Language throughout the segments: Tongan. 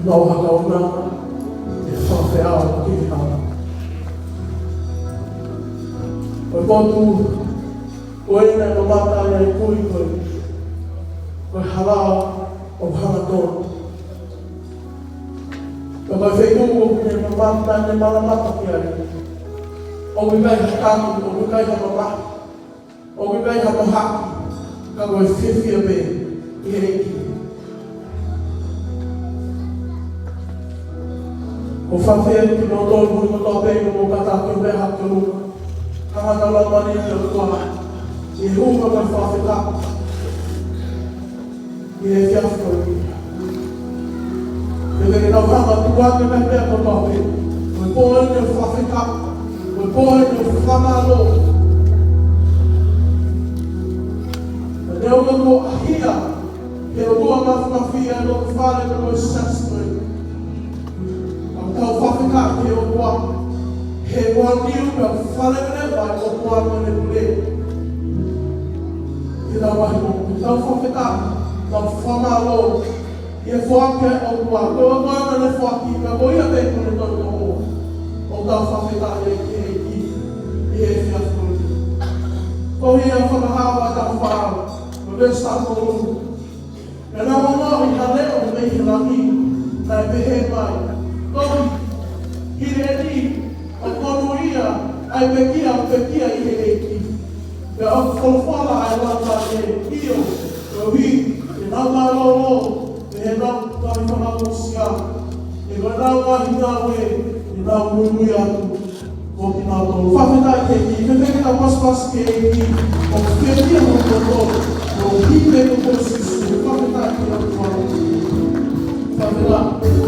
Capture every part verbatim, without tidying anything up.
Mau hakaunanga e fakafeʻao ki he hala. Ko e potu ko ē naʻe mamata ai ʻa e kui ko ē, ko e hala ʻo Hangatonu. Pea ko e feituʻu ʻoku ne mamata, ne malamata ki ai, ʻoku ʻikai ha taki, ʻoku ʻikai ha mamahi, ʻoku ʻikai ha mahaki, ka ko e fiefia pē ʻi he ʻEiki. ʻOku ou fakaafeʻi kimoutolu kotoa pē ʻoku mou kātaki ʻo meʻa hake ki ʻolunga. Tangata laumālie ʻi he ʻOtua, ʻi he hū mai ʻa e fakafetaʻi ʻi he efiafi ko eni. Pea ke tau hanga ʻo tuku atu e meʻa kotoa pē. Ko e pō eni ʻo e fakafetaʻi, ko e pō eni ʻo e fakamālō. Pea te u ʻahiʻahi ʻi he ʻOtua mafimafi ʻi loto fale mo e siasi ko ē. Ka tau fakafetaʻi ki he ʻOtua he ʻoku niu pea fale mene mai ʻOtua mo ʻene pule. Ke tau mahi mo, tau fakafetaʻi, tau fakamālō ʻi he foaki ʻa e ʻOtua. Ko e ʻOtua naʻa ne foaki, ka ko ia pē ʻoku ne toe toʻo. ʻOku tau fakafetaʻi ai ki he ʻEiki ʻi he efiafi ko eni. Ko ia Fakahā vahe taha fā, mo e veesi taha tolu. Pea naʻa ku ongoʻi ha leʻo mei he langi naʻe pehē mai, Tohi, hili eni, ʻoku monūʻia ʻa e pekia ʻoku pekia ʻi he ʻEiki. Pea ʻoku folofola ʻa e Laumālie, ʻio, koeʻuhi ke nau mālōlō mei heʻenau ngaahi fakaʻofoʻofa, he ko ʻenau ngaahi ngāue te nau muimui atu mo kinautolu. Fakafetaʻi ki he ʻEiki, fefeka ke tau pasipasi ki he ʻEiki, ʻo fiefia mo kinautolu, ʻo hiki ko Sīsū, fakafetaʻi ki he ʻOtua. Fakafetaʻi.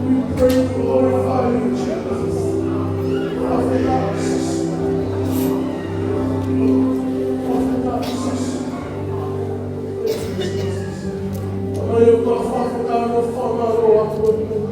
We pray, glorify you, Jesus. Father God, Jesus. Father God, Jesus. Father God, Father God, Father God, Father God,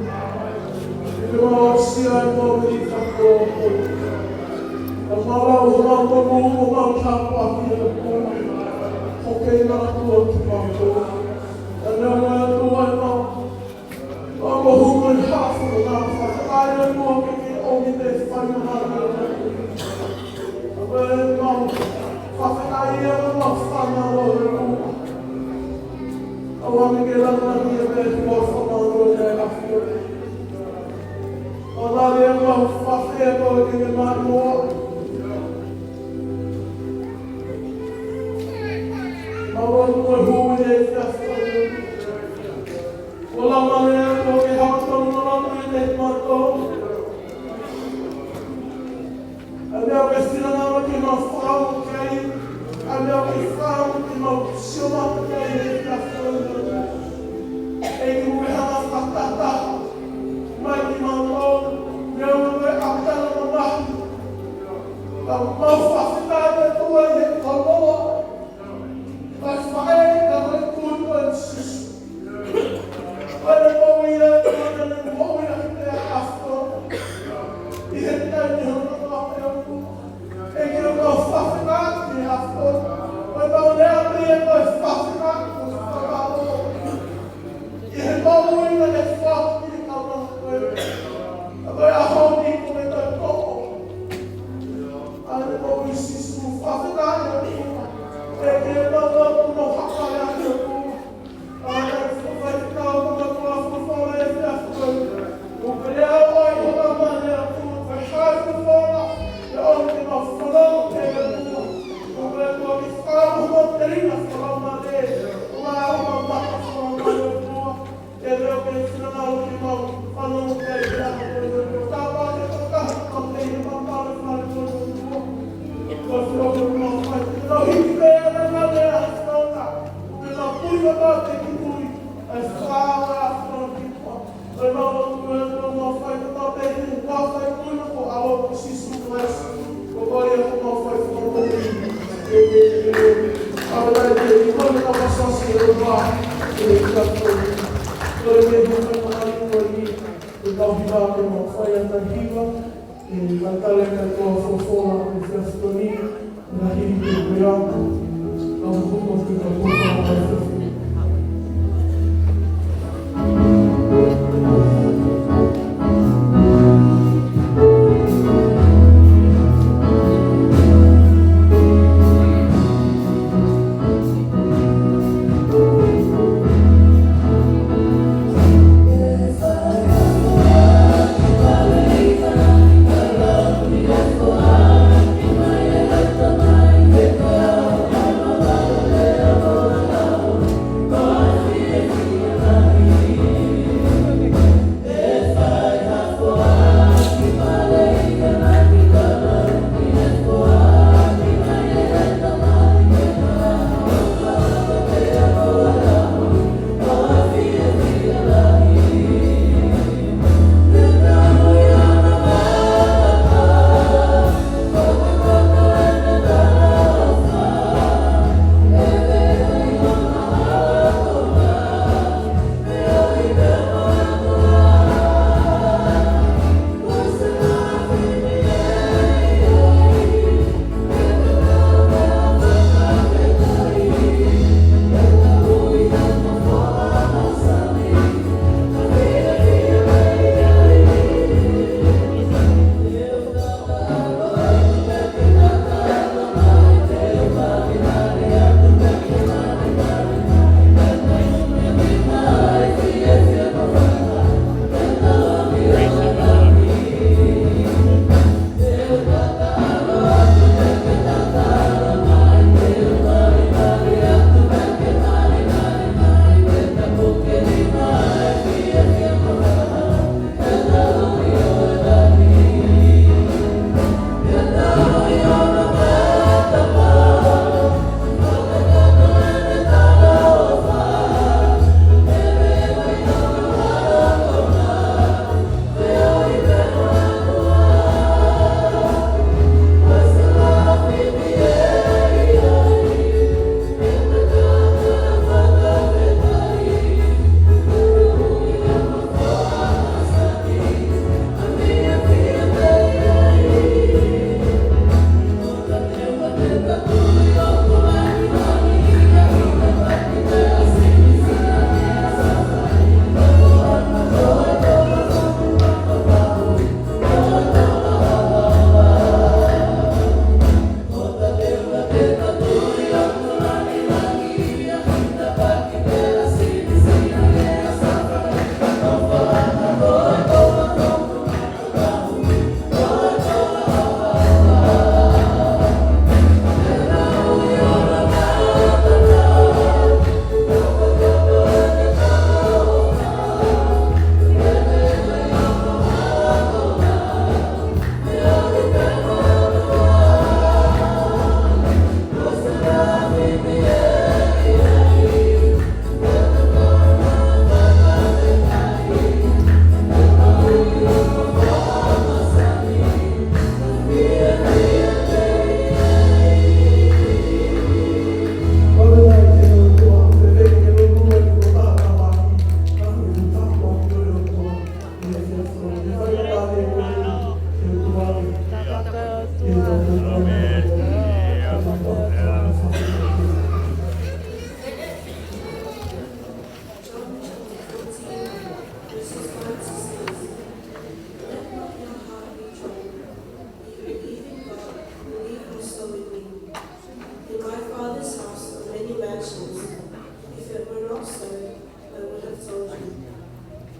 If it were not so, I would have told you.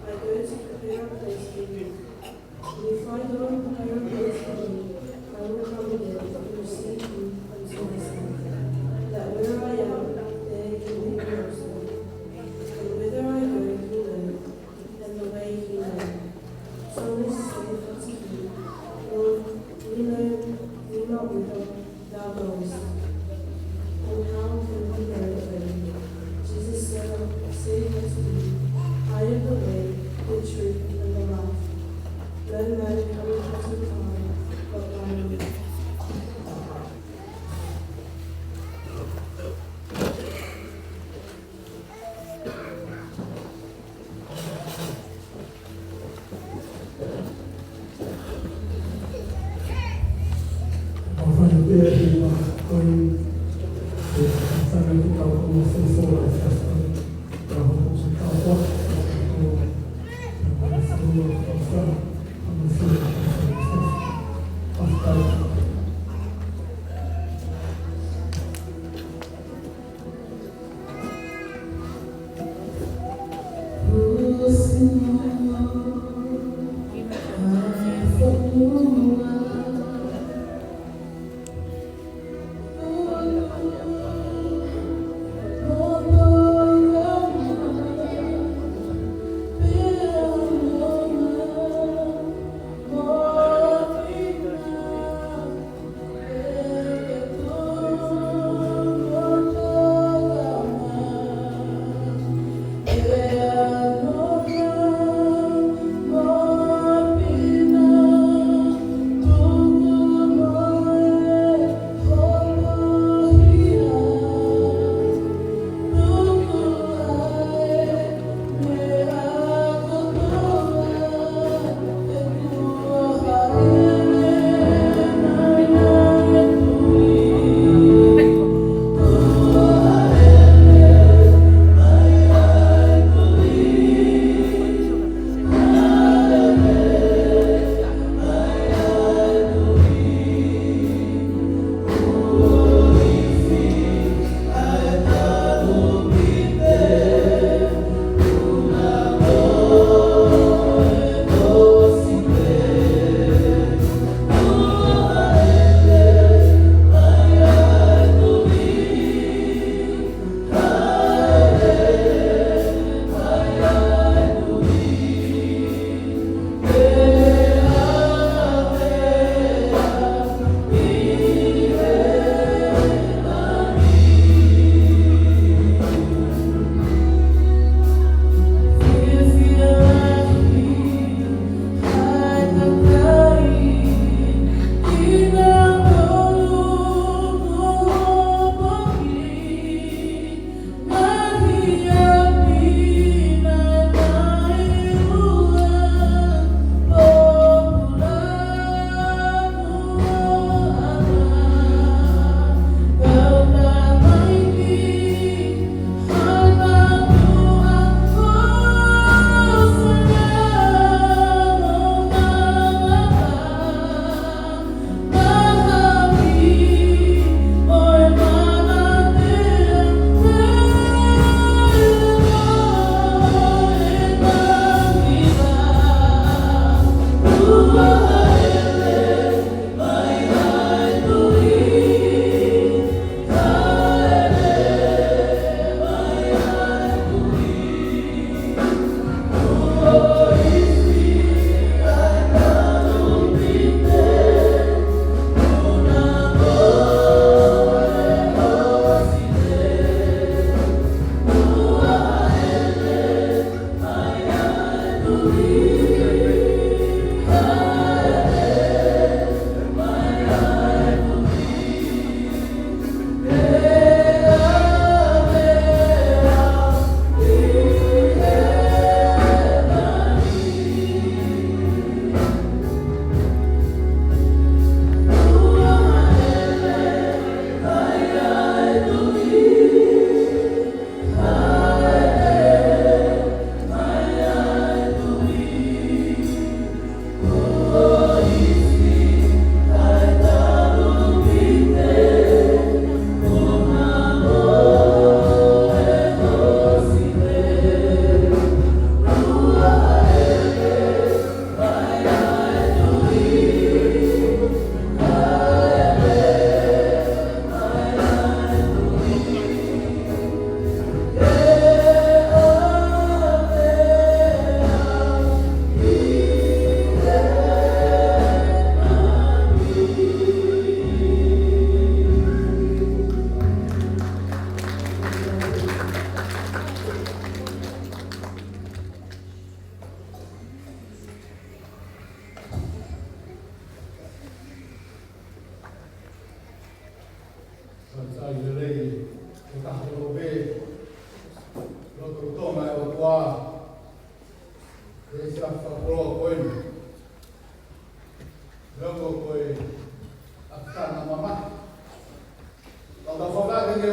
I go to prepare a place for you. And if I go and prepare a place for you, I will come again and receive you unto myself, that where I am, there you may be also. And whither I go, you know, and the way you know. Thomas saith unto him, Lord, we know, we know not whither thou goest, and how can we know the way? Jesus saith, saith unto him, I am the way, the truth, and the life. No man cometh unto the Father, but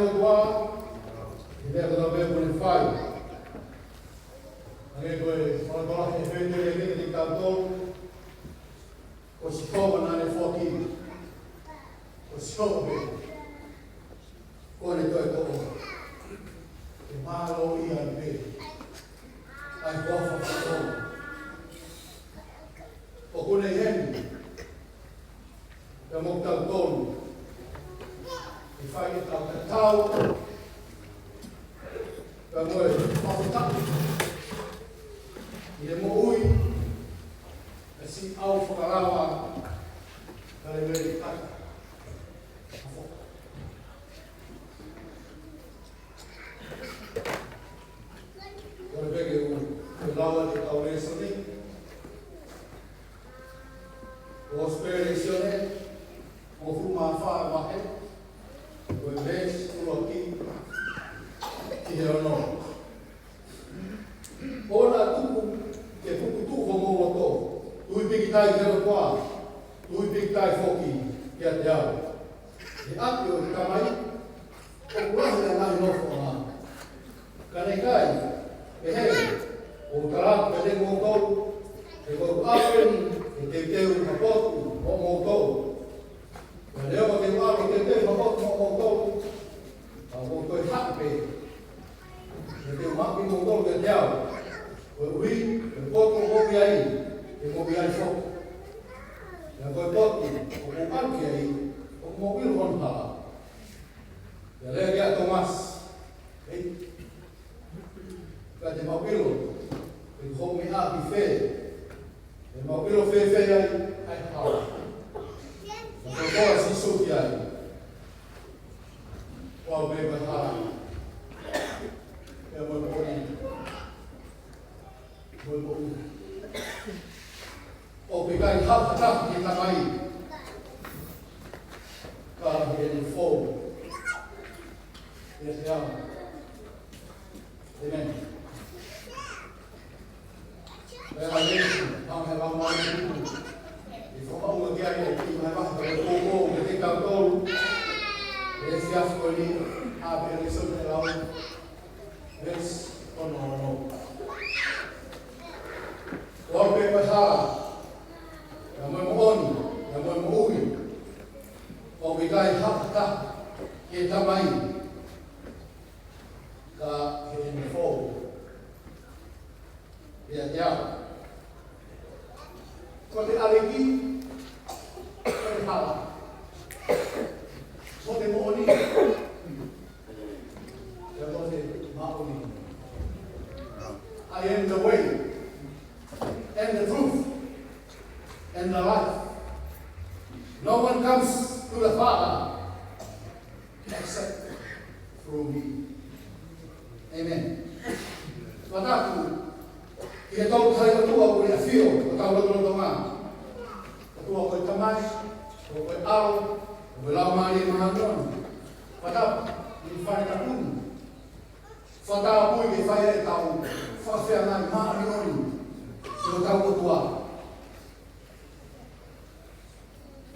ʻOtua, ʻi he meʻa kotoa pē kuo ne fai. Hangē ko e folofola he fētele ke te kau tō, ko Sihova naʻa ne foaki. Ko Sihova pē kuo ne toe toʻo. Ke mālō ia pē ʻa e huafa ʻo Sihova. ʻOku ne ʻi heni pea mo kitautolu, ʻi he fai ʻetau tatau pea mo e fakataha ʻi he moʻui ʻa e siʻi ʻAufakalava Kalemeli Pata. Ko e peke u, ke lau ʻa e kau lēsoni. Kosipeli ʻa Sione, hongofulu mā fā vahe, ko e veesi ʻuluaki ki he ono. ʻOua naʻa tuku ke pukutuʻu homou loto, tui pikitai ki he ʻOtua, tui pikitai foki kiate au. He ʻapi ʻo e Tamai ʻoku lahi ʻa e ngaahi nofoʻanga. Ka naʻe ʻikai, pehē, ʻoku ou tala atu kiate kimoutolu, he ko ʻeku ʻalu eni ke teuteu ha potu moʻomoutolu. Pea neongo te u ʻalu ke teuteu ha potu moʻomoutolu, ka ʻoku ou toe haʻu pē, he te u maʻu kimoutolu kiate au, koeʻuhi ko e potu ʻoku ou ʻi ai, te mou ʻi ai foki. Pea ko e potu ʻoku ou ʻalu ki ai, ʻoku mou ʻilo hono hala. Pea lea kia Tōmasi, ʻEiki, ka te mau ʻilo ʻe hoʻo meʻa ki fē, te mau ʻilo fēfē ai ʻa e hala? Pea ko e tala ʻa Sīsū ki ai, Ko au pē ko e hala, pea mo e moʻoni, mo e moʻui. ʻOku ʻikai haʻu ha taha ki he Tamai ka ʻi heʻene fou ʻiate au. ʻĒmeni. Pea ʻa e lēsoni, ʻa e lau mai ʻi he fakaʻuhinga ki ai ʻa e kiʻi vahevahe ko e koukou ke te kau tolu. ʻI he efiafi ko eni, ʻa e lēsoni ʻe lau. Veesi ono ono. Ko au pē ko e hala, pea mo e moʻoni, pea mo e moʻui. ʻOku ʻikai haʻu ha taha ki he Tamai ka ʻi heʻene fou ʻiate au. Ko e ʻaliki, ko e hala, ko e moʻoni, pea mo e moʻui. I am the way and the truth and the life. No one comes to the Father except through me. ʻĒmeni. Fakatapu ki he Tolu Tahaʻi ʻOtua ʻoku ne ʻafio ʻi hotau lotolotonga. ʻOtua ko e Tamai, ʻOtua ko e ʻAlo, ʻOtua ko e Laumālie Māʻoniʻoni. Fakatapu ki he fale tapu ni. Fakatapu ke fai ʻetau fakafeangai māʻoniʻoni ki hotau ʻOtua.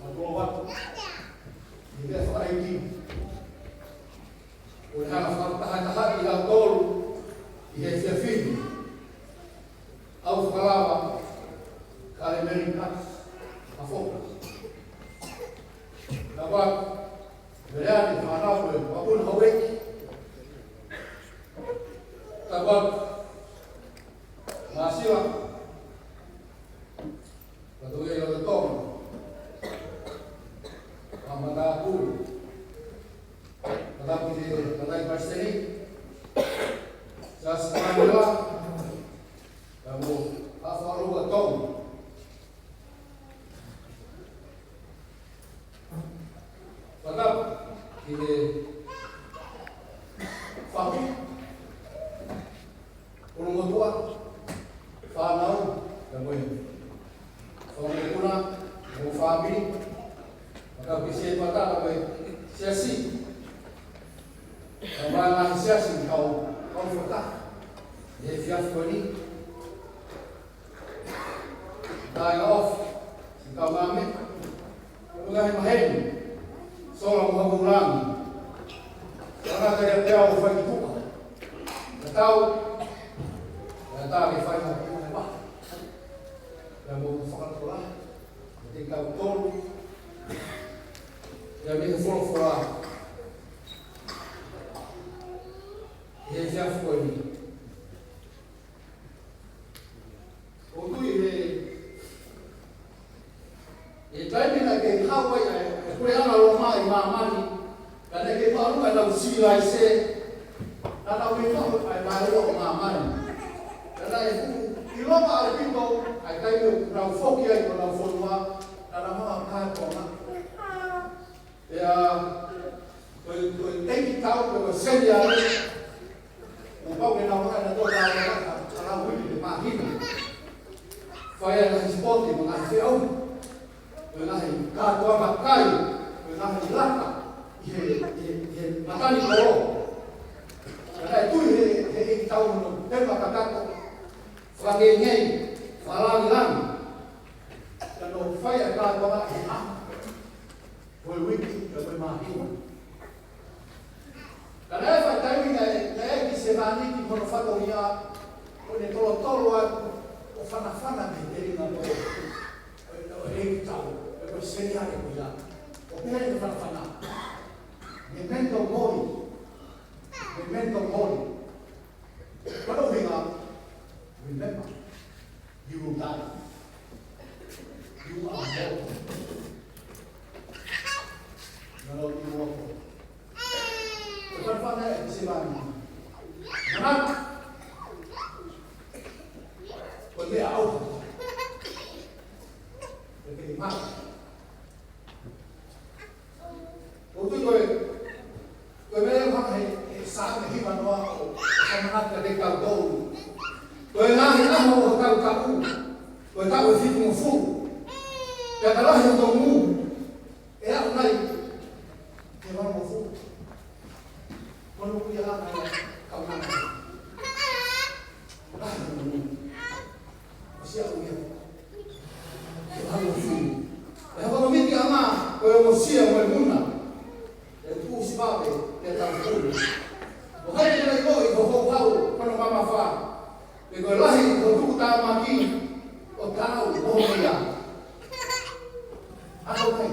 Mau ʻoatu ʻa e meʻa fakaʻeiki ʻoku ne hanga ʻo fakatahatahaʻi kitautolu ʻi he efiafi ni. ʻAufakalava Kalemeli Pata ʻAfoka. Tapu atu, Meleane, fānau, ʻa e kapuna houʻeiki. Tapu atu, Māsila, Patoia Lototoma, ʻa Matāpule, Matāpule, Matāpule Palesiteni, Siasi Mānuela, pea mo Haʻafaʻaloua Tonga. Fakatapu ki he fahu, ʻulumotuʻa, fānau, pea mo e fanga mokopuna, mo e fāmili. Fakatapu ki he siasi, pea mo e siasi. Pea mo e ngaahi siasi ʻoku kau fakataha ʻi he efiafi ni. Kāinga ofi, siʻi kau ngāue, ʻo e ngaahi maheni, sola mo Haʻamotu Langi. Pea Ngata ia te au fai ki tuka. Ka tau, ka tau ke fai ha puna he maha. Pea mo fakatokolahi, mo te kau tolu, pea mei he folofola, he efiafi ko eni. ʻOku ou tui he, he taimi naʻe kei haʻu ai ʻa e, ʻa e puleʻanga Loma ʻi māmani, ka naʻe kei maʻu ai ʻenau sivilaise, naʻa nau kei maʻu ʻa e mālohi ʻo māmani. Ka naʻe fuʻu ʻilonga ʻaupito ʻa e taimi ʻoku nau foki ai ki honau fonua, naʻa nau hanga ʻo kātoanga. Pea, ko e, ko e ʻeikitau, ko e seniale, kuo pau ke nau hanga ʻo tō ka, ka, ka nau uiuiʻi he māhina. Fai ai e ngaahi sipoti mo e ngaahi feʻauhi. Ko e ngaahi kātoanga kai, ko e ngaahi laka, ʻi he, ʻi he, ʻi he matanikolo. Ka naʻe tui he, he ʻeikitau hono tēvaka kakato, fakangeingei, fakalāngilangi. Ka nau fai ai e kātoanga he ʻaho. Ko e uike, ka ko e māhina. Ka naʻe fai taimi naʻe, naʻe ʻi Sevāniti ki hono fatongia, ʻo ne tolotolo atu, ʻo fanafana ki he telinga ko ē ʻo e, ʻo e ʻeikitau, ʻo e seniale ko ia. ʻO pehē ʻene fanafana: Memento mori. Memento mori. Ko hono ʻuhinga, remember, you will die. You are mortal. You're not immortal. Ko e fanafana ʻe Sevāniti. Manatu. Ko e meʻa ʻauha. Ko e kei mate. ʻOku ou tui ko e, ko e meʻa ʻoku hanga ʻe he, he Saame hiva noa ʻo, ʻo fakamanatu kiate kitautolu. Ko e ngaahi ʻaho ʻo hotau taʻu, ko e taʻu ʻe fitungofulu. Pea ka lahi hoto ngū, ʻe aʻu nai ki he valungofulu? Ko hono ʻuhinga ia, kaungā. Lahi hono ngū. ʻOsi aʻu ia. Ke hanga ʻo fili. ʻE hoko ʻa e mitiʻanga ko e ongosia mo e muna. ʻE tuʻusi vave ke tau fili. Ko hai ke nai ko i ko houhau ko hono mamafa. Pe ko e lahi ko e tukutāmaki ʻo tau ʻo ia. Ako mai.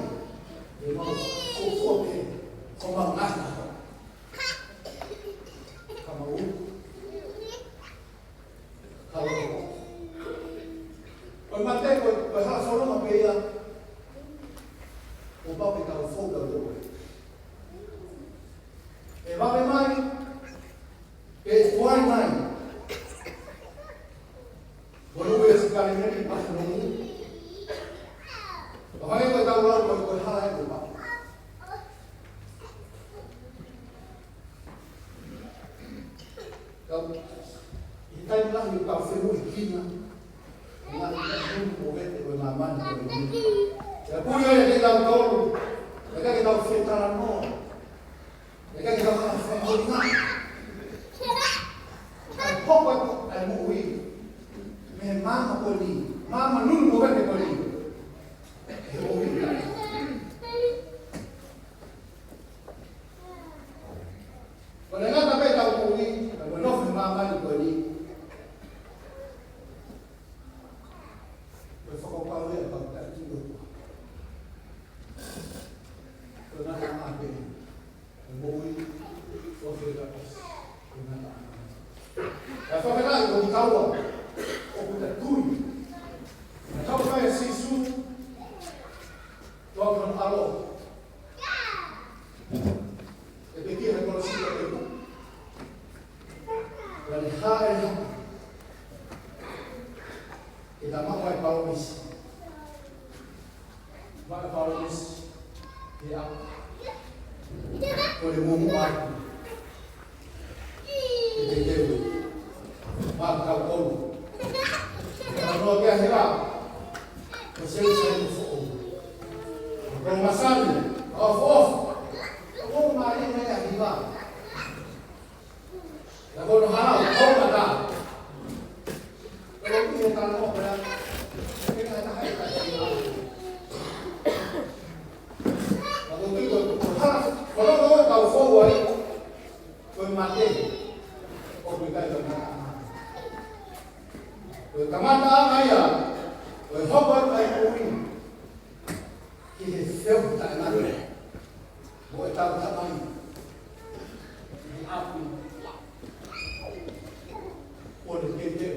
ʻE mau fuofua pē ko mau ngata. Ka mau. Ka mau. Ko e mate ko, ko e hala fononga pē ia. Kuo pau ke tau fou tautolu. ʻE vave mai, pe tuai mai. Ko e ʻuhi ʻa e sikalimeni paha nomu. Ko hai ko e tau lau ko e, ko e hala ʻe ko pau. Kau, ʻi he taimi lahi ʻoku tau femoʻuekina, ʻi he ngaahi meʻa ʻoku movete ʻo e māmani ko eni. Pea puli ai kitautolu, ʻikai ke tau fetalanoa, ʻikai ke tau hanga ʻo fakahounga. Kae hoko atu ʻa e moʻui mei he māmani ko eni, māmani nunu movete ko eni. He moʻui. Ko e ngata pē ʻetau moʻui, ka ko e nofo he māmani ko eni. Ko e fakakaukau ia ʻoku tau tui ʻOtua. Ko e ngataʻanga pē. Ko e moʻui, ko e fekau. Ko e ngataʻanga. Ka fakataha ko kitaua, ʻoku ta tui. Naʻe kau mai ʻa Sīsū, toa ki hono ʻAlo. ʻE pekia he kolosi ʻo e tupu. Ka ne haʻele hake. Ke ta maʻu ai e palōmesi. Maʻu e palōmesi. Ke ʻa. Ko e muʻomuʻa atu. Ke te teu. Maʻu kau kolu. Ka noa kia hera. Ko Selusalema foʻou. Ko masani. ʻOfoʻofa. Ko mālie mei a hiva. Na ko hono hala, ko mata. Ko ʻi he tano, ko ia. Ke na taha e kai. Na ko tui ko, ko hala, ko hono ko tau fou ai. mate, ʻoku ʻikai ke mata. Ko e kamataʻanga ia ʻo e hoko atu ʻa e moʻui ki he feohi taʻengata mo ʻetau Tamai ʻi he ʻapi. Kuo ne teuteu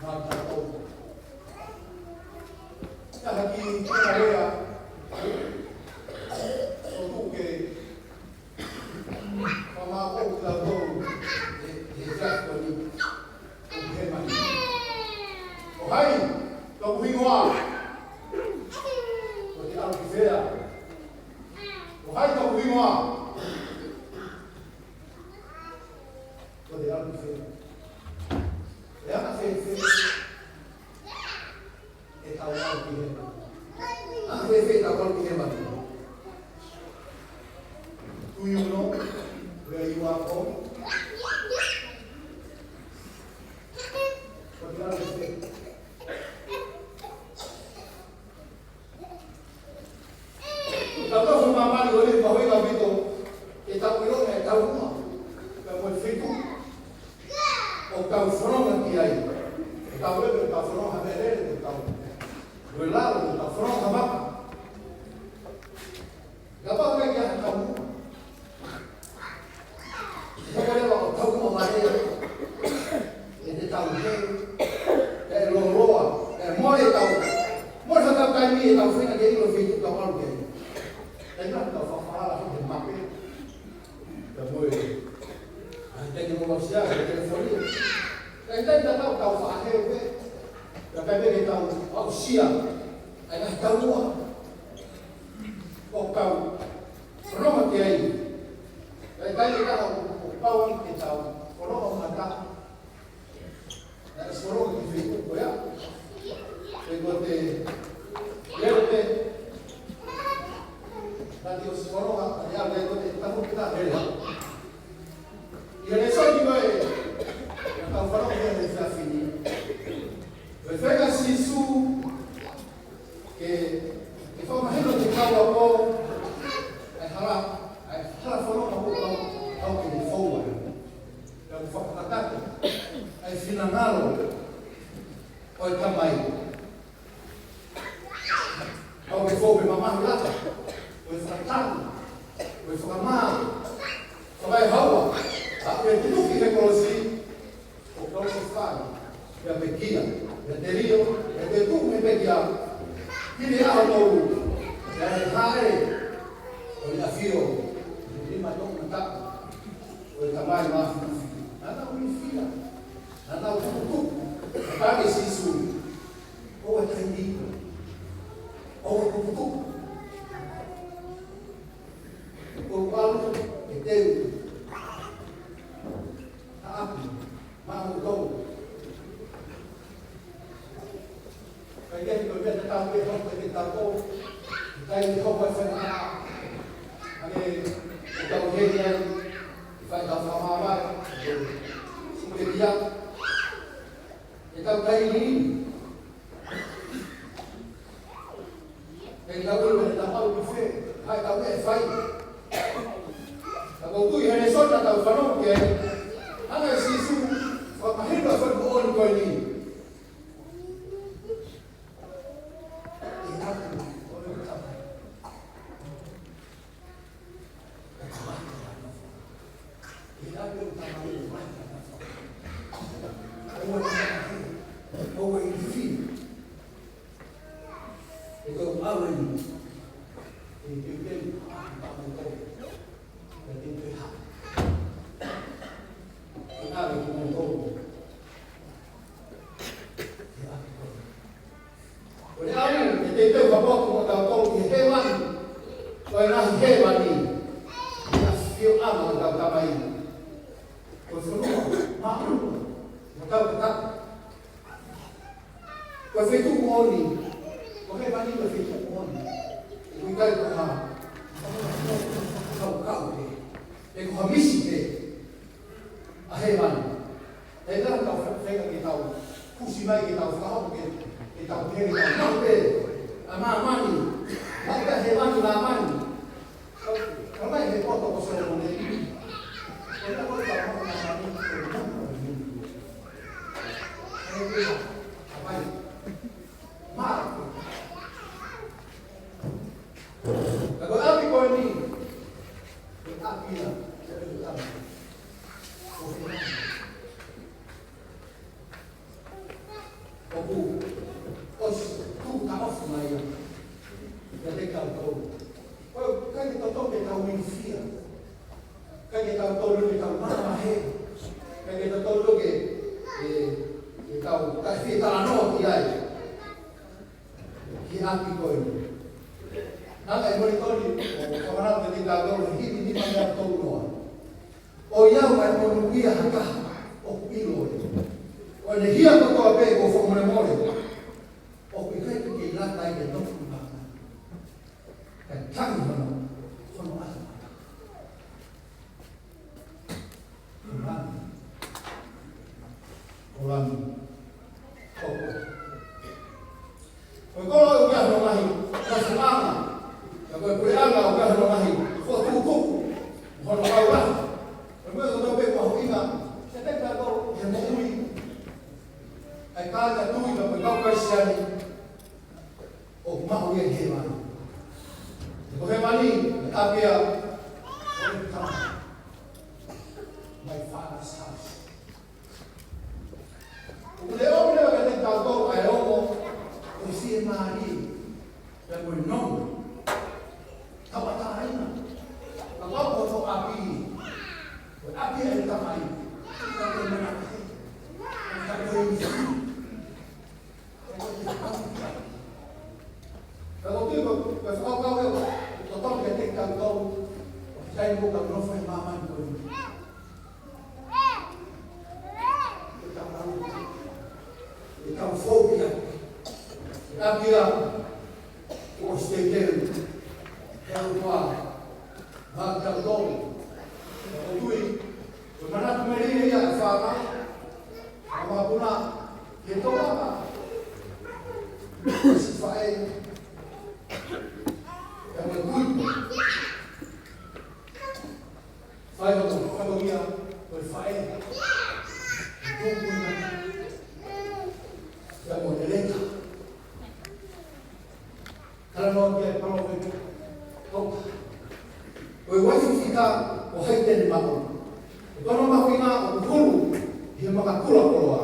maʻatautolu. Taha ki he ʻea ʻo tuku ke fakamāʻopoʻopo kitautolu ʻe he, ʻe he efiafi ko eni ʻi he māmani. Ko hai toku hingoa? Ko te ʻalu ki fē? Ko hai toku hingoa? Ko te ʻalu ki fē? ʻE anga fēfē ʻetau ʻalu ki hēvani? ʻE anga fēfē ʻetau ʻalu ki hēvani? Do you know where you are going? Ko te ʻalu ki fē? Tau tau māmani ʻo e mahuʻinga ʻaupito ke tau ʻilo ʻetau uma, pea mo e feituʻu ʻoku tau fononga ki ai. ʻOku tau lele, ʻoku tau fononga ha meʻalele, ʻoku tau lele lalo, ʻoku tau fononga ha maka. Kapau ʻoku ʻikai ke ʻi ai haʻatau uma, he ko e leva ʻo tau uma vale, ʻe te tau he, ʻe lōloa, ʻe mole tau, mole ha tau taimi ʻetau feinga ke ʻilo e feituʻu ʻoku tau ʻalu ki ai. Taimi lahi tau fakafalala he mape, pea mo e, ʻa e taimi mo ʻausia, he telefoni. Taimi lahi tau, tau faʻahe pē, pea taimi ke tau ʻausia ʻa e ngaahi taumuʻa ʻoku tau fononga ki ai. Pea taimi ke tau, ʻoku pau ke tau fononga mata, naʻe ʻosi fononga ki he feituʻu ko ia. Pea ko te lele pē, naʻe ʻosi fononga, naʻe ʻi ai, pea ko te tamu kita lele. ʻI he lēsoni ko ē naʻa tau fanongo ki ai he efiafi ni, ko e feinga ʻa Sīsū ke, ke fakamahino ki he kau ako ʻa e hala, ʻa e hala fononga ʻoku tau, tau ke ne foua. Pea ʻoku fakakakato ʻa e finangalo ʻo e Tamai. Kau ke fou ke mamahi lata, ko e fakatanu, ko e fakamā, fakaehaua, ʻa e tutuki he kolosi, ʻo kau se fai, ia pekia, ia telio, ia te tuku he pekia, hili ʻaho tolu, ia he haʻele, ʻo ia fio, he lima tolu mataʻu, ʻo e Tamai Māfimafi. Naʻa nau ilifia, naʻa nau tukutuku, ka ke Sīsū. ʻOua ʻe taimi. ʻOua ʻe tukutuku. ʻOku ou ʻalu ke teu ha ʻapi maʻamoutolu. Kae kehe ko e meʻa tatau pē hoko ʻi he taʻu ko ē, ʻi he taimi hoko e faingataʻa. Hangē ko ʻetau heni ai, ʻi he faingataʻa fakamāvae, ʻi he sikulelia. ʻEtau taimi ni. ʻEtau ʻilo ʻetau ʻalu ki fē, ʻa ʻetau meʻa ʻe fai. Ka ʻoku ou tui he lēsoni naʻa tau fanongo ki ai, hanga ʻe Sīsū ʻo fakamahino ʻa e foʻi moʻoni ko eni. ʻE ʻalu ʻo e tama. Ko e ʻalu ke teuteu ha potu ʻo tautolu ki he hēvani, ko e ngaahi hēvani, ʻa e ʻafioʻanga ʻo ʻetau Tamai. Ko e fonua māʻolunga, mo tau ke tau. Ko e feituʻu moʻoni, ko hēvani ko e feituʻu moʻoni. ʻOku ʻikai ko ha, ko ha kau kau pē, pe ko ha misi pē ʻa hēvani. ʻE ʻikai ke tau feinga ke tau pusi mai, ke tau fakahoko, ke, ke tau pehē, ke tau maʻu pē ʻa māmani, maʻu pē hēvani māmani. Ka, ka mai he poto ko Solomone, ʻOku ʻosi tuʻu taʻofi mai ia kiate kitautolu. ʻOku ʻikai ke totonu ke tau ilifia. ʻIkai ke tau totonu ke tau manavahē. ʻIkai ke tau totonu ke, ke, ke tau, tau fie talanoa ki ai. Ki he ʻapi ko eni. Naʻe ʻi ai e moʻoni ʻo, ʻo fakamanatu kiate kitautolu he himi nima mā tolu noa. ʻOiauē, ʻoku ʻikai ha taha ʻoku ʻilo ia. ʻOku ne hia kotoa pē kuo fakamolemole. ʻOku ʻikai ke kei lata ai ke nofo ʻi māmani. Kae tangi hono, hono ʻatamai. Ko Lami. Ko Lami. Ko koe. Ko e kolo ʻoku ʻi ai hono ngaahi ngaahi anga. Ka ko e puleʻanga ʻoku ʻi ai hono ngaahi fokotuʻutuʻu. Hono kaulahi. Ko e meʻa kotoa pē ʻoku mahuʻinga kiate kitautolu he moʻui. ʻA e kāinga tui ka ko e kau Kalisitiane. ʻOku maʻu ia ʻi hēvani. Ko hēvani, ʻe ʻapia, ʻo e tama. My father's house. ʻOku leʻo leva kiate kitautolu ʻa e ongo, ʻo e fiemālie, pea mo e nonga. Tauʻatāina. Kapau ko hoʻo ʻapi, ko e ʻapi ʻa e Tamai, ka ko e manavahē. Ka ko e ʻuhinga. Ka ko e tiko, ko e fakakaukau ē, ʻoku totonu ke teki kitautolu, ʻo taimi ʻoku tau nofo he māmani ko eni. Ke tau lau, ke tau fou ki ai. Ke ʻapia, kuo ʻosi teuteu, he ʻOtua, maʻa kitautolu. Ko e tui, ko e manatu melie ia ʻa e fānau, ʻa e mapuna, ke tokanga. Siʻi faʻē, ʻa e kui. Fai hono fatongia, ko e faʻē. Tuku ina. ʻA e moʻoni leka. Talanoa ki ai e palōfita. Ko e uaifi fika, ko hai te ne maʻu? Ko hono mahuʻinga ʻoku hulu ʻi he makakula koloa.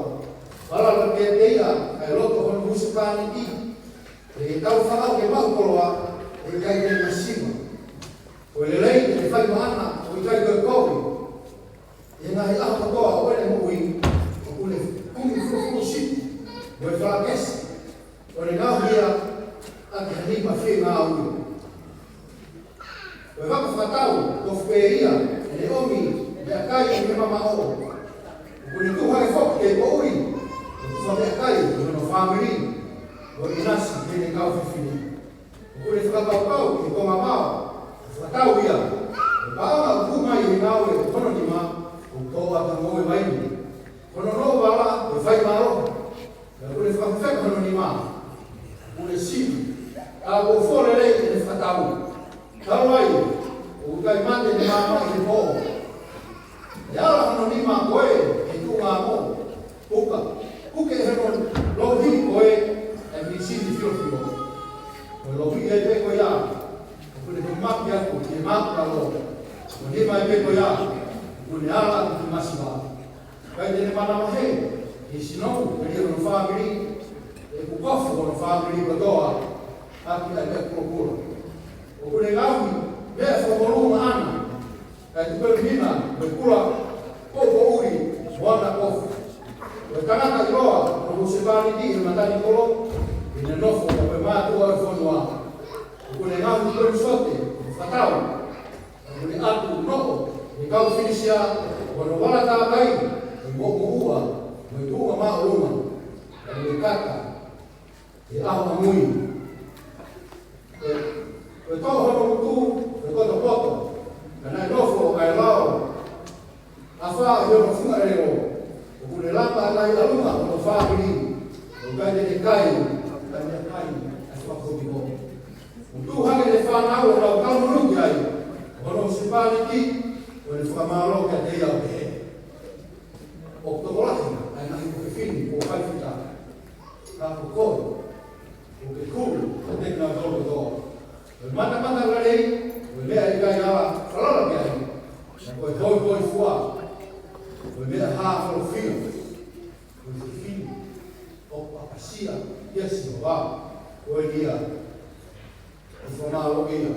Falala kiate ia ʻa e loto hono husepāniti. He ʻikai ke tau fakaʻau ke maʻu koloa ʻoku ʻikai ke ne masiva. Ko e lelei ke ne fai maʻana ʻoku ʻikai ko e kovi. ʻI he ngaahi ʻaho kotoa ʻo ʻene moʻui, ʻoku ne kumi fulufulu sipi mo e falakesi, ʻo ne ngaohi ia ʻaki ha nima fiengāue. Ko e vaka fakatau, tofu pē ia, ʻene ʻomi meʻakai ʻi he mamaʻo. ʻOku ne tuʻu hake foki ki he poʻuli, ʻo tufa meʻakai ki hono fāmili, mo e ʻinasi ki heʻene kau fefine. ʻOku ne fakakaukau ki he konga vao, fakatau ia, ʻe paʻanga ʻoku hū mai ʻi he ngāue ʻo hono nima, ʻoku tō atu ha ngoue vaine. Ko hono noʻo vala, ʻe fai mālohi. Pea ʻoku ne fakafefeka hono nima, ʻoku ne sivi, ka kuo fua lelei ʻene fakatau. Talu ai, ʻoku ʻikai mate ʻene maama ʻi he pō. ʻE ala hono nima ko ē he tuʻunga mo puka, puke hono louhiʻi ko ē ʻa e misini filofilo. Ko e louhiʻi ai pē ko ia, ʻoku ne hū maki atu ki he mākula lō. Ko e nima ai pē ko ia, ʻoku ne ala atu ki he masiva. ʻIkai te ne manavahē, he sinoʻu, pea mo hono fāmili, ʻoku kofu hono fāmili kotoa, ʻaki ʻa e meʻa kulokula. ʻOku ne ngaohi meʻa fakamolū maʻana, kae tuku e mina, mo e kula, ko e poʻuli, mo ana kofu. Ko e tangata ʻiloa, ko e husepāniti, he matanikolo, ʻi heʻene nofo, ko e mātuʻa ʻo e fonua. ʻOku ne ngaohi ko e sote, fakatau. ʻOku ne ʻatu noʻo, ʻene kau filisia, ʻo ne vala tākai, ʻo moʻumoʻua, mo e tuʻunga māʻolunga, ʻo ne kata, ʻi he ʻaho ʻamui. Ko e, ko e tō hono ngutu, ko e kotopoto, ka naʻe nofo ʻa e lao, ʻafā ʻi hono funga ʻelelo, ʻoku ne laka ʻa e ngaahi ʻalunga ʻo hono fāmili, ʻo ʻikai te ne kai, ʻikai te ne kai, ʻa e fakahū ki hono. ʻOku tuʻu hake ʻene fānau ʻo nau talamanuki ai, ʻo hono husepāniti, ʻo ne fakamālō kiate ia ʻo pehē: ʻOku tokolahi ʻa e ngaahi ʻofefine kuo fai fita. Ka ko koe, ʻoku ke kulu kiate kinautolu kotoa. Ko e matamata lelei, ko e meʻa ʻikai ala falala ki ai. Ka ko e hoi, Ko e fua, ko e meʻa hā folofola, ko e fefine ʻoku ʻapasia ʻia Sihova, ko e lia ʻo e fakamālō ia.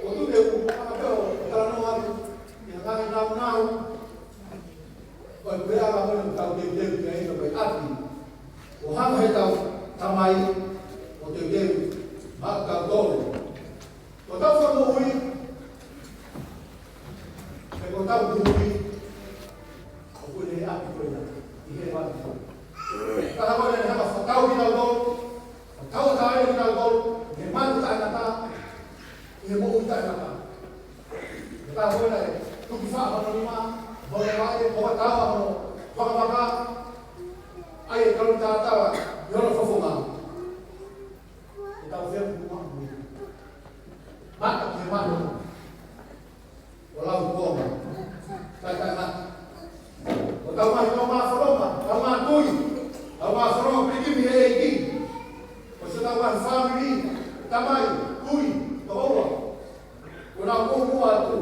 ʻOku ou tui ʻoku ʻapasia ʻo talanoa atu ʻi he ngaahi nāunau ʻo e puleʻanga mo ʻetau teuteu ki ai, ko e ʻapi ʻoku hanga ʻe heʻetau Tamai ʻo teuteu maʻatautolu. Ko ʻetau fakamoʻui, pe ko ʻetau tui, ʻoku ʻi he ʻapi ko ia ʻi hēvani. Ka ko ʻene hanga ʻo fakatau kitautolu, ʻo tauʻatāina kitautolu mei he mate taʻengata ki he moʻui taʻengata. Ka ko ʻene tuki faʻa hono nima, hono vaʻe, hono tau, hono fakamaka, ʻa ia ʻe kalo tātala ʻi hono fofonga. ʻEtau feʻunga mo ia. Mata ke mata. ʻO lau kuonga. Taʻengata. ʻO tau mai tau maʻu fononga, tau maʻu tui, tau maʻu fononga pilikimi ʻe he ʻEiki. ʻO siʻetau maʻu fāmili, tamai, kui, tokoua. ʻO nau muʻomuʻa atu.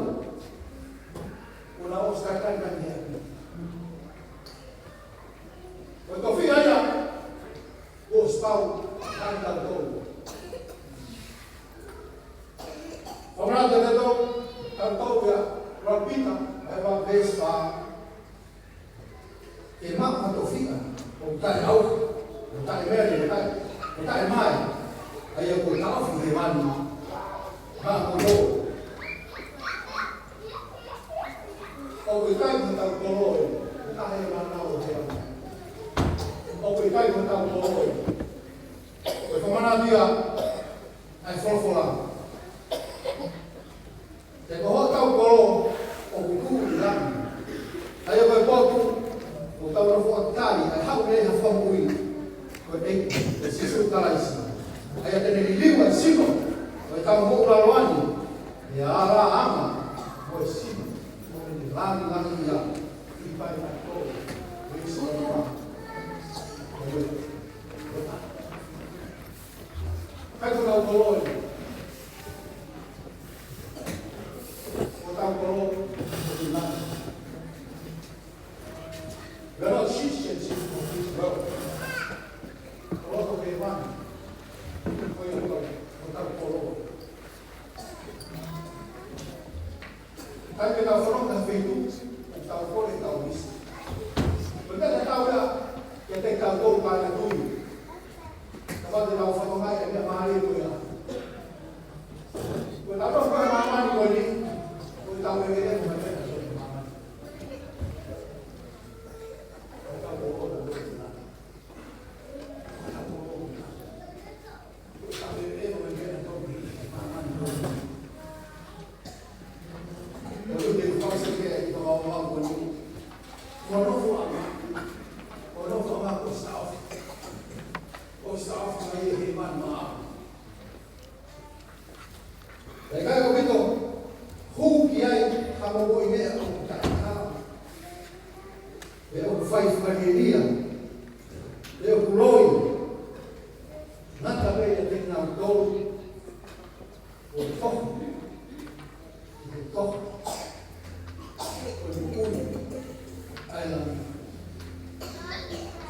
ʻO nau ʻosi taʻengata ʻi he ʻEiki. Ko e tofiʻa ia, kuo ʻosi pau, taʻengata tolu. Fakamanatu atu, tautolu ia, Lau Pita, ʻa e ua veesi fā. Ke maʻu ha tofiʻa ʻoku taʻeʻauha, ʻoku taʻemele, ʻoku taʻe, ʻoku taʻemai, ʻa ia kuo taʻofi ʻe hēvani maʻatautolu. ʻOku ʻikai ko hotau kolo ē, ʻoku taʻe manaʻo ʻe hēvani. ʻOku ʻikai ko hotau kolo ē. Ko e fakamanatu ia ʻa e folofola. He ko hotau kolo ʻoku tuʻu ʻi langi. ʻA ia ko e potu ʻoku tau nofo ai, ʻa e haʻu mei ai ha fakamoʻui, ko e ʻEiki ko Sīsū Kalaisi. ʻA ia te ne liliu ʻa e sino ʻo ʻetau moʻulaloa ni, ʻi he ʻalā ʻanga mo e sino, ʻo ne langilangiʻia ʻi he paenga ko e sino. ʻIkai ko hotau kolo ē. Ko hotau kolo ʻoku tuʻu ʻi langi. We are not citizens of this world. Kolo ʻo hēvani. Ko ia ko hotau kolo. Taimi ʻoku tau fononga he feituʻu, ʻoku tau kole ʻetau misi. Ko e meʻa tatau ia kiate kitautolu kāinga tui. Kapau te tau fononga he meʻa mālie ko ia. Ko ʻetau nofo ʻi māmani ko eni, ko ʻetau lelei mo e meʻa ko eni māmani. Ko ʻetau kolo ʻoku tuʻu ʻi langi. Ko ʻetau kolo ʻoku tuʻu ʻi langi. Pea ʻikai ʻaupito hū ki ai ha momoʻi meʻa ʻoku taʻehala, pe ʻoku fai fakalielia, pe ʻoku loi, ngata pē ʻiate kinautolu ʻoku tohi ʻi he tohi ʻo e moʻui ʻa e Lami.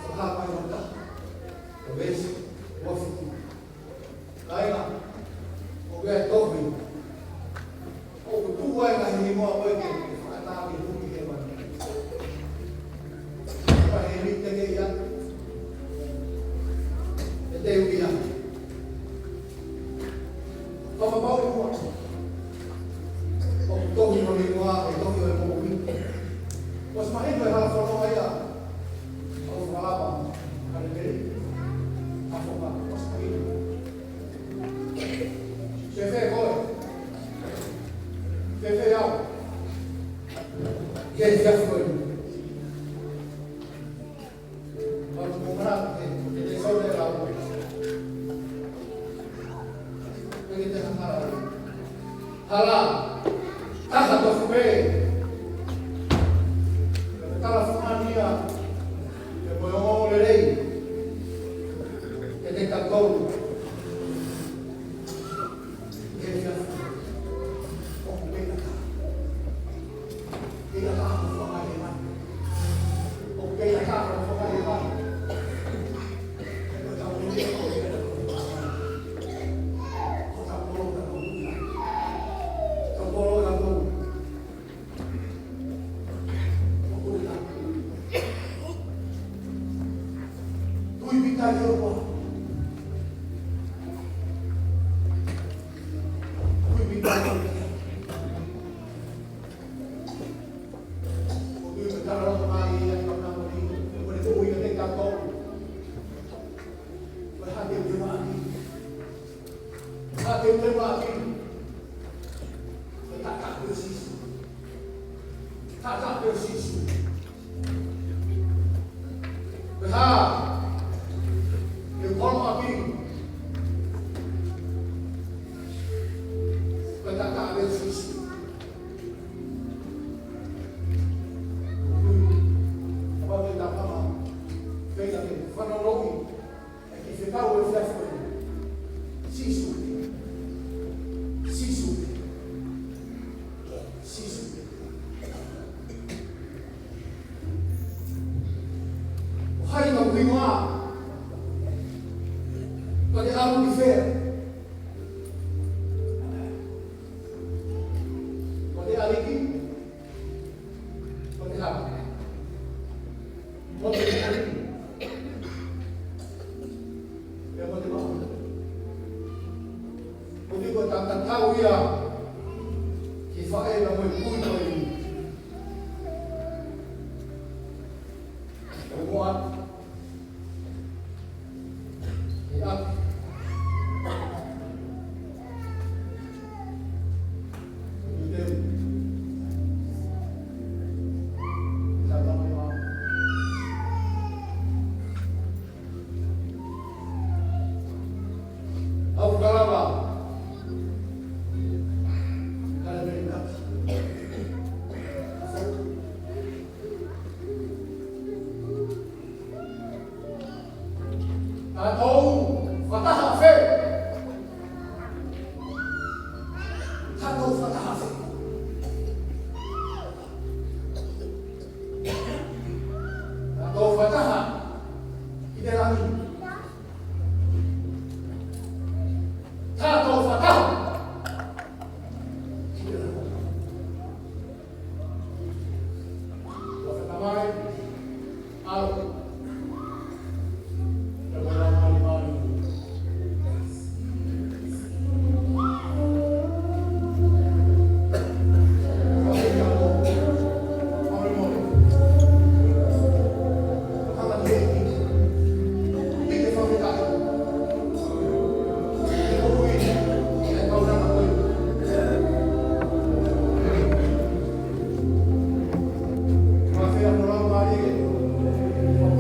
Fakahā mai ʻe he taha, ko e veesi uofitu. Kāinga, ʻoku ʻi ai e tohi ʻoku tuʻu ai e ngaahi hingoa ko ē ke fakatātā ke tuʻu ʻi hēvani. Ka heni te ke ia, ʻe te u ia. Fakapapauʻi muʻa ʻoku tohi hono hingoa ʻi he tohi ʻo e moʻui. ʻOsi mahino e hala fononga ia ʻo Falaba, Kaleveli, ʻa Falaba, ʻosi mahino. Fēfē koe? Fēfē au? Ke fēfē koe? Ua, ko e mana, ʻe, ʻe te sole lau. ʻE te hanga lau. Hala, taha tofu pē. ʻE te tala fungani ia, ʻe mo e ongoongolelei, ʻe te tatau. ʻE te hanga, ʻoku pehē. Taʻataʻa pē ʻo Sīsū. Taʻataʻa pē ʻo Sīsū. Ko e hā ʻe koloaʻaki? Ko e taʻataʻa pē ʻo Sīsū. Kapau te tau hanga pē ke fanongoʻi ʻa e kiʻi fekau ʻo e efiafi ni. Sīsū. Sīsū. Sīsū. ʻO hai ʻetau hingoa? Ko e ʻAlo ki fē? Ko e ʻAliki? Ko e Hā? Ko e Moʻui? Pea ko e Maʻu? Ko e tangata tau ia ki he faʻē naʻa mo e kui ko eni. Ko e moa. Ia. Ia. Ia. ʻAu kalava. Kale mei kati. Tatou fakataha fē? Tatou fakataha fē? Tatou fakataha ki te langi. Tatou fakataha ki te langi. Ko e Tamai, ʻAlo, pea mo e Laumālie Māʻoniʻoni.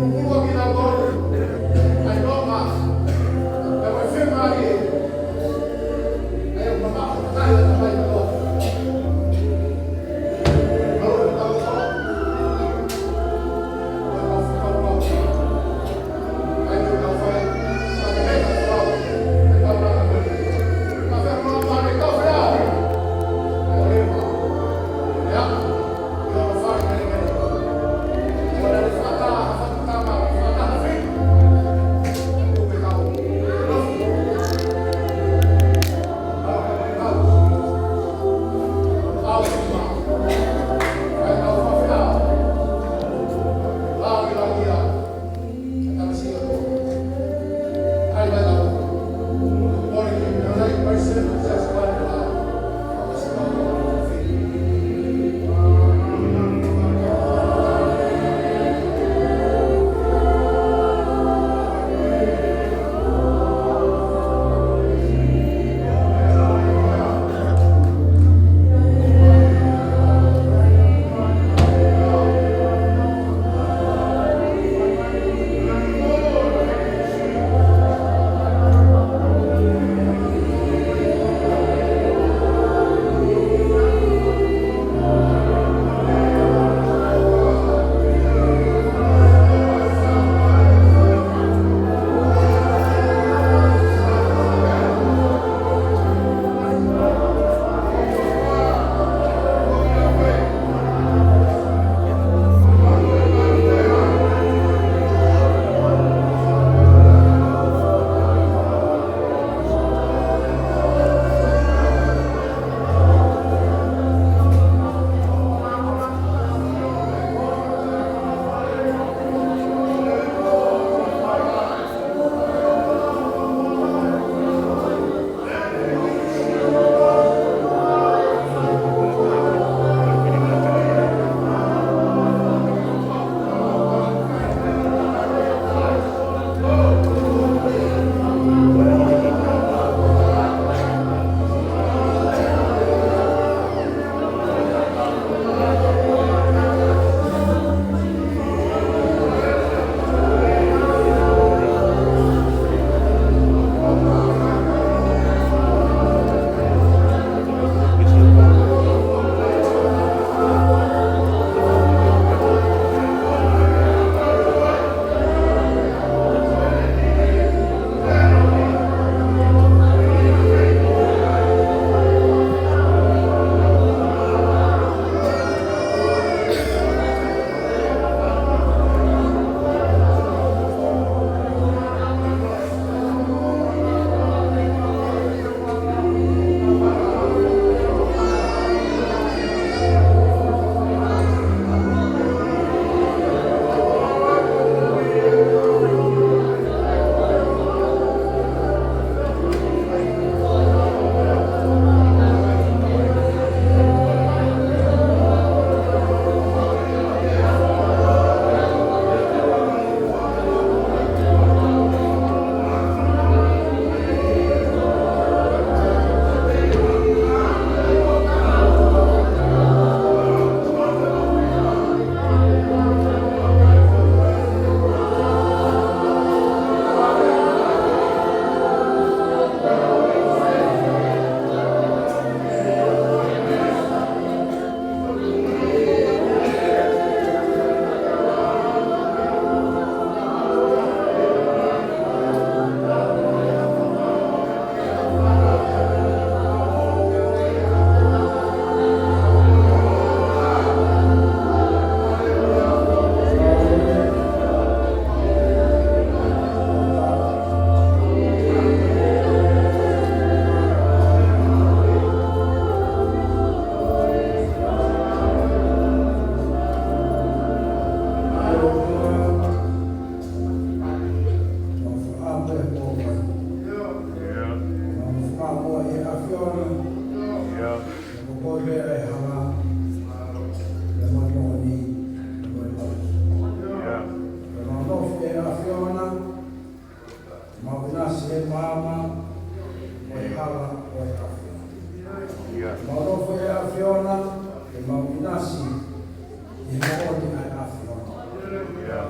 Moʻoni ʻa e ʻAfiona.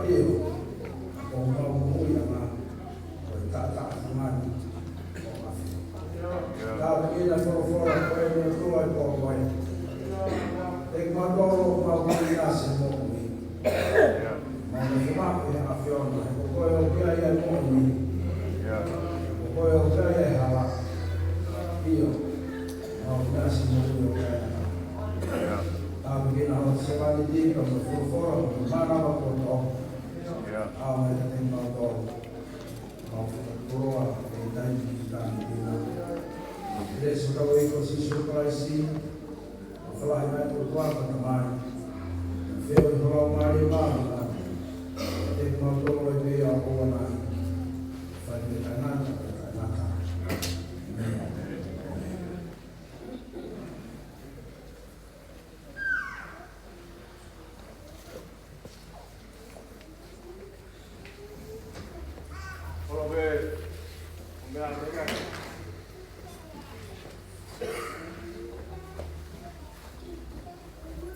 ʻIo, ko homau moʻuiʻanga ko e taʻataʻa fungani ʻo e ʻAfiona. Tāpuekina e folofola ko eni ʻa e ʻOtua ʻi he pō ko eni. Teʻeki mau tolo mau ki nasi moʻui. Mau nofo maʻu ʻi he ʻAfiona, he ko koe ʻoku ʻi ai ʻa e moʻui. Ko koe ʻoku ʻi ai ʻa e hala. ʻIo, mau nasi moʻui ʻoku ʻikai ngata. Tāpuekina hoʻo sevāniti, ko e folofola, ko e mānava kotoa. ʻAo mai kiate kimautolu. Mau fakatuʻuloa ʻi he taimi ni kiate kimoutolu. Lesi ʻa hotau ʻEiki ko Sīsū Kalaisi, ʻa e fālahi ʻa e ʻOtua ko e Tamai, feohi ʻa e Laumālie Māʻoniʻoni, ʻiate kimautolu ʻi he ʻaho ni, fai mei taʻengata ki he taʻengata. ʻĒmeni.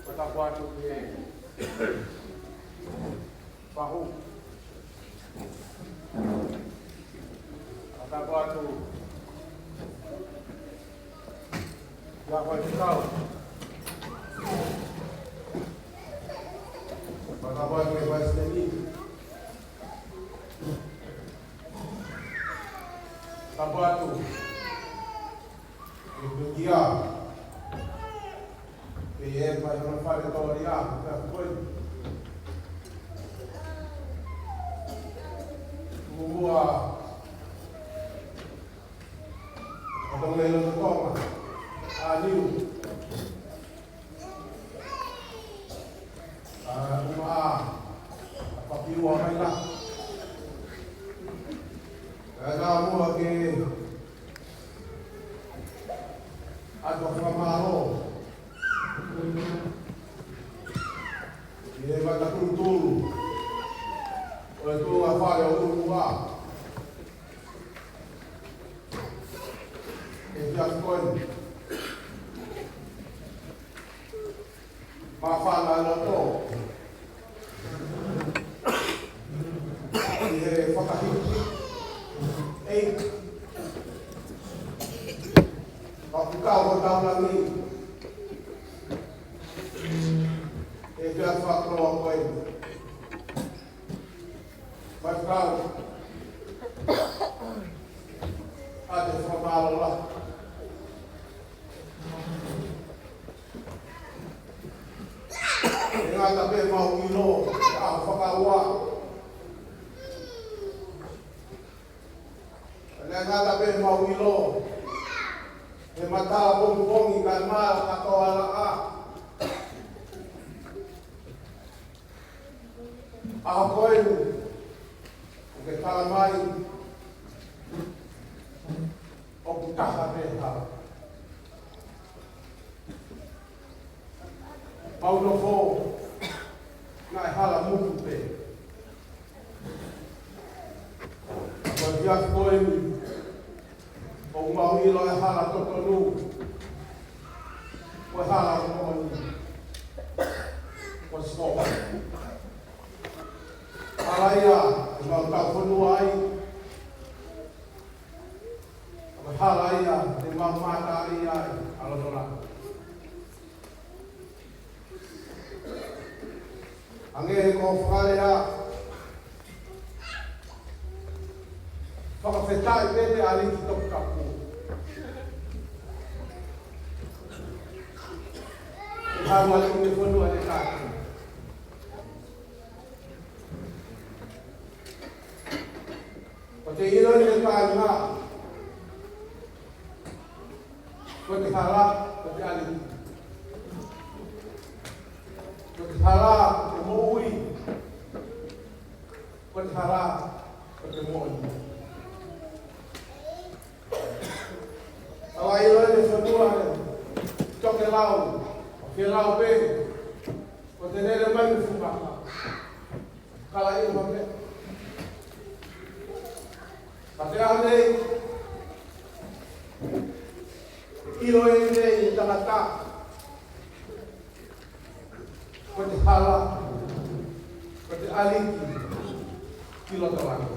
Fakatapu atu ki he fahu. Fakatapu atu ki he faifekau. Fakatapu atu ki he palesiteni. Fakatapu atu ki he pekia. Pea ʻi he fai hono fale tōlia, pea ko e muʻa ʻa Tonga ʻi loto Tonga, ʻa Niu, ʻa Uma, ʻa Papiua mai la. Pea naʻa muʻa ke ʻoatu ʻa e fakamālō ʻi he matakutulu ʻo e tuʻunga fale ʻo ʻUlua. ʻE fiafia ko eni. Māfana ʻa loto ʻi he fakahiki ʻEiki ʻoku kau ʻo taulangi. ʻE fiafia ko eni. Faifekau, ʻoatu e fakamālō lahi. ʻE ngata pē ʻemau ʻilo, ʻa e fakaua. ʻE ngata pē ʻemau ʻilo, he matala pongipongi kae maʻu kātoa laʻā. ʻA ko eni, ʻoku ke tala mai, ʻoku taha pē hala. Mau nofo, naʻe hala muku pē. Ko e fiafia ko eni, ʻoku mau ʻilo e hala totonu, ko e hala moʻoni, ko Sihova. Hala ia ʻe mau taufonua ai, ko e hala ia ʻe mau mātā ai ʻa e loto laka. Hangē ko e fakalea, fakafetaʻi pē ki he ʻAliki Toputapu. ʻE haʻu atu ʻi he fonua ʻo e kātoa. Ko e ʻilo ʻi he kāinga, ko e hala, ko e ʻAliki. Ko e hala, ko e moʻui. Ko e hala, ko e moʻui. Tala ʻilo ʻi he fonua ʻe tokelau, ʻo ke lau pē, ko e lele mai ʻa e fuka. Kala ʻi he mape. Ka te ʻaho nei, ʻilo ʻeni ʻe he tangata, ko e hala, ko e ʻAliki ki loto langi.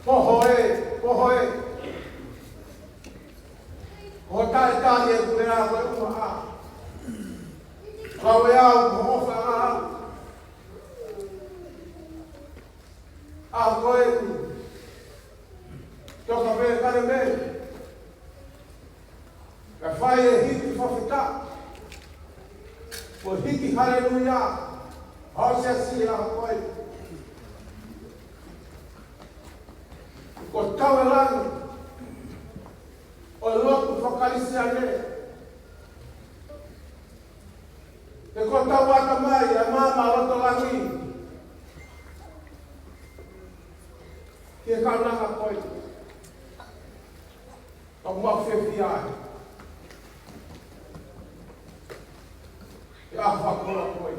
Poho ē, poho ē. Ko e taʻetali ʻeku lea ko e ʻumaʻā. Kau e au, ko hoʻo ʻofa ʻaʻau. ʻA ko e toka pē kale mei. Ka fai e hiki fakafetaʻi. Ko e hiki haleluia. Hausiasi ʻa ko e. Ko e tau e langi. ʻO e lotu faka-Kalisitiane. He ko e tau ʻatamai ʻa e maama loto langi. Ki he kaunanga ko e. Ka mau fiefia ai. He ʻaho fakakoloa ko e.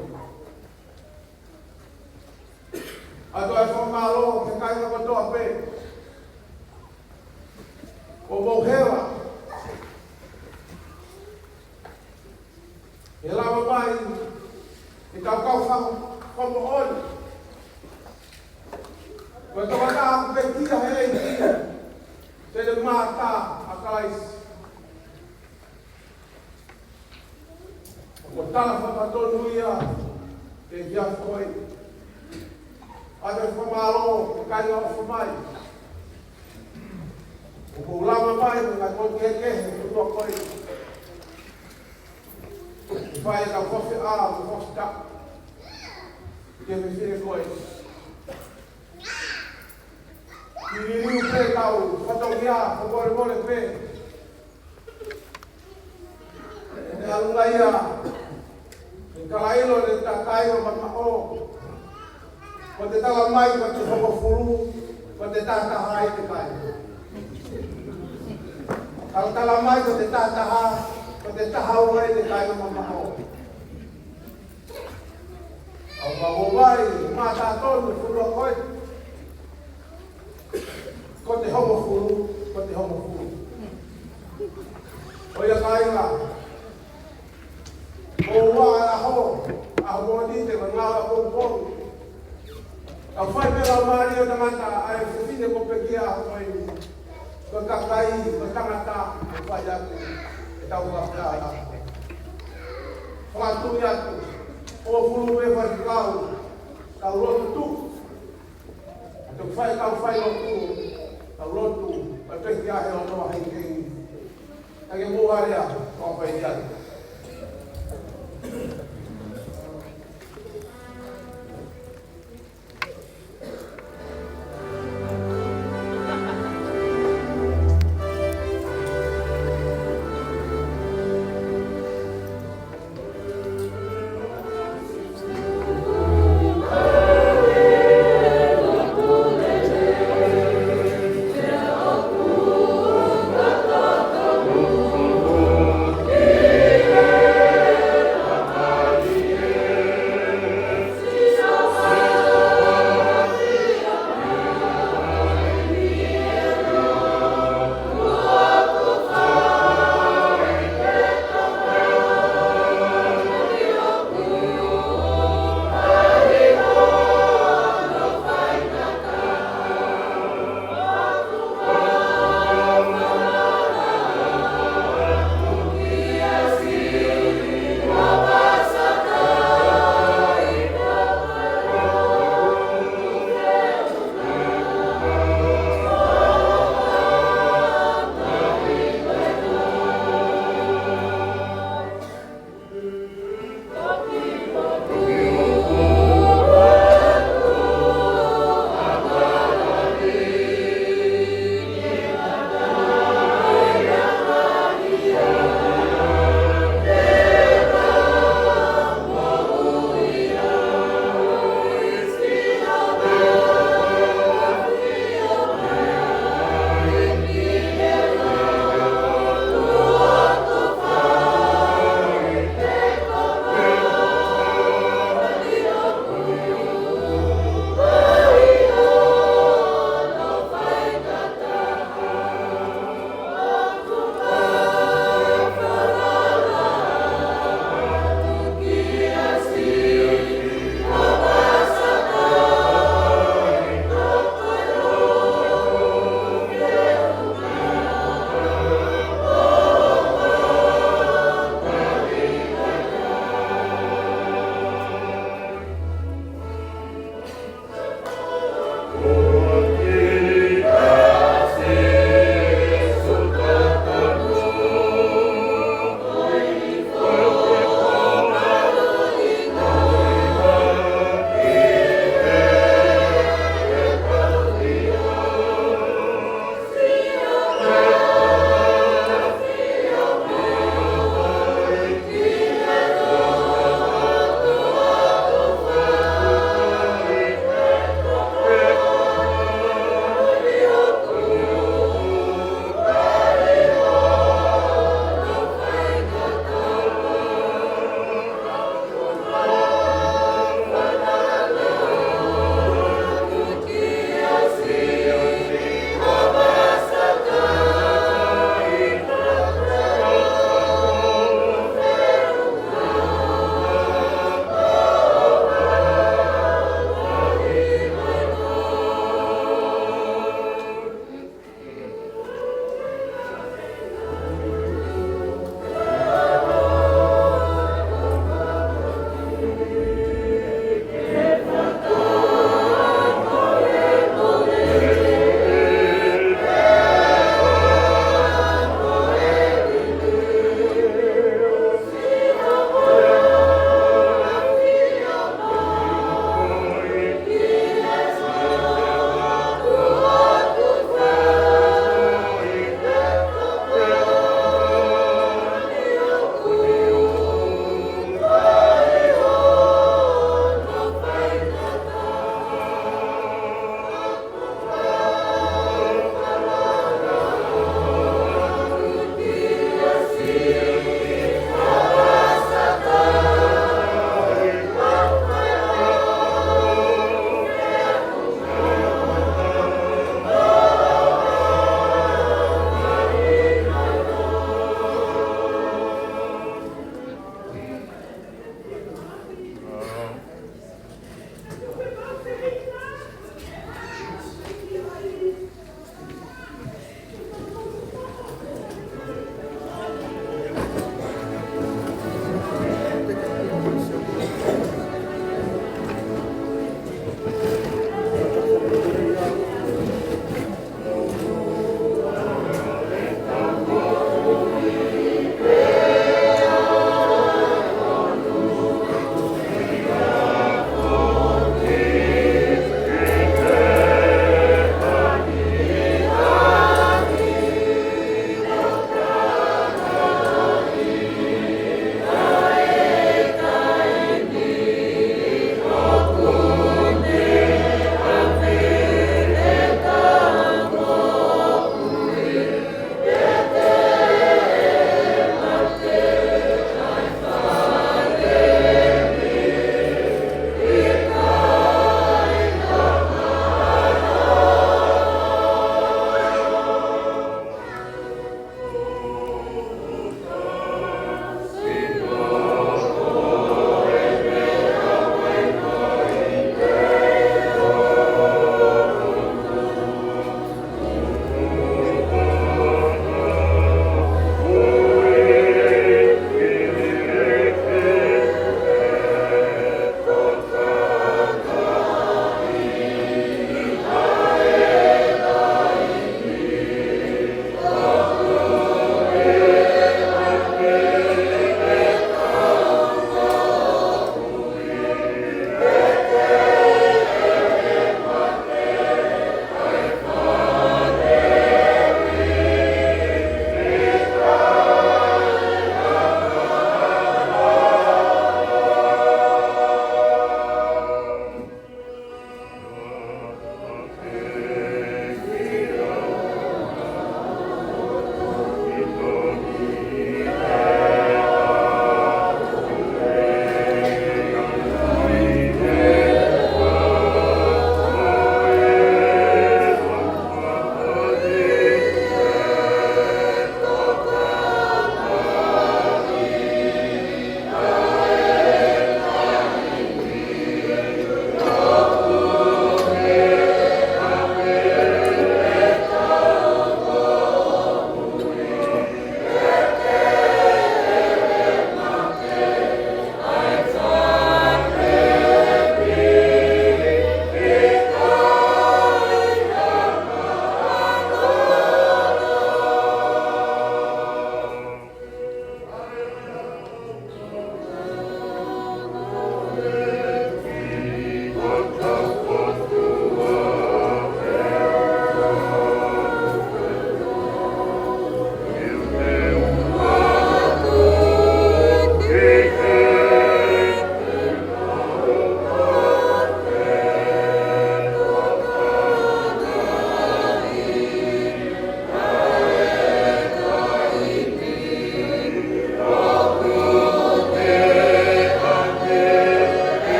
ʻA e fakamālō ki he kāinga kotoa pē. ʻO mou hela. He lava mai, he kau kau faka-, fakamoʻoni. Ko e tangata ʻoku pekia he ʻEiki, te ne mātā ʻa Kalaisi. Ko e tala fakatonu ia, ke kia koe. ʻA e fakamālō, kāinga ʻofa mai. ʻOku mou lava mai, mo e ngaahi potu kehekehe, ko e tua ko e. Fai ka kofi a, ko kofi ta. Ke me fie ko e. Ki liliu pē kau, fatongia, ko mole mole pē. Ko e ʻalunga ia, ko e kalailo ʻo e takai ʻo mamaʻo. Ko e talamai ko e hongofulu, ko e tahataha ʻi he kai. Ka talamai ko e tahataha, ko e taha ua ʻi he kai ʻo mamaʻo. ʻOku mau ʻomai, mātā tonu, fulu ko e. Ko e hongofulu, ko e hongofulu. ʻOiauē kāinga. ʻOua ʻe ʻaho, ʻaho Mōnite, ko e ngaahi ʻaho pongipongi. Ka fai pē lau mālie ʻo e tangata, ʻa e fefine ko e pekia ko e. Ko e kakai, ko e tangata, ko e fai atu. ʻE tau fakafeʻao. Fakatui atu. ʻO fulu e faifekau. Tau lotu tu. ʻA e tau fai, tau fai lotu, tau lotu, ʻa e pekia he ʻOtua hei kei. Ka ke mou alea, kau fai atu.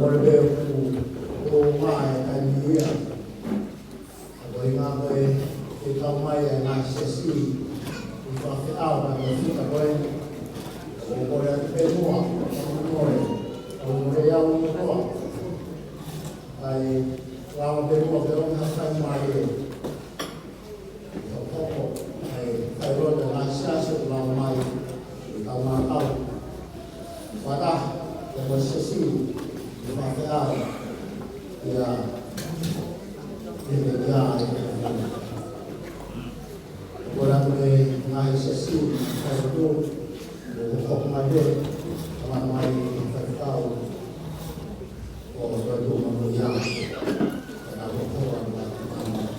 Kole pē ʻoku, ʻoku ʻomai e taimi ia. Ko e ʻuhinga ko e, ke kau mai e ngaahi siasi ʻi he faifekau, ka ko e fika ko ē, ʻoku kole atu pē muʻa, ʻoku kole, ʻoku kole au muʻa. ʻAi, lava pē muʻa ke ʻomi ha fai mai e. Hokohoko, ʻa e kailoa ʻa e ngaahi siasi ʻoku lava mai, ʻi he kau mākau. Fakataha, ʻa e ngaahi siasi, ʻi he faifekau, ia, ʻi he, ia, ʻi he, ʻoku ʻi ai e ngaahi siasi, kailoa, ʻo hokohoko mai pē, kamata mai ʻi he faifekau, ʻo, ʻo, ʻo, ʻo, ia, ʻa e kau hokohoko, ʻa e kau mākau.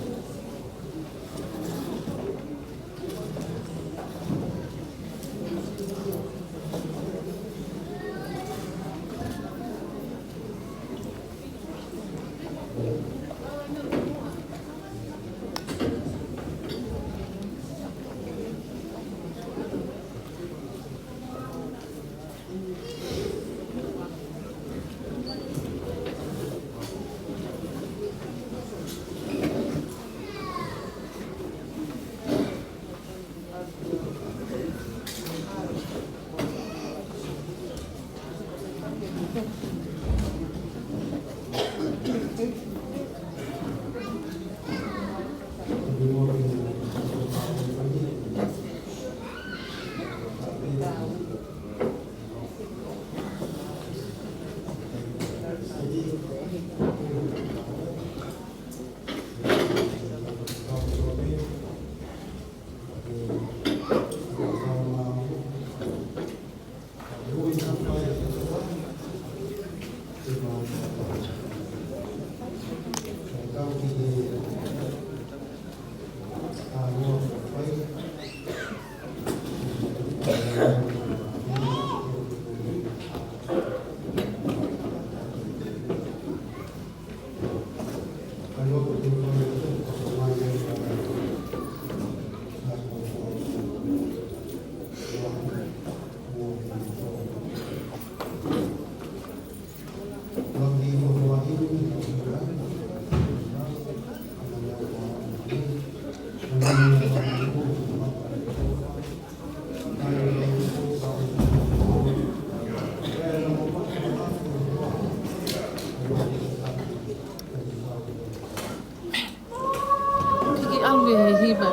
Hiki ʻalu ki he hiva.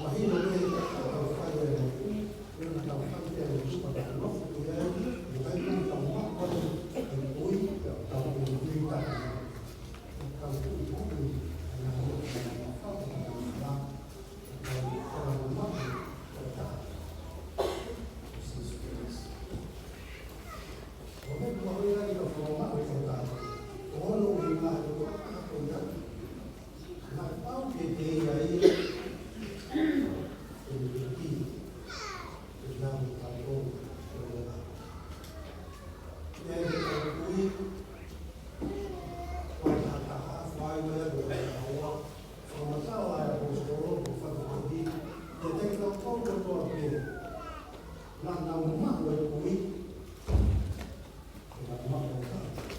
Mahino pē ʻetau fai ʻa e moʻui, ʻetau fai ʻa e moʻui, ʻetau nofo ki ai, ʻoku ʻikai ke tau maʻu ai e moʻui, ʻetau moʻui taki. ʻEtau moʻui, ʻetau moʻui, ʻetau moʻui, ʻetau moʻui, ʻetau moʻui, ʻo Sīsū Kalaisi. ʻO ne kuaʻi ai ka whakamaʻu e kautau. ʻO ono ui mai ko e kautau. Naʻe pau ke teʻia ia ke ne piki ke nau tautolu ko e ʻOtua. Ia ke tau kui, ko e taha taha, fai mai ʻa e kautau. Fakamatala ʻa e ʻaposetolo, ko Fakafeʻi, te tau tautolu kotoa pē. Naʻa nau maʻu e kui, naʻa nau maʻu e kautau.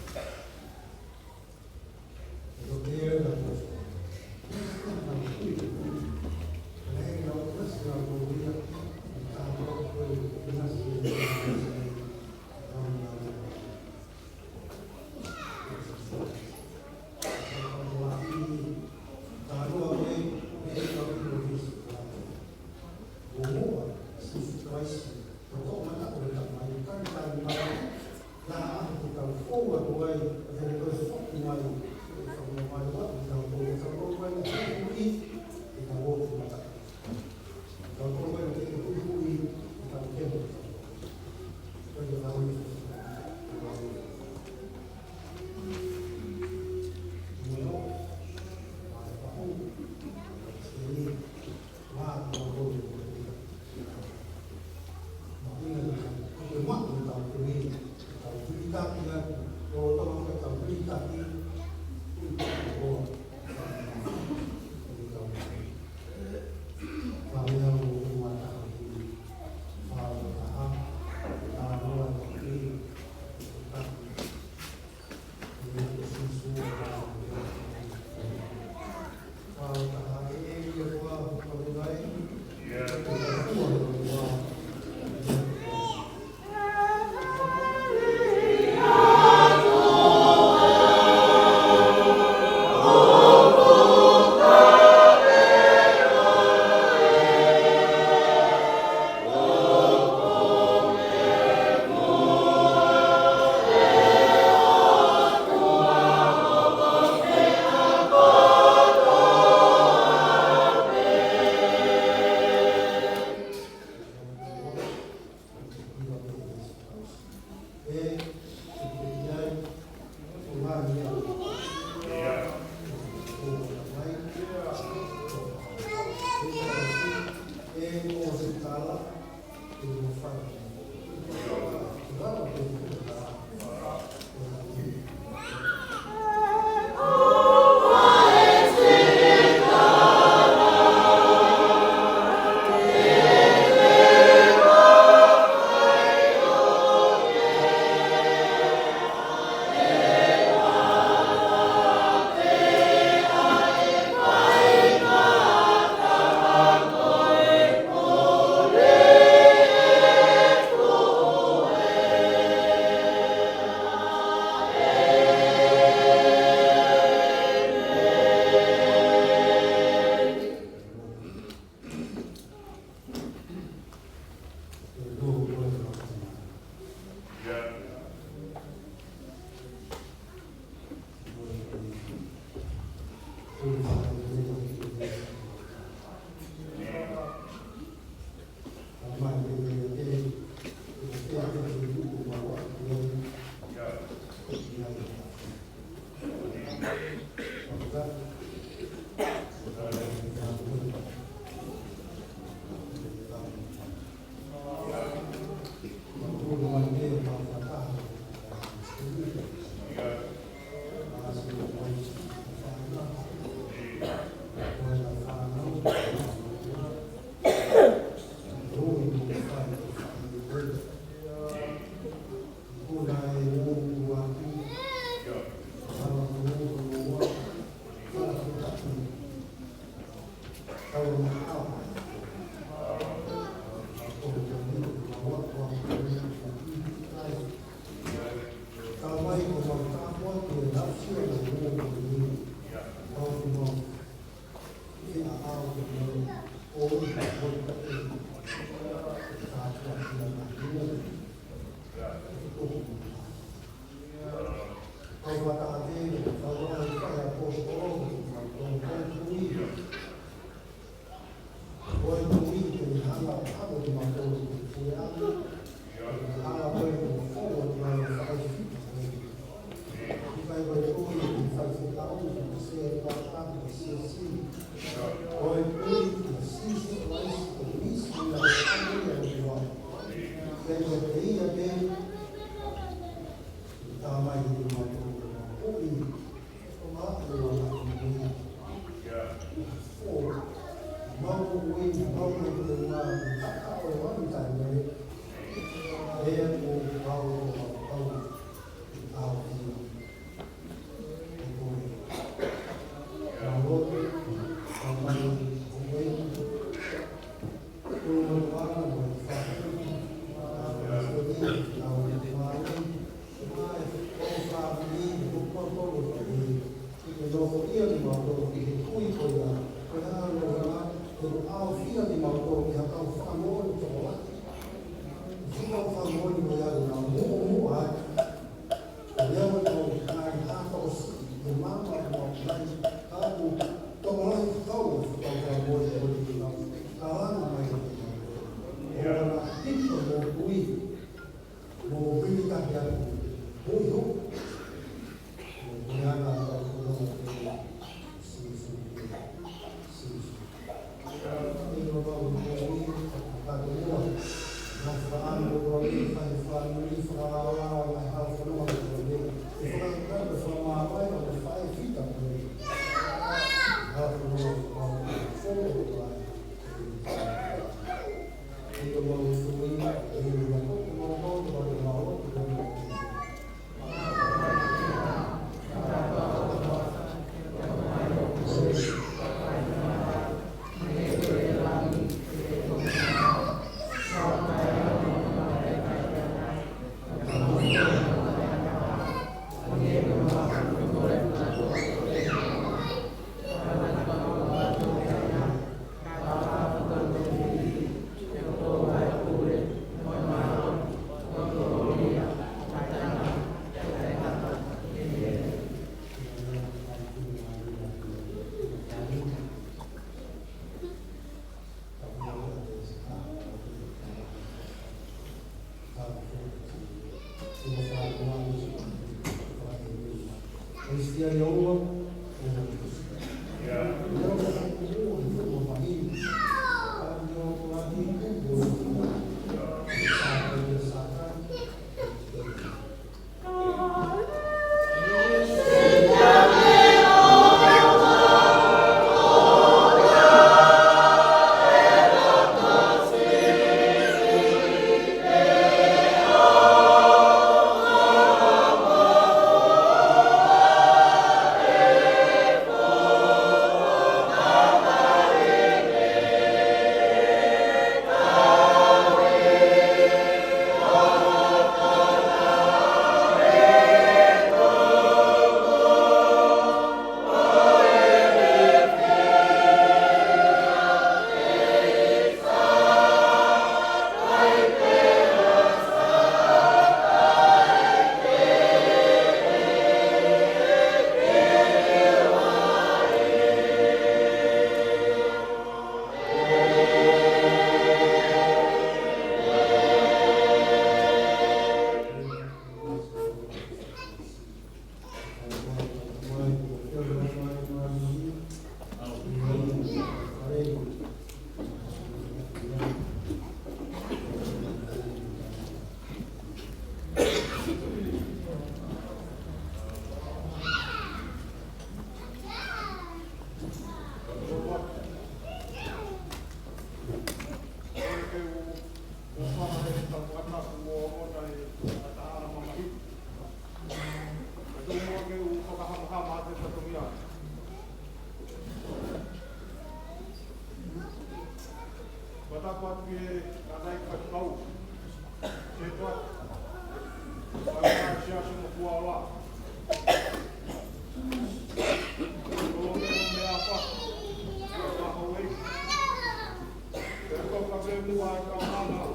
Ua e kaunanga.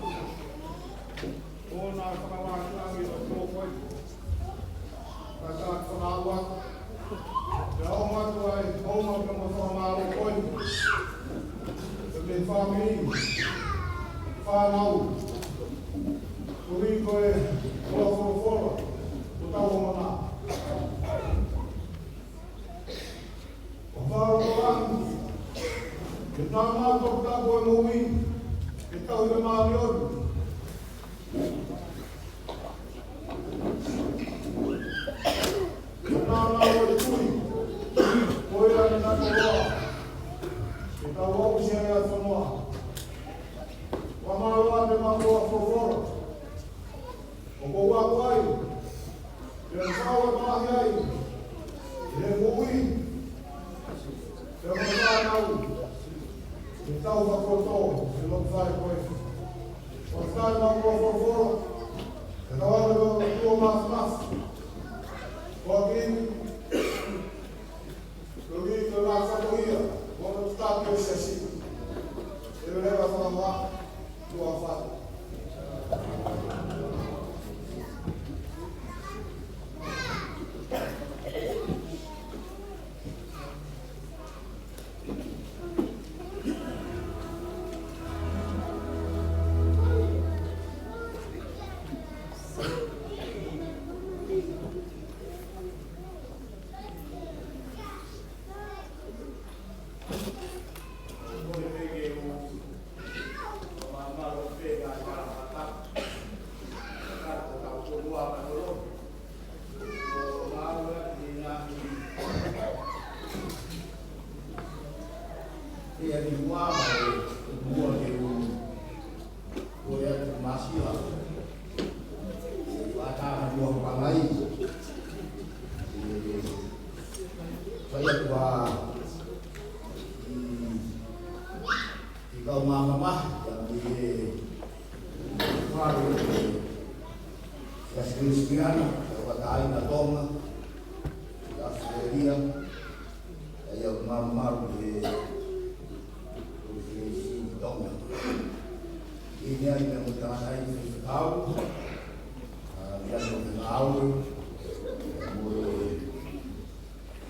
ʻOna fakavālangi ʻo tō koe. Ka ta fakaua. Pea ʻomi atu ai, ʻomi atu mo fakamālō koe. Pea mei he fāmili. Fānau. Koeʻuhi ko e folofola. Ko tau ʻomi na. ʻO fālō ko langi, ke tau nau tokotā ko e moʻui, ke tau ʻi he māʻoniʻoni. Ke tau nau ʻo e tui, ko ia ne nau koloa, ke tau aʻusia ʻa e fonua. Fakamālō atu mo e folofola. ʻOku ou ako ai, pea u fālō ai, ʻi he moʻui, pea mo e fānau, ke tau fakatō, ke loto fai koe. ʻOku ou fai mo e folofola, ke tau ʻalu ʻo tuʻu mafimafi. Ko kini, Koeʻuhi ko e ngaahi fatongia, mo e taki ʻo e siasi. ʻE leva fakamaʻa, tuʻa fai. Ko ia te Masila. Ua tā na ua pangai. Fai atu ā, ʻi, ʻi kau māmā, ia ʻi he, fai, ia Sikilisikiana, ia Wataina Tonga, ia Australia, ia ʻoku māmā ʻi he, ʻi he Tonga. ʻI he ʻai mo e tangataʻeiki fekau, ʻa, ia mo e ngāue, mo e,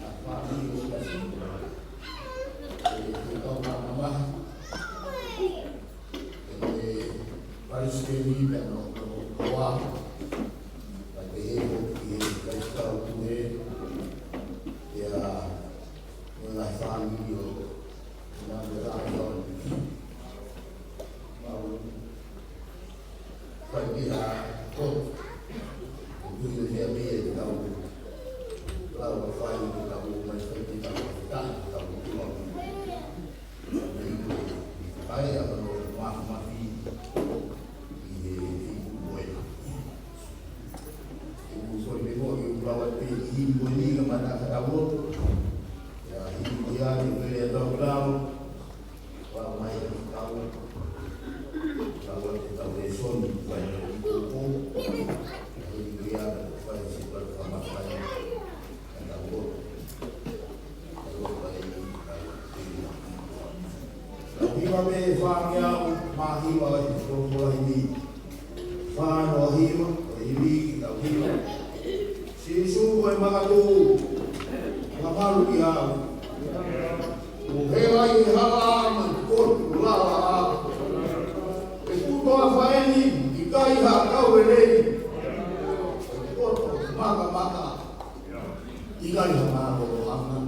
ʻa, fāmili ʻo Siasi, ʻe, ʻe kau māmā, ʻe, ʻe, Palisiteni pea mo, mo, mo, ʻa, pehē foki ʻe, ʻe, ʻe, ʻe, ʻa, mo e ngaahi fāmili ʻo, ʻo, ʻo, ʻo, mau fai pē ha koto. ʻOku ʻi ai pē ʻetau lau ʻa fai ke tau mai fai ke tau fai ke tau tuʻa. Mei ko e fai ʻa hono mafimafi ʻi he ipu moena. ʻOku soli pē ko e ʻoku lau atu pē ʻi he ipu moena ka mata ka tau lotu. Ia, hili ko ia, ke pele ʻetau lau. Ua mai e tau. Tau atu ʻetau lēsoni, ua e tau ipu ko. Hili ko ia, fai si ua fakamafai. Ka tau lotu. Tau lotu ai, tau lotu. Tau hiva mei he fāngeau mā hiva ʻo e folofola himi. Fā noa hiva, ʻo e himi ki tau hiva. Sīsū ko e makatuʻu, ʻa malu ki au. ʻO hela ʻi he hala mo e kotu lala. ʻE tuʻu toafa eni, ʻikai ha kau lelei. ʻE koto makamaka. ʻIkai ha mālōlōʻanga.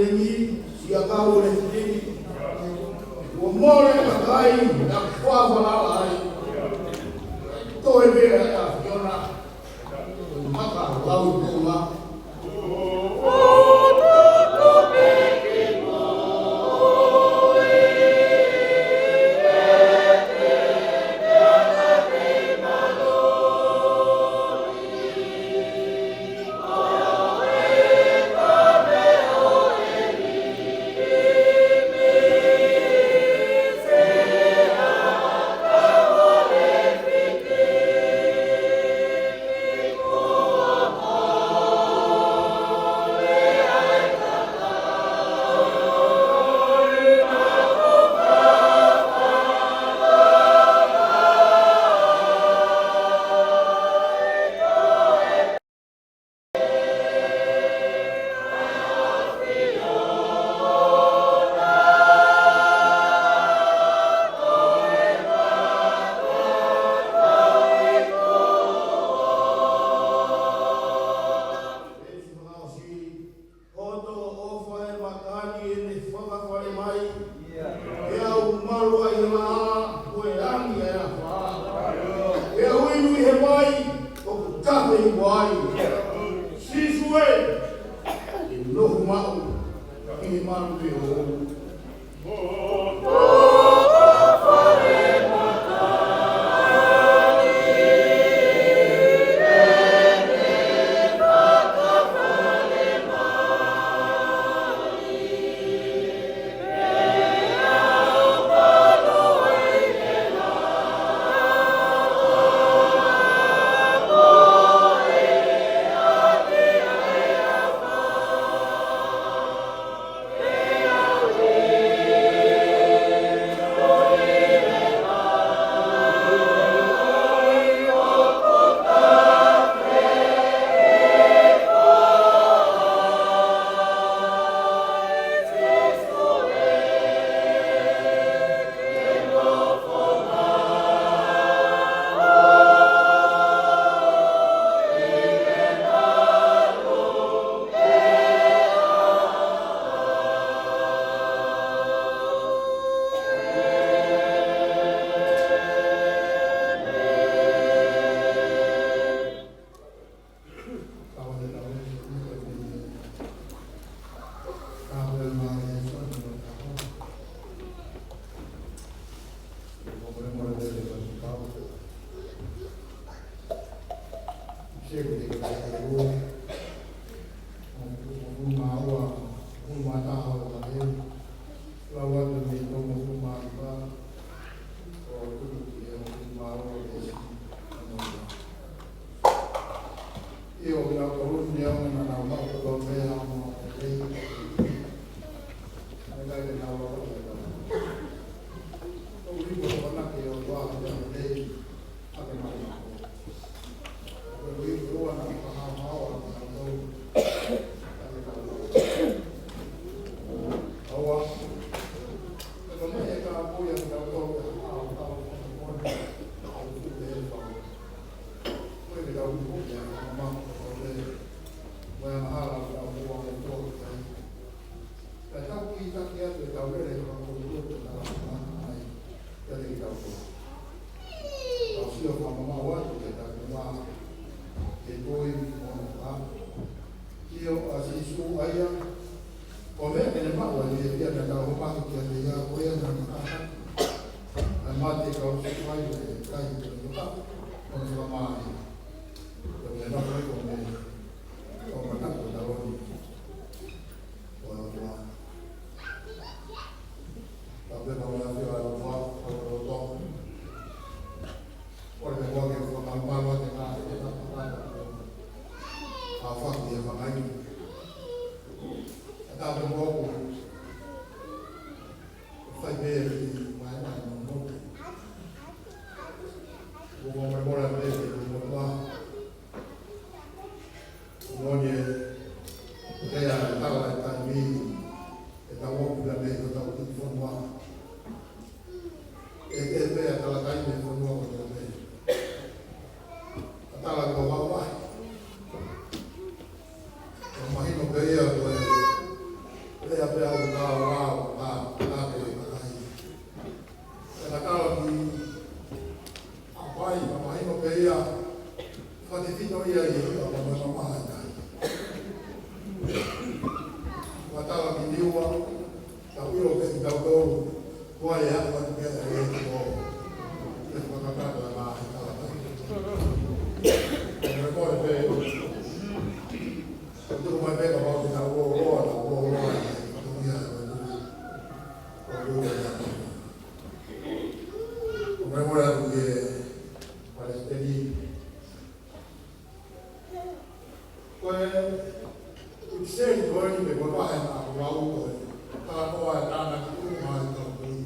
Siʻi ʻakau ʻo e fitini, kuo mole e kakai naʻa ku falala ai. Toe pē ʻa e ʻAfiona, maka lau tula. Hoto ʻofa e makani ʻene fakafale mai. ʻIa. ʻE au malu ai he laʻā, ko e angi e afā. ʻE au inu ʻi he vai, ʻoku tafe ʻi ai. Sīsū ē, ke nofo maʻu ʻi he malu pē ʻoʻou. Kae tau kiʻi taki atu ʻetau lele fakakolokolo ʻo tala mai kiate kitautolu. Tau sio fakamamaʻu atu ki he takimuʻa ʻi he tui mo hono fā. ʻIo, ʻa Sīsū ʻa ia, ko e meʻa ke ne maʻu ʻa e fiefia naʻa tau hoko atu kiate ia, ko ia naʻa ne hāhaki ʻa e mate kae ʻosi fai ʻa e kai ʻo e toka, ʻo ne fakamāʻopoʻopo. Ko e meʻa ko e meʻa, ʻo mataku ʻo taloni. Ua, ua. Tapu mo e ʻafio ʻa e ʻOtua, ʻa e loto. ʻOku ou kole ke fakamalumalu atu ʻa e ngaahi ʻe tapu ʻa e ʻOtua. ʻA faki e fakaʻi. ʻA tapu mo ʻoku fai pē ʻi mai mai no no. ʻOku ou kole pē ke ʻoku ʻOtua. Moʻoni e, ʻe ʻa e tala e taimi, ʻe tau ō pē mei hotau kiʻi fonua. ʻE, ʻe pē ʻa e tala taimi e fonua ko ʻetau pē. ʻA e tala ko e vavae. ʻOku mahino pē ia ko e, ʻe Pea u ka wa ka ka ke ka kai. Pea ka tala ki a pai ka mahino pē ia. Fakatefito ia i ka ma ma ma ha kai. Ka tala ki niua. Ka ʻilo pē ki tau tolu. Kua e haʻu atu pē e ko. Ke fakakata ma ha kai. Ko e ko e pē. Ko tuku mai pē ka mau ki tau lōloa, tau lōloa. Ko ia e ko e. Ko ia e ko e. Ko e ko e ko e. Palesiteni. Ko e, ʻipiseli ko eni pe ko e vahe naʻa ku lau ko e. Talanoa e tānaki ʻuma ʻi tau kui.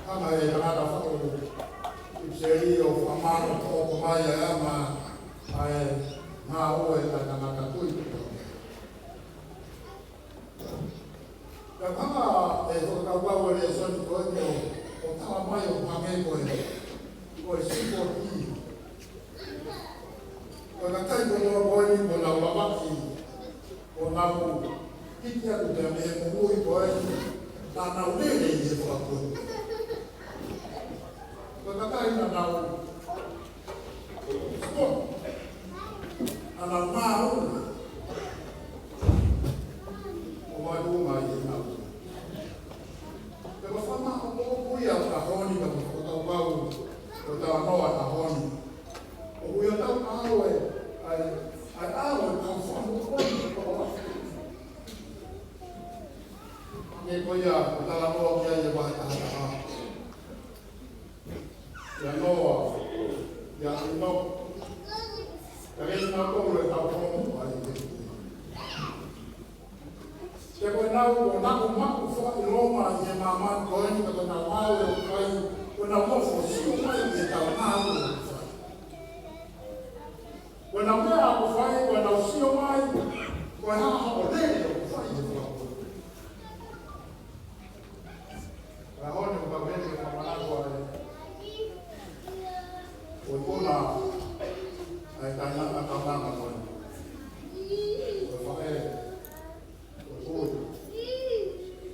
Hanga e tangata faʻu ʻipiseli ʻo fakamālō ko mai e anga ʻa e ngāue ʻa e tangata tui. Ka hanga e fakakaukau e lēsoni ko eni ʻo, ʻo tala mai ʻo hangē ko e, ko e sipoti. Ko e kakai ko eni ko eni ko nau lavaki, ko nau hiki atu pea mei he moʻui ko eni, naʻa nau lele ʻi he fakapō. Ko e kakai naʻa nau Ana mau. ʻO mai ʻo mai e mau. Te ka fana o ko ia ka honi ka ko ka mau. Ko ta noa ka honi. ʻO ia tau awe. Ai, ai awe ka fana o ko ia. Ne ko ia, ko ta noa kia ia wa ta ta. ʻIa Noa, ʻia ʻInoke. Ka ke na ko le tau ko mo ai te. Ke ko nau, ko nau maku fo i Loma, ʻi he māmani ko eni ka ko nau mau e kai, ko nau ko fo si o mai ʻi he tau mau e kai. Ko nau mea ko fai, ko nau si o mai, ko e haha o le ko fai e kai. Ka honi ʻo ka meni ka manako ai. ʻO kona ai ka na ka ka na ka kona. ʻO faʻē. ʻO kona.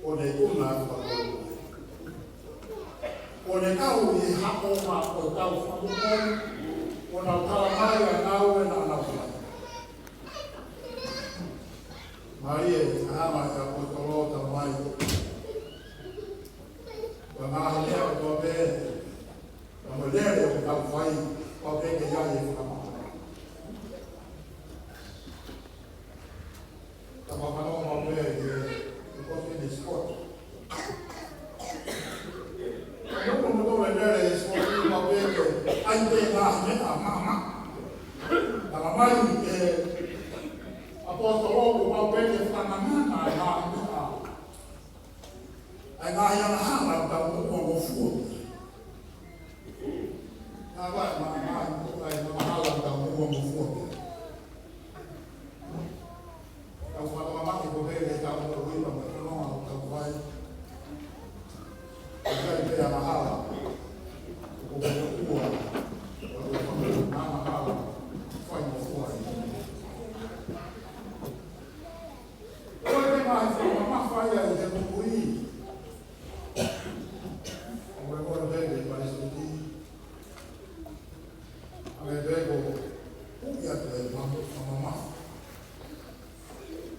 ʻO ne kona ai ka kona. ʻO ne kau ʻi haʻo ma ʻo kau fakukon. ʻO nau kala mai a nau e na nau fai. Mai e, ʻa mai ka ko tolo ta mai. Ka ngā hea ko pē, ka mo lele o ka fai, ko pē ke ia e whakamau. Ka whakamau mau pē ke, ke ko pē ne sport. Ka mo mo mo lele e sport, ko pē ke, ai pē ngā hea mama. Ka mai e, apostolo ko mau pē ke whakamana ngā hea. ʻAi ngā hea na hana tau mo mo mo fua. Nā vai ma, ma, ʻai ngā hea na tau mo mo mo fua. Tau whakamamaki ko pē ke tau mo ui ma mo tono au tau vai. ʻAi pē a mahalo. Ko ko ko ua. Ko ko ko nā mahalo. Fai mo fua. Ko e meʻa ʻi he mamafa ia ʻi he moʻui. ʻO e kore pē ke palesiteni. ʻA e pē ko uki atu e mamafa.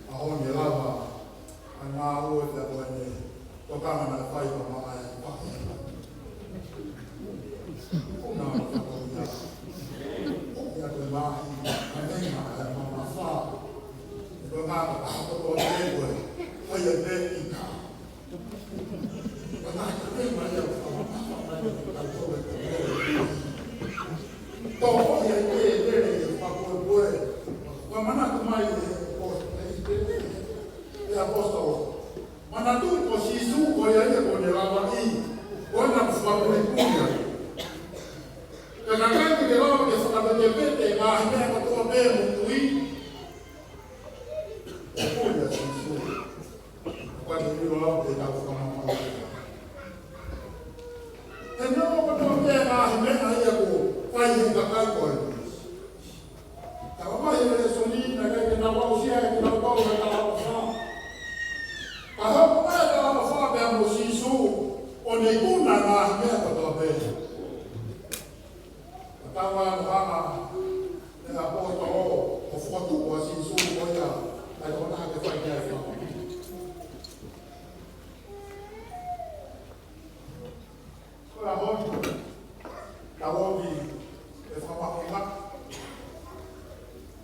ʻA honi lava, ʻa ngā ue te ko ene. Tokanga na fai ka mamae pahi. Ko na fakaia. Ko ia te mahi, a nei ma e mamafa. Ko na ka hako to te koe. Fai e te ika. Ko na ka te ma ia fakaia. Toko ia te te te fakaia. Ko mana ko mai e ko e te te. E apostolo. Manatu ko Sīsū ko ia ia ko ne lava ʻi, ko na kufuakui kuia. Ka ka kai ke lava ke fakapetepete ngā hea ko toa pē mo tui. Ko ia Sīsū. Ka te ilo lau ke tau whakamamau. He nau ko toa pē ngā hea ia ko fai he kakai ko e. Ka ʻomai e lēsoni, na kai ke na wau sia e ke na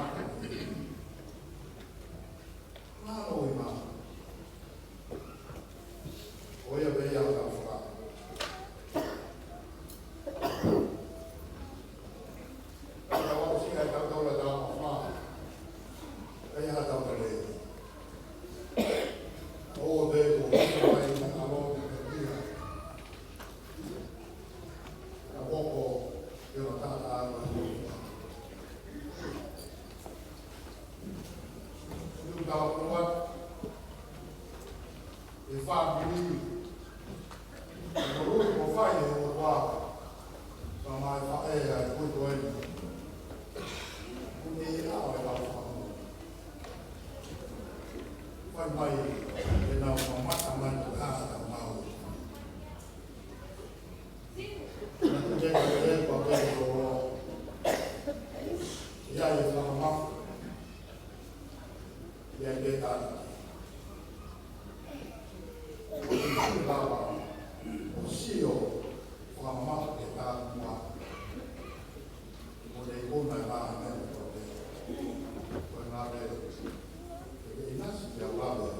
mata. Mālō ʻi māmani. ʻO ia pē ia ʻa e kau faka. Ka tau aʻusia ʻa e tautau ʻa e tama fā. Ka ia ha tau ka lei. ʻO te ko mai na alo te ia. Ka koko, ke o tata alo. Tau kua, ʻe fāmili, ʻe kōrua ko fai ʻe ʻOtua, ka mai faʻē ʻa e kui ko eni. Kuo ne ʻi ai ʻa e lau fāmili. Fai mai, ʻe nau mamata mai ko e hā ʻetau maau. Naʻa ku teʻeki ke u pehē ʻo, ʻi ai e fakamaʻu, ʻi ai e tānaki. Lava ʻo sio fakamaʻu ke tānaki. Mo te ikuna e ngaahi meʻa ko ē. Ko e ngaahi meʻa. ʻE ʻinasi ke au lave.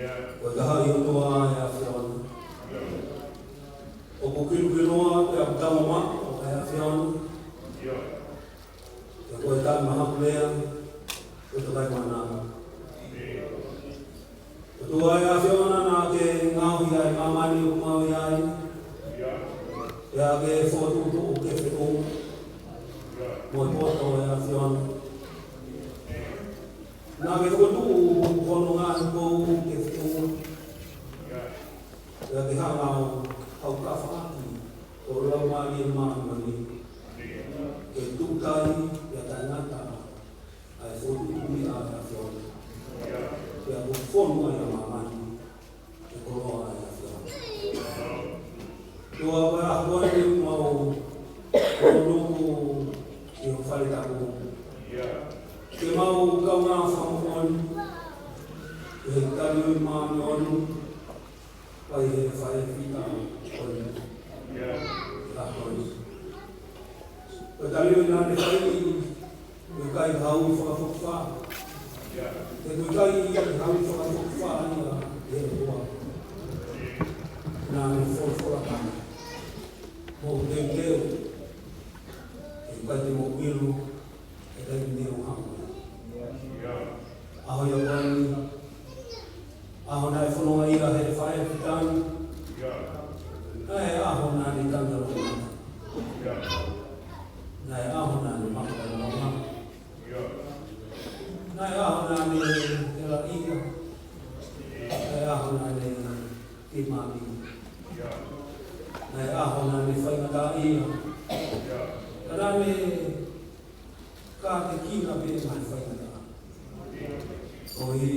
Ko e taha ia ʻOtua ʻa e ʻAfiona. ʻOku kilukiloa pea ʻoku taumamaʻo ʻa e ʻAfiona. Pea ko e taʻemahakulea, ko e tokaimaʻananga. ʻOtua ʻa e ʻAfiona, naʻa ke ngaohi ʻa e māmani ʻoku mau ʻi ai, pea ke fokotuʻutuʻu ke feʻunga mo e poto ʻa e ʻAfiona. Naʻa ke fokotuʻu hono ngaahi pou ke feʻunga, pea ke hanga ʻo haukafaki ʻo Laumālie Māʻoniʻoni ke tuʻutai pea taʻengata ʻa e fokotuʻutuʻu ʻa e ʻAfiona. Pea kuo fonu ai ʻa māmani ʻi he koloa ʻa e ʻAfiona. ʻOtua, ko e ʻaho ko eni ʻoku mau ʻalu atu ki ho fale tapu ke mau kaungā fakamoʻoni ʻi he taliui māʻoniʻoni ʻa e faifekau ko eni. Ko e taliui naʻa ne fai, ʻoku ʻikai ha ui fakafokifā. He ʻoku ʻikai ha ui fakafokifā ia ʻe he ʻOtua. Naʻa ne folofola mai mo teuteu, ʻoku ʻikai te mou ʻilo ʻe taimi ne u haʻu. ʻAho ia ko eni, ʻaho naʻe fononga ia he faifekau. Naʻe ʻaho naʻa ne tangaloʻo. Naʻe ʻaho naʻa ne makalonga. Naʻe ʻaho naʻa ne helaʻia. Naʻe ʻaho naʻa ne kimami. Naʻe ʻaho naʻa ne faingataʻaʻia. Ka naʻa ne kātekina pē ʻa e faingataʻa. Koeʻuhi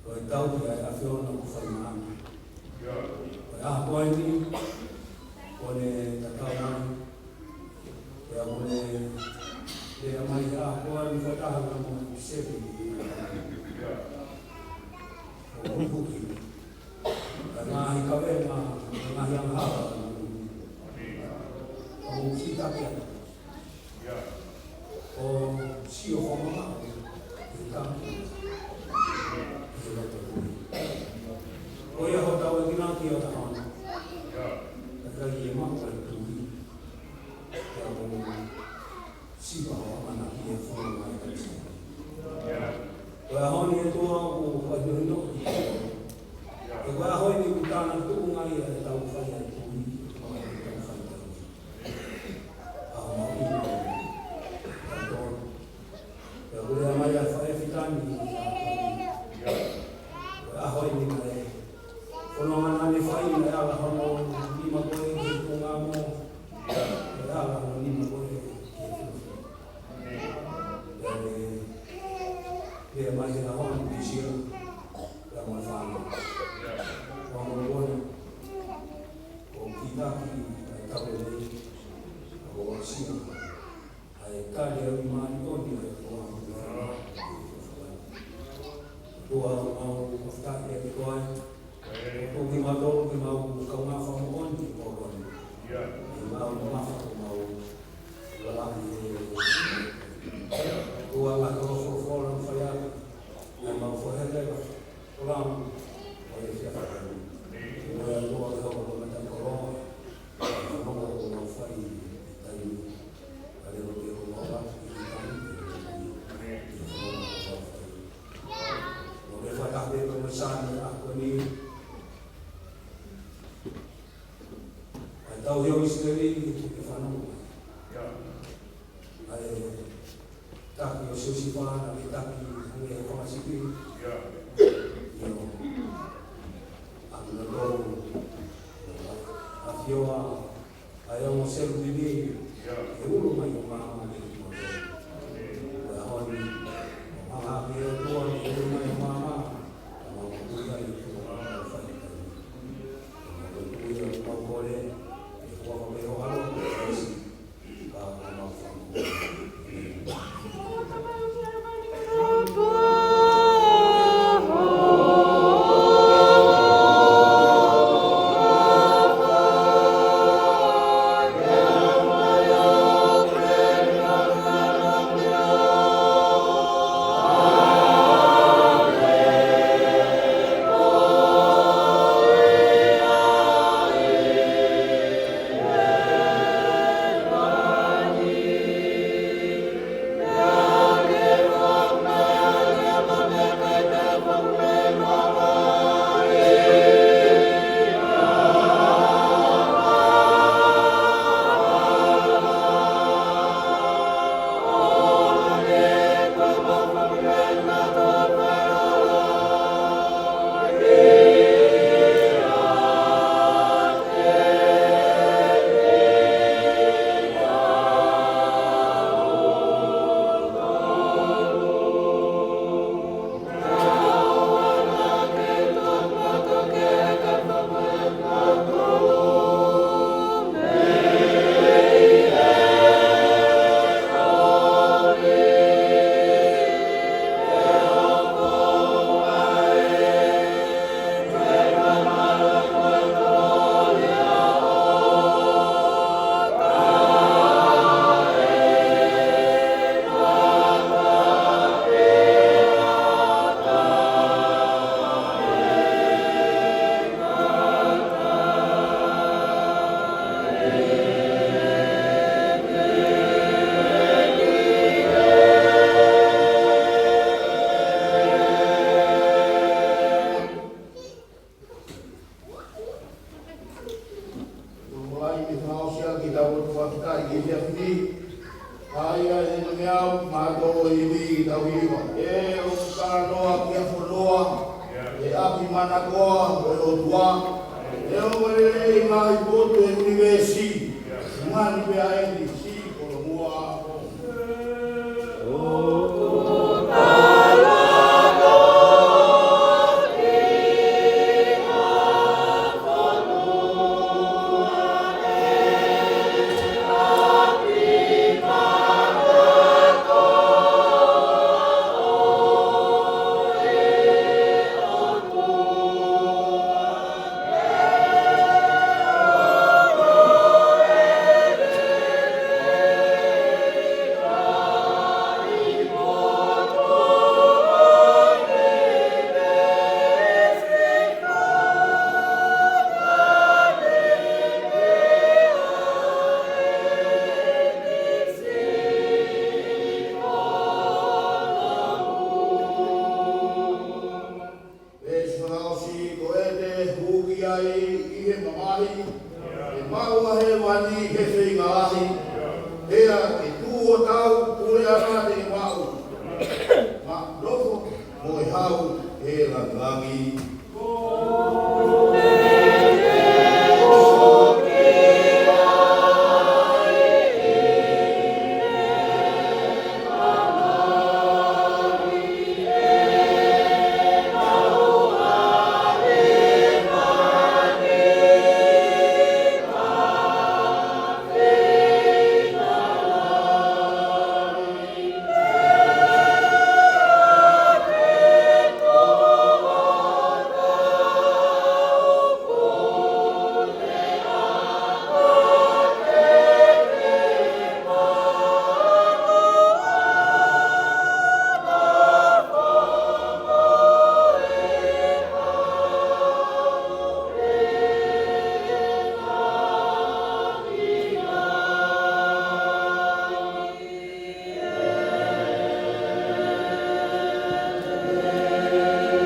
ko e tauhi ʻa e ʻAfiona ʻoku fai maʻana. Ko e ʻaho ko eni, kuo ne tatau mai, pea kuo ne lea mai he ʻaho ko eni, ko e taha mo e sepi. ʻO huhuki ʻa e ngaahi kavenga, ʻa e ngaahi angahala. ʻO kiʻi taki atu. ʻO sio ko mama ʻi he tama. ʻI he loto kui. Ko ia hotau ʻEiki naʻa ke ʻatā hona. Ka ʻikai ke maʻu ʻa e tui. Pea ko Siva ʻo ʻamanaki ʻe fua mai ʻa e tui. Ko e ʻaho ni ʻOtua ʻoku fakahinohino. Ko e ʻaho ni ʻoku tana tuʻunga ia ʻetau fai ʻa e tui. Ko e ʻaho ni ʻoku tau fai ʻa e tui. ʻAho mahuʻinga ʻo e tau. Pea ʻoku lea mai ʻa e faifekau ni. Ko e ʻaho ni naʻe fononga naʻa ne fai naʻe ala hono nima ko ē ki he tuʻunga mo. Naʻe ala hono nima ko ē ki he tuʻunga. Pea ne lea mai he ʻaho ni ki Sila. Pea mo e fānau. Pea mo e ʻOtua. ʻO kiʻi taki ʻa e tau lelei. ʻO ʻosi ʻa e kali ʻa e māʻoniʻoni ʻa e ʻOtua. ʻOtua, ʻoku mau fakafetaʻi kiate koe. ʻOku ke mātolu ke mau kaungā fakamoʻoni ki he pō ko eni. ʻI he mau mamafa ʻoku mau lalahi he. ʻOtua, ngaahi folofola naʻe fai atu. Naʻa mau fohe leva. Ko lau, ʻo e fia fakamoʻoni. Ko e ʻOtua ke hoko ko e mataʻikoloa. Ko e ʻOtua ʻoku mau fai ʻi he taimi ni. Ka leva ke hoko mau ʻalu ʻi he taimi ni. Ko e ʻOtua ʻoku mau fai. ʻO ke fakataha pē mo Sāne ʻa ko eni. ʻA e tauhi ʻo ʻIsileli ke fanongo mai. ʻA e taki ʻo Siosifa naʻa ke taki hangē ha fanga sipi. ʻIo. ʻA kinautolu ʻa e ʻafioʻa ʻa e ongo selupimi. ʻE ulu mai ʻo maama ki he kimoutolu. Ko e ʻaho ni, ʻo hanga ʻe he ʻOtua ke ulu mai ʻo maama. Ka mau moʻui ai ʻi he ʻOtua ʻoku mau fai ʻi he taimi ni. Ka mau moʻui ai ʻo mau kole, ʻe huafa pē ho ʻAlo, ʻApi manakoa ʻo e ʻOtua, ʻe ongo lelei ʻi he ngaahi potu ʻo e ʻunivēsi, ngani pea eni, siʻi kolomuʻa. Pea ʻosi ko ʻete hū ki ai ʻi he mamahi, ʻe maʻu ʻa hēvani he feinga lahi. Pea ke tuʻu ʻo tau puleʻanga te ke maʻu, mo e nofo mo e hau he langilangi.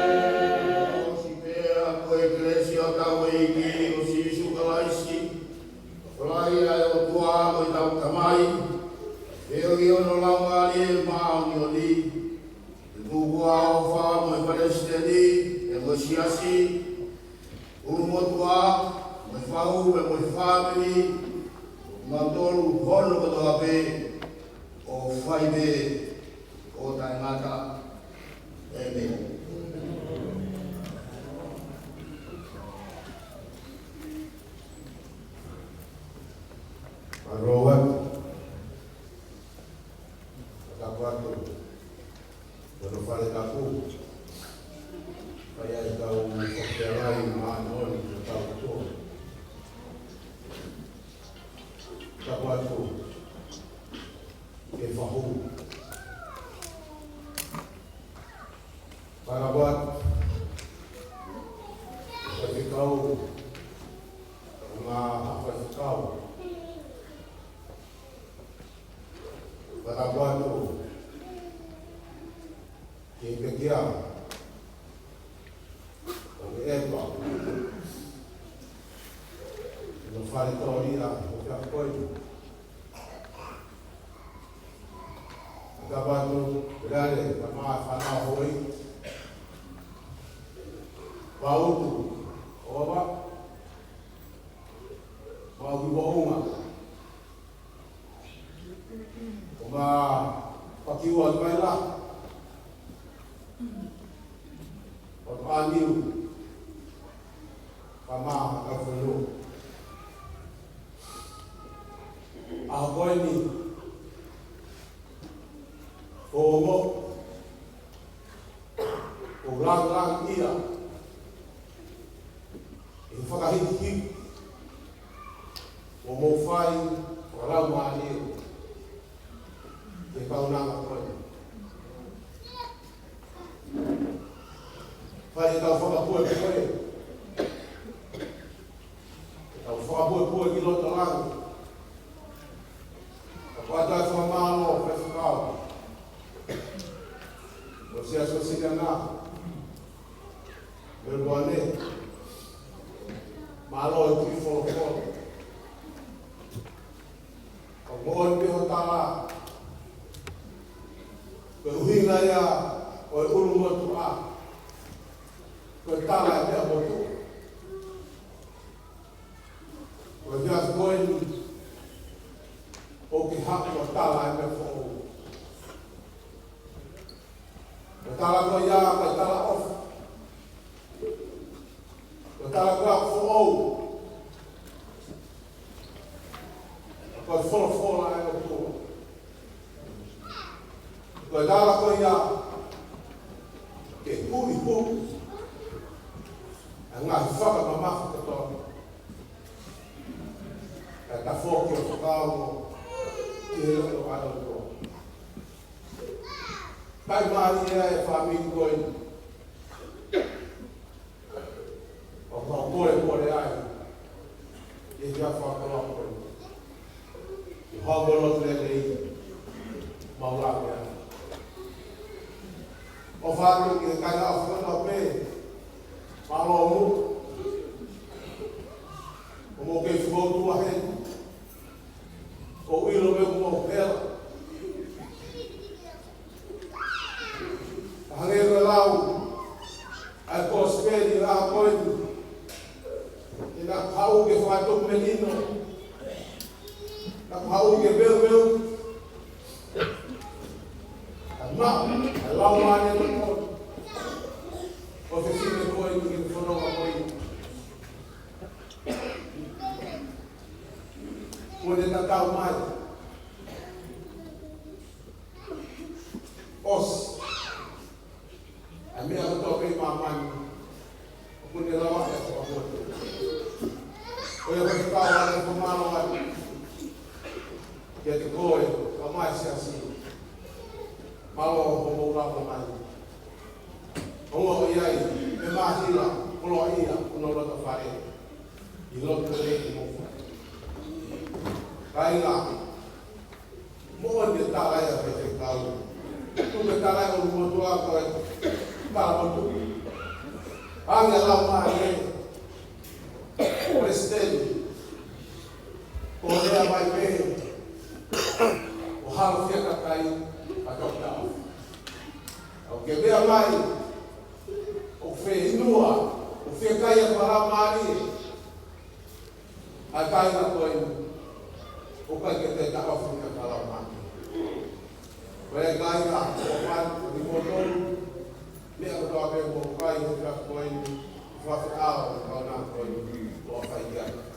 ʻOsi pea ko e kelesi ʻa hotau ʻEiki ko Sīsū Kalaisi, ʻofa lahi ʻa e ʻOtua ko ʻetau Tamai, feohi ʻo hono Laumālie Māʻoniʻoni, ʻe tuku ʻa e ʻofa mo e palesiteni, ʻe mo e siasi, ʻulumotuʻa, mo e fahu, ʻe mo e fāmili, mautolu hono kotoa pē, ʻo fai pē ʻo taʻengata. ʻĒmeni. Mālō atu. Tapu atu. Ko hono fale tapu. Fai ai ʻetau fakafeʻiloaki māʻoniʻoni ki hotau ʻOtua. Tapu atu ki he fahu. Tapu atu ki he faifekau, mo e ngaahi faifekau. Tapu atu ki he pekia ʻo e ʻepa, mo e fale tōlia ʻo e pekia ko eni. Tapu atu, Lale, ka mo e fānau Hawaii. Pautu, ʻOva, mo e kiʻi vaʻunga. Ko ma pakiwa mai la. Ko ʻAniu, ka mo e kau fonua. ʻAho ko eni, ko mo ʻo langilangiʻia ʻi he fakahikihiki ʻoku mou fai fakalaumālie ki he kaunanga ko eni. Fai ʻetau fakapuepue, ʻetau fakapuepue ki loto langi. Ka ko ʻetau fakamālō, faifekau ʻo e Siasi ʻo Singapore, Melbourne. Mālō e kiʻi folofola. Ka ko e pehē ʻo e tala, ko e ʻuhinga ia ʻo e ʻulumotuʻa, ko Ko e tala e meʻa motuʻa. Ko e meʻa ko eni ʻoku ke haʻu ʻo tala e meʻa foʻou. Ko e tala ko ia, ko e tala ʻofa. Ko e tala ko ia foʻou. Ko e folofola ʻa e ʻOtua. Ko e tala ko ia ke huʻihuʻi ʻa e ngaahi fakamamafa kotoa, kae tafoki ʻo fakaongo ki he loto ʻa e ʻOtua. Kae mālie ʻa e fāmili ko eni. ʻOku mau polepole ai ʻi he fakakoloa ko eni. ʻI hoʻo lotu lelei, mau lave ai. ʻOfa atu ki he kāinga ʻofa kotoa pē, mālō muʻa. ʻOku mou kei fakaʻotua heni. ʻOku ou ʻilo pē ʻoku mou hela. Ka hangē ko e lau ʻa e kosipeli ʻo e ʻaho ko eni, ʻi he naʻa ku haʻu ke fakatupu melino, naʻa ku haʻu ke peupeu, ka maʻu ʻa e Laumālie Māʻoniʻoni ʻo e fefine ko eni ki he fononga ko eni. Kuo ne tatau mai. ʻOsi ʻa e meʻa kotoa pē ʻi māmani, ʻoku ne lava ʻe he Fakamotu. Ko ia ʻoku ou kole ʻa e fakamālō atu kiate koe, kae ʻumaʻā e siasi. Mālō hoʻomou lava mai. ʻOku ou ʻi ai, ʻe mahino, koloaʻia, ʻo e loto fale. ʻI loto fale, ʻi loto fale. Kāinga, moʻoni e tala ia ʻa e faifekau. Tuku e tala ia ʻa e ʻOtua ko e tala motuʻa. Hangē ʻa e lau mai ʻe he Palesiteni, ko e lea mai pē, ʻo halo fia kakai, ʻa e tokotau. ʻOku ke lea mai, ʻoku fieinua, ʻoku fiekaia ʻa e Laumālie. ʻA e kāinga ko eni, ʻoku ʻikai ke te taʻofi ʻa e Laumālie. Ko e kāinga, ʻoku ʻi ai, ʻoku ʻi ai kimoutolu, meʻa kotoa pē ʻoku mou fai he efiafi ko eni, fafeʻao, kaunā ko eni, ʻofa atu.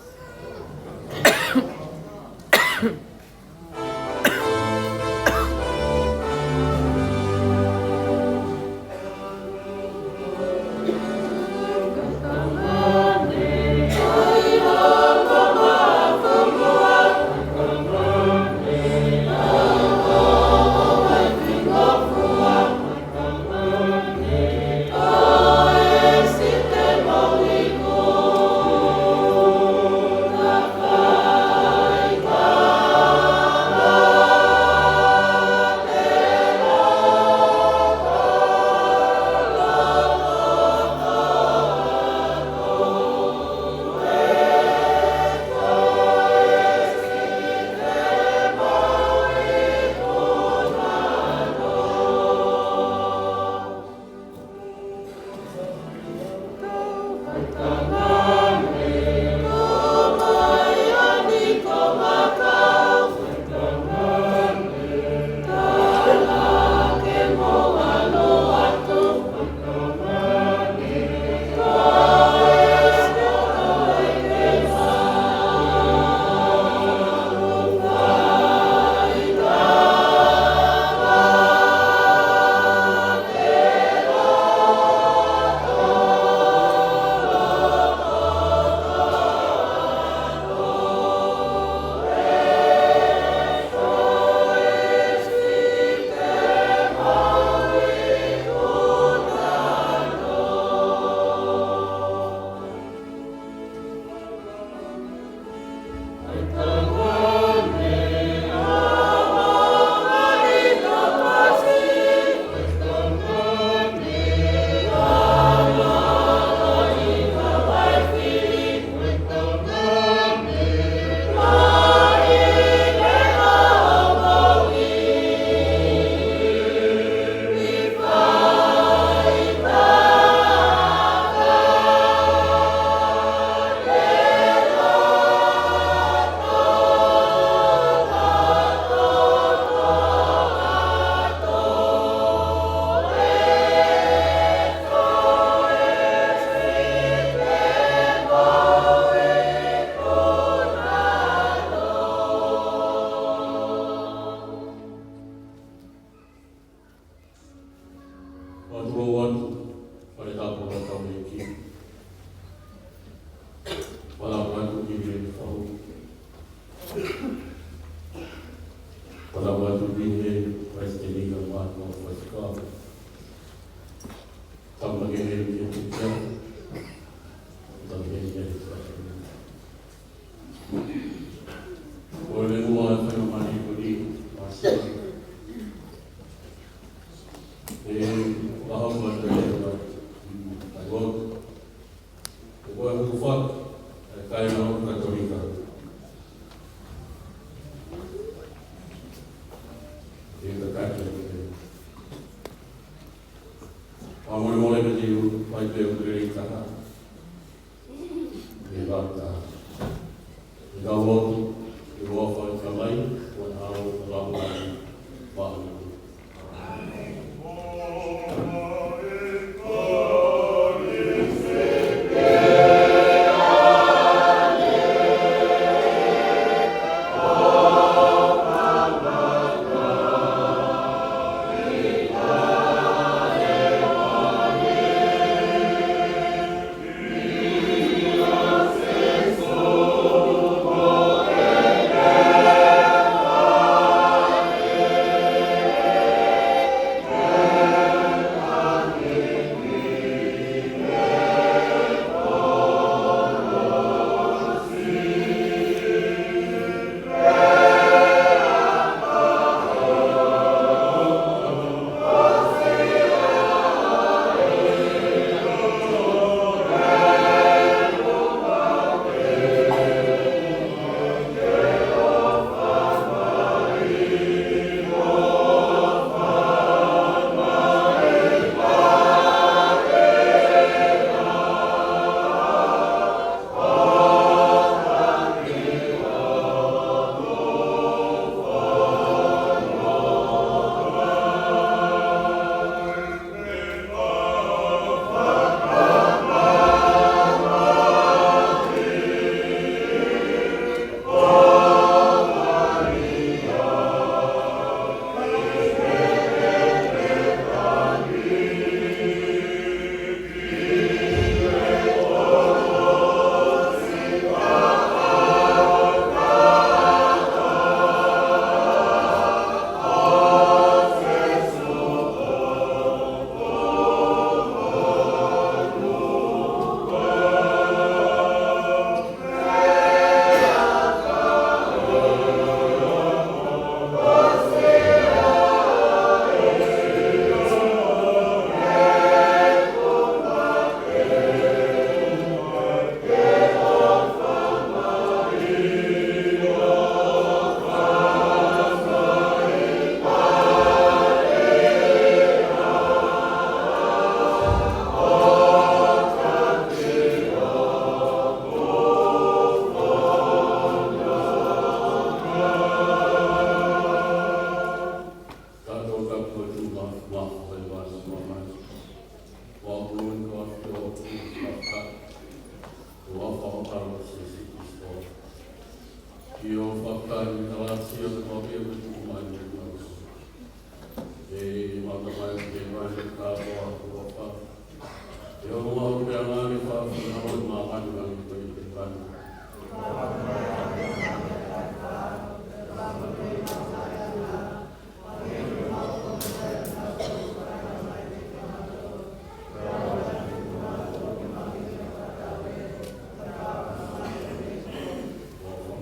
ʻEiki. Palaʻu atu ki he fau. Palaʻu atu ki he Palesiteni kae ʻumaʻā e kau faifekau. Tama kehe ki he tiki. Tama kehe ki he tiki. Ko e meʻa ʻoku ou fakamālō atu ki he ʻOtua. ʻE, ʻoku ou fakamālō atu ki he ʻOtua. ʻOku ou fakamālō atu ki he kāinga ʻo e Katolika. ʻE, ka kāinga. Fakamolemole pē te u fai pē ʻeku lelei taha. ʻE, ka kāinga. ʻE, ka lotu, ʻi he huafa ʻo e Tamai, ko e ʻAlo, ko e Laumālie Māʻoniʻoni. Tatou tapu atu ma, ma, ma, ma, ma. Wa pulon ko afio ki faka. Wa faka alo Sīsū Kalaisi. ʻIo faka ni kalasi ʻa ko afio ki tuku mai ni. ʻE, ma tamai ke mai ka ko a ko faka. ʻIo ma o pe anga ni faka ni ma mani ma ni ko i te kani.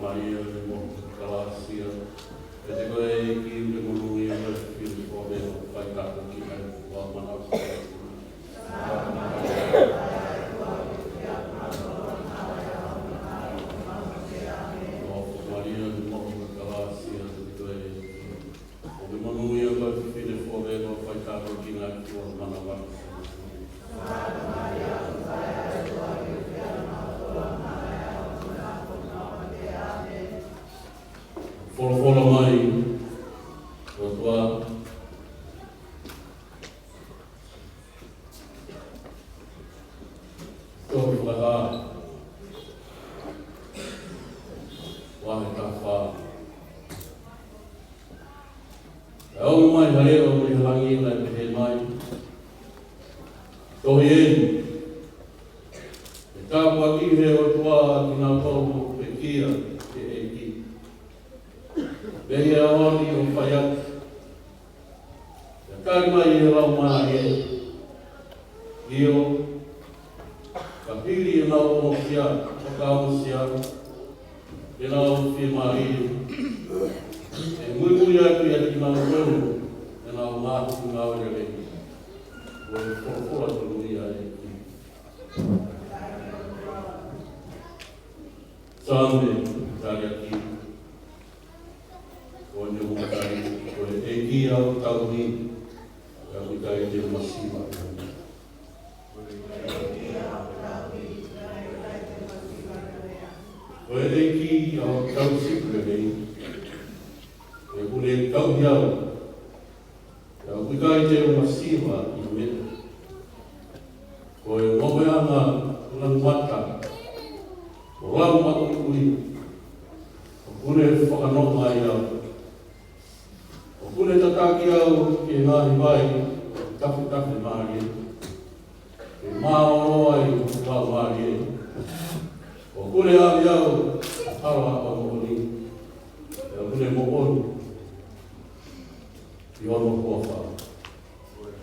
Maria, mo kalasi, ʻe te koe ʻEiki, ʻoku te monūʻia koe ʻi he fefine fua meʻa, fai tāpuekina ʻa e fua manava. Maria, mo kalasi, ʻe te koe ʻEiki, ʻoku te monūʻia koe ʻi he fefine fua meʻa, fai tāpuekina ʻa e fua manava. Folofola mai, ʻOtua, tohi Fakahā, vahe taha fā. Kae ʻomai ha leʻo mei he langi kae pehē mai, Tohi eni, Tāpuakiʻi ʻe he ʻOtua kinautolu ʻoku pekia ki he ʻEiki. Pea ʻi he ʻaho ni ʻoku fai atu, pea tali mai ʻe he Laumālie. ʻIo, ka hili ʻenau ongosia, fakaongosia, ʻenau fiemālie, ʻe muimui atu ʻiate kinautolu ʻenau ngaahi ngāue lelei. Ko e folofola tonu ia ʻa e ʻEiki. Saame, tali ʻaki. Ko ʻene ʻuluaki, ko e ʻEiki ʻa hoku tauhi, pea ʻoku ʻikai te u masiva. Ko e ʻEiki ʻa hoku tauhi sipi lelei, pea ʻoku ne tauhi au, pea ʻoku ʻikai te u masiva ʻi ha meʻa. Ko e ngoueʻanga nganumata, mo e lau maʻuiʻui, ʻoku ne fakanonga ai au. ʻOku ne tataki au ki he ngaahi vai tafitafi mālie, ke mālōlō ai hoku laumālie. ʻOku ne ʻave au ʻi he hala ʻo e moʻoni, pea ʻoku ne moʻoni ʻi hono huafa.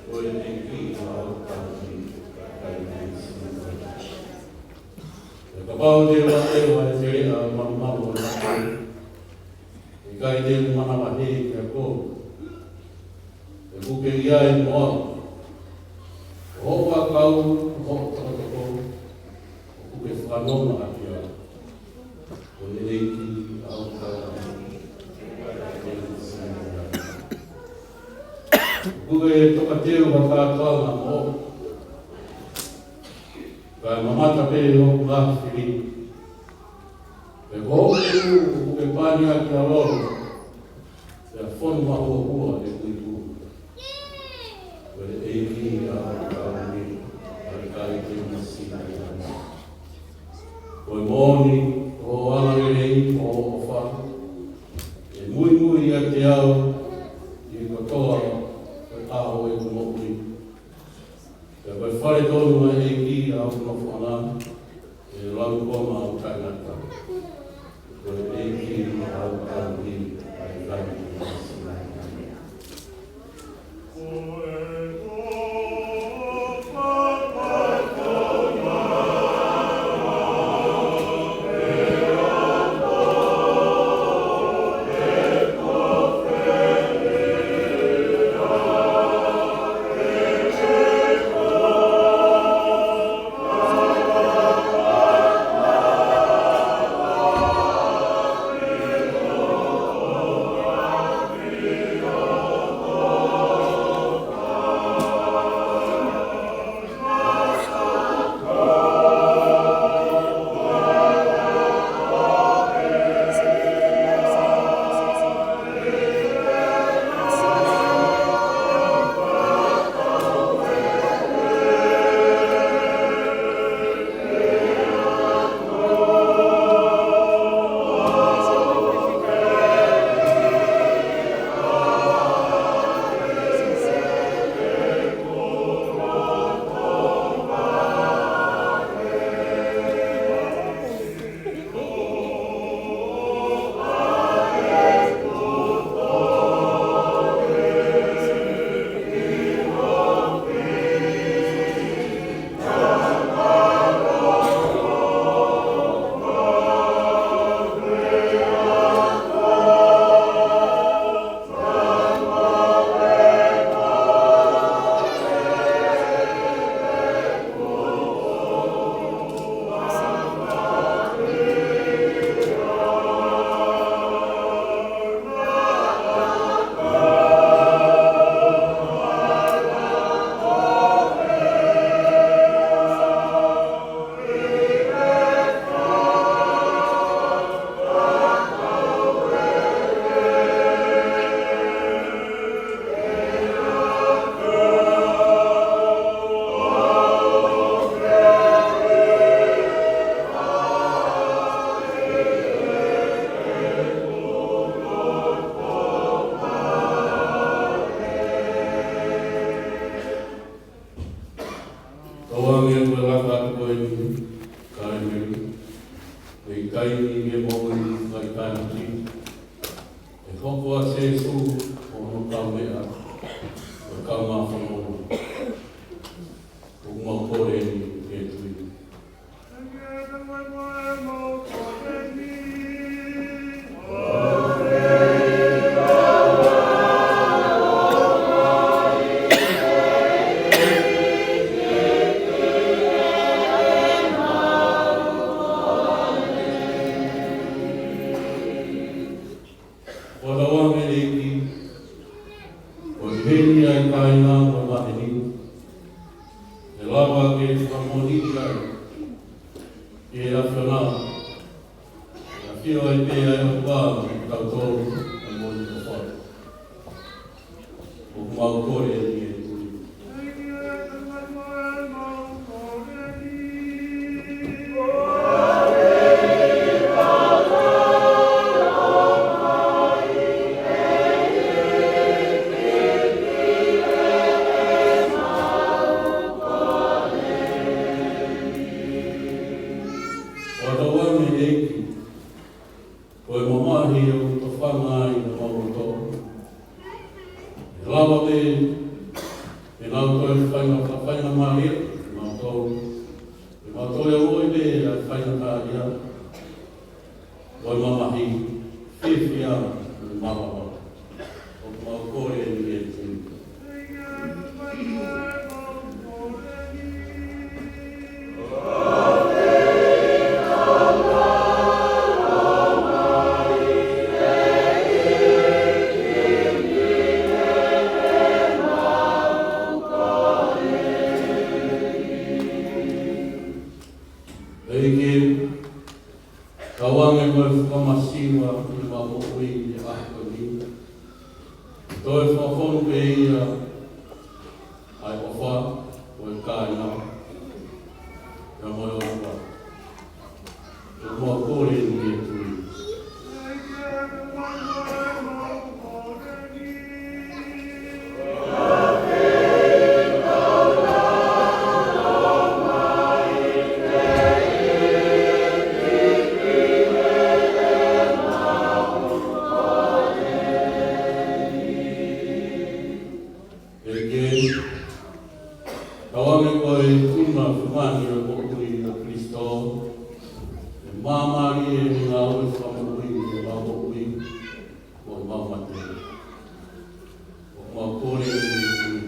Ko e ʻEiki ʻa hoku tauhi, ʻikai te u masiva. Pea kapau te u ʻave ʻa e teleʻa malumalu ʻo e mate, ʻikai te u manavahē kiate koe. He ʻoku ke ʻi ai mo au. Ko hoʻo ʻakau, ko hoʻo tokotoko, ʻoku ke fakanonga ʻaki au. Ko e ʻEiki ʻa hoku tauhi, ʻikai te u masiva. ʻOku ke tokateu ha kātoanga moʻoku, kae mamata pē hoku ngaahi fili. Pea ko hoku ʻulu ʻoku ke pani ʻaki ha lolo, pea fonu mahuohua ʻeku ipu. Ko e ʻEiki ʻa hoku tauhi, ʻikai te u masiva. Ko e moʻoni, ko hoʻo angalelei, ko hoʻo ʻofa, ʻe muimui ʻiate au ʻi he kotoa ʻo e ʻaho ʻo ʻeku moʻui. Pea ko e fale tonu ʻa e ʻEiki ʻa hoku nofoʻanga, ʻe lau kona ʻo taʻengata. Ko e ʻEiki ʻa hoku tauhi, ʻikai te u masiva. Tauange ko e laka atu ko eni, Taimi, ʻe ʻikai ni ke moʻui ʻa e kāinga. ʻE hoko ʻa Sīsū ko hono kaumeʻa, ko e kaungā fononga. ʻOku mau kole eni ʻi he tui. ʻOku tau ange ʻEiki, ko e heni ʻa e kāinga ʻo e maheni, ʻe lava ke fakamoʻoni ai ʻa e ʻAfiona, ʻe ʻafio ai pē ʻa e ʻOtua mo kitautolu ʻi he moʻui ʻofa. ʻOku mau kole eni ʻi he tui. ʻOku tau ange ʻEiki, ko e mamahi ʻoku tofanga ai homau loto. ʻE lava pē ke nau toe fainga, faingamālie, ke nau toe, ke nau toe ʻoi pē ʻa e faingamālie. Ko e mamahi fiefia mo e malava. ʻOku mau kole eni ʻi he tui. ʻEiki, tauange ko e fakamasiva ʻi heʻemau moʻui ʻi he ʻaho ko eni. Toe fakafonu pē ia ʻa e ʻofa, ko e kāinga, pea mo e ʻOtua. ʻOku mau kole eni ʻi he tui. ʻEiki, tauange ko e tuna fungani ʻo e moʻui ʻa Kalaisi, ʻe māmālie ʻene ngāue fakamoʻui ʻi heʻemau moʻui, mo ʻemau mate. ʻOku mau kole eni ʻi he tui.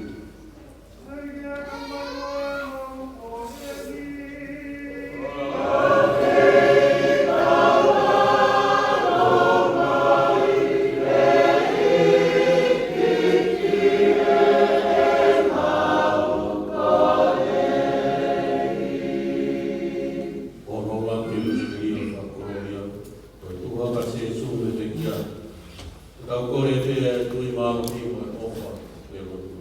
Ko hono ʻuluaki misiteli ʻo e fakakolōlia, ko e tuʻu hake ʻa Sīsū mei he pekia. Tau kole pē ʻa e tui, mālohi mo e ʻofa, ke lotu.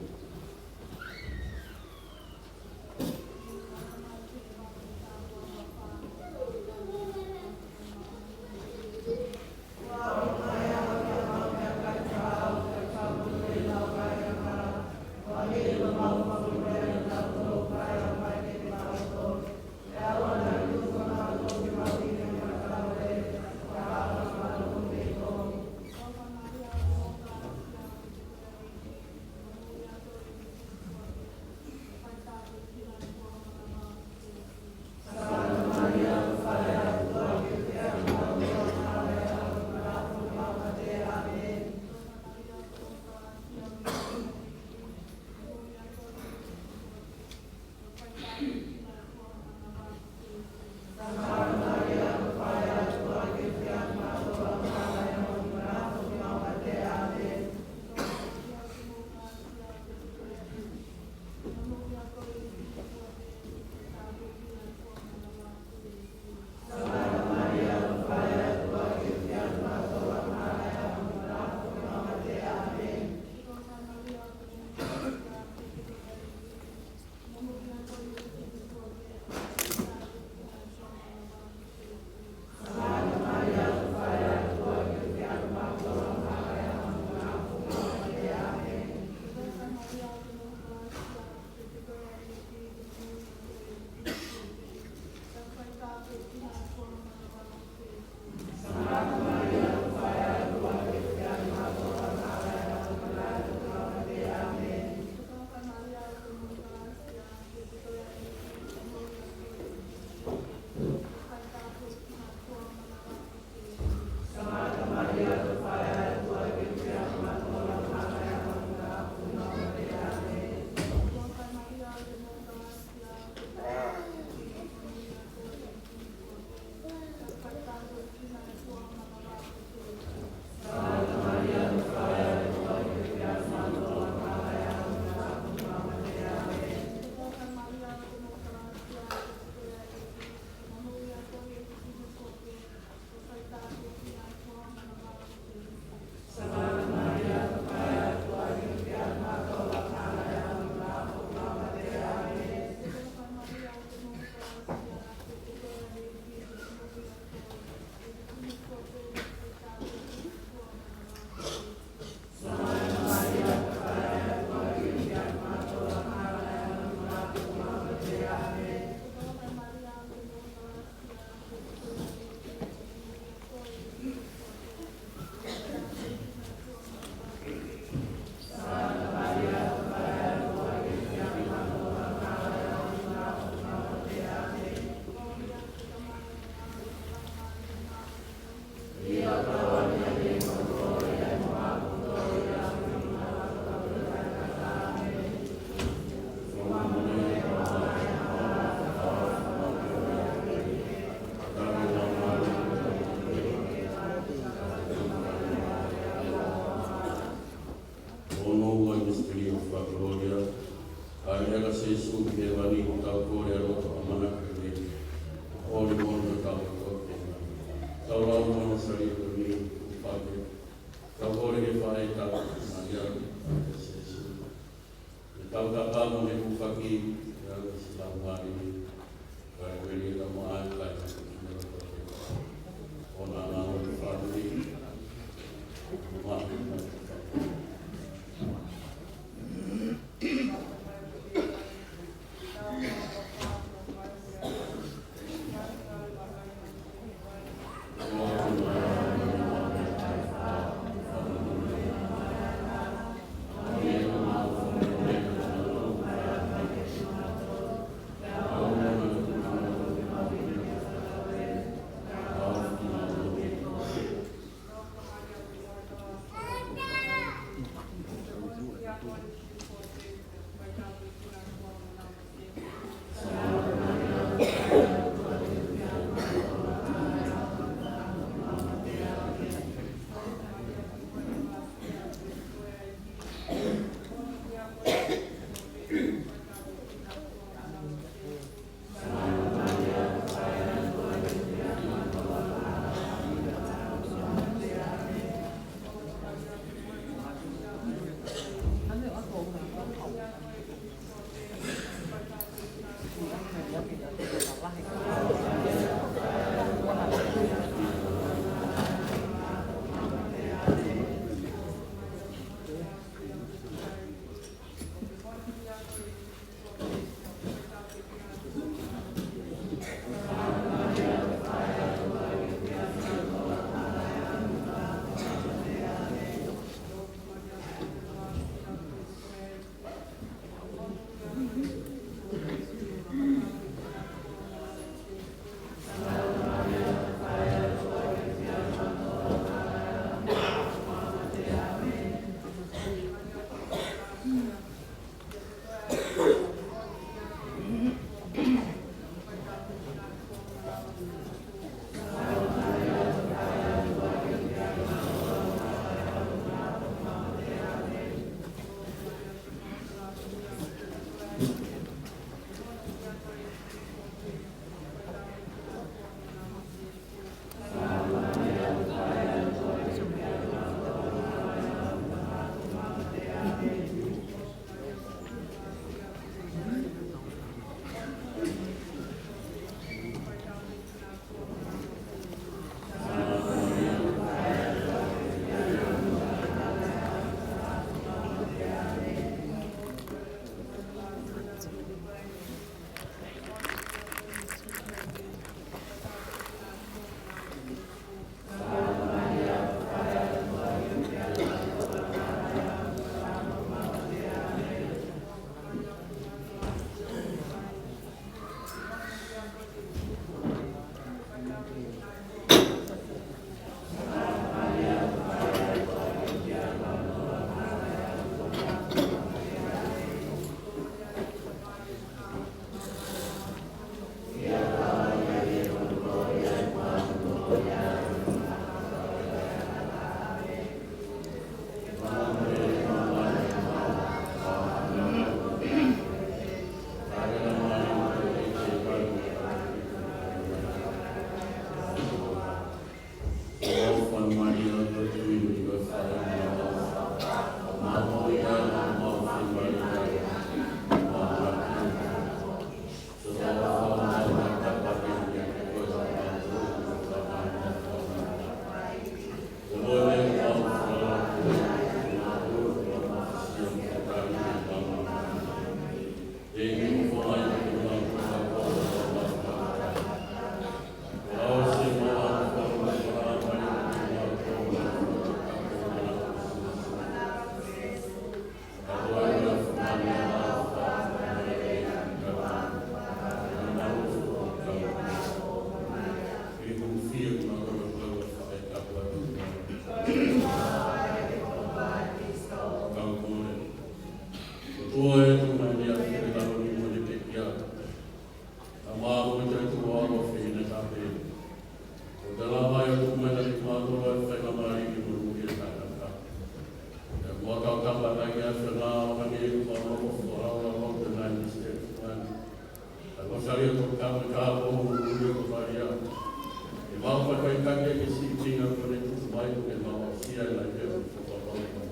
Mau fakafetaʻi ki he siʻi meʻa kuo ne tuku mai ke mau aʻusia ʻi he ngaahi meʻa kuo fakahoko.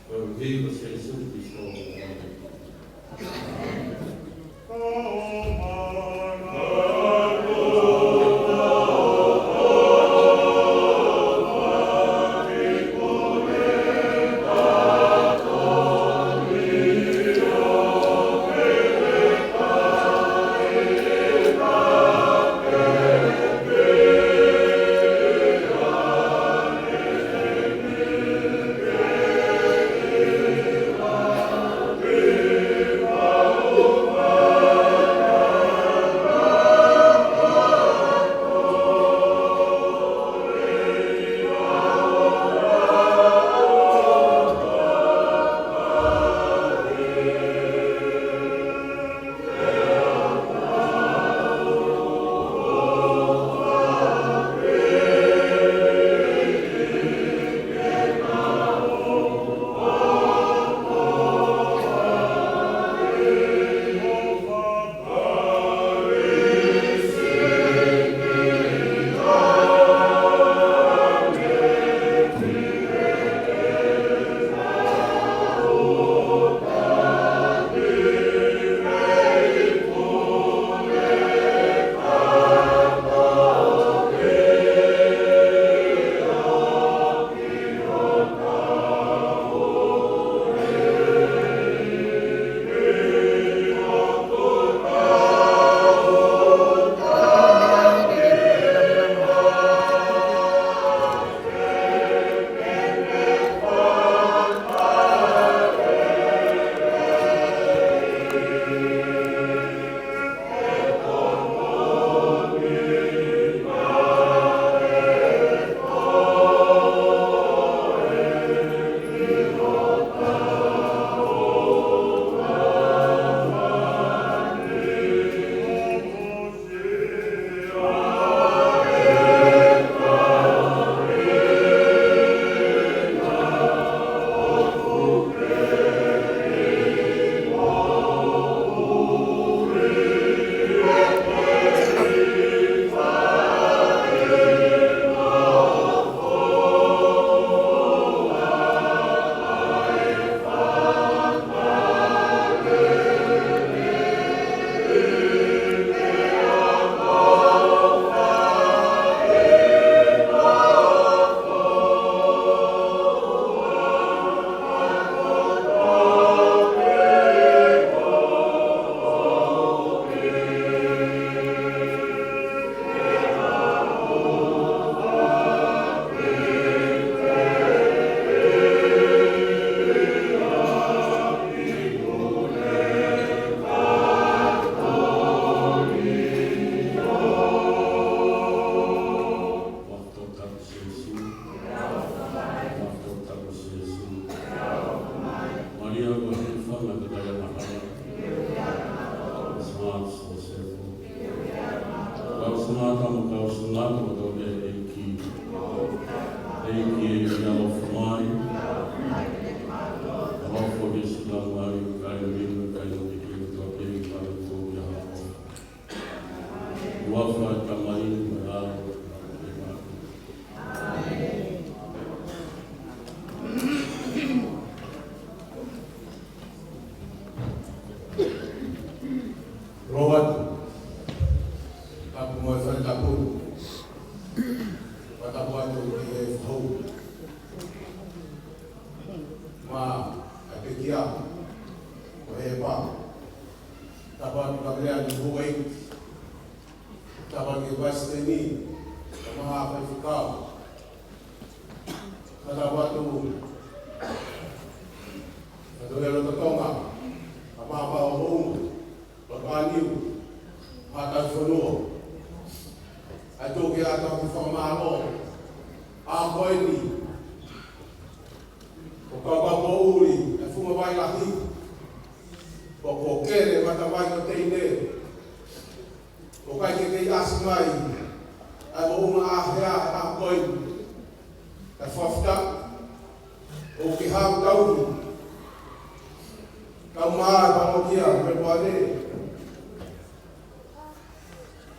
Ko e ʻuhi ko Sīsū Kalaisi. Malia ko e fanga te kaia mahana. Sangata Sosefo. Kau sangata mo kau sangata mo kau ʻEiki. ʻEiki ʻoku ke ʻaloʻofa mai. ʻAloʻofa ke sila mai, kai minu, kai no ke ke tua ke i manu ko ke hako. Ua fai ka mai, ua alo. Roa atu. Tapu mo e fai tapu. Tapu atu ki he fau. Ma, a te kia. Ko e pa. Tapu atu ka mea ni huai. Tapu atu ki he Vice Teni. Ka maha fai fukau. Ka tapu atu. Ka tole lo totonga. Ka maha fai o mou. Papaniu, Haʻa Tauhi Fonua. ʻA e tō ke ʻata ki fakamālō. ʻA ko eni. Ko Kaukapoʻuli, ʻa e funga vai lahi. Ko Kokele, Matavai ko Teine. Ko kai ke kei ʻasi mai. ʻA e moʻunga ʻa hea, ʻa ko eni. Ka fafta. ʻOku ke hau tauhi. Kau mā palokia, me pale.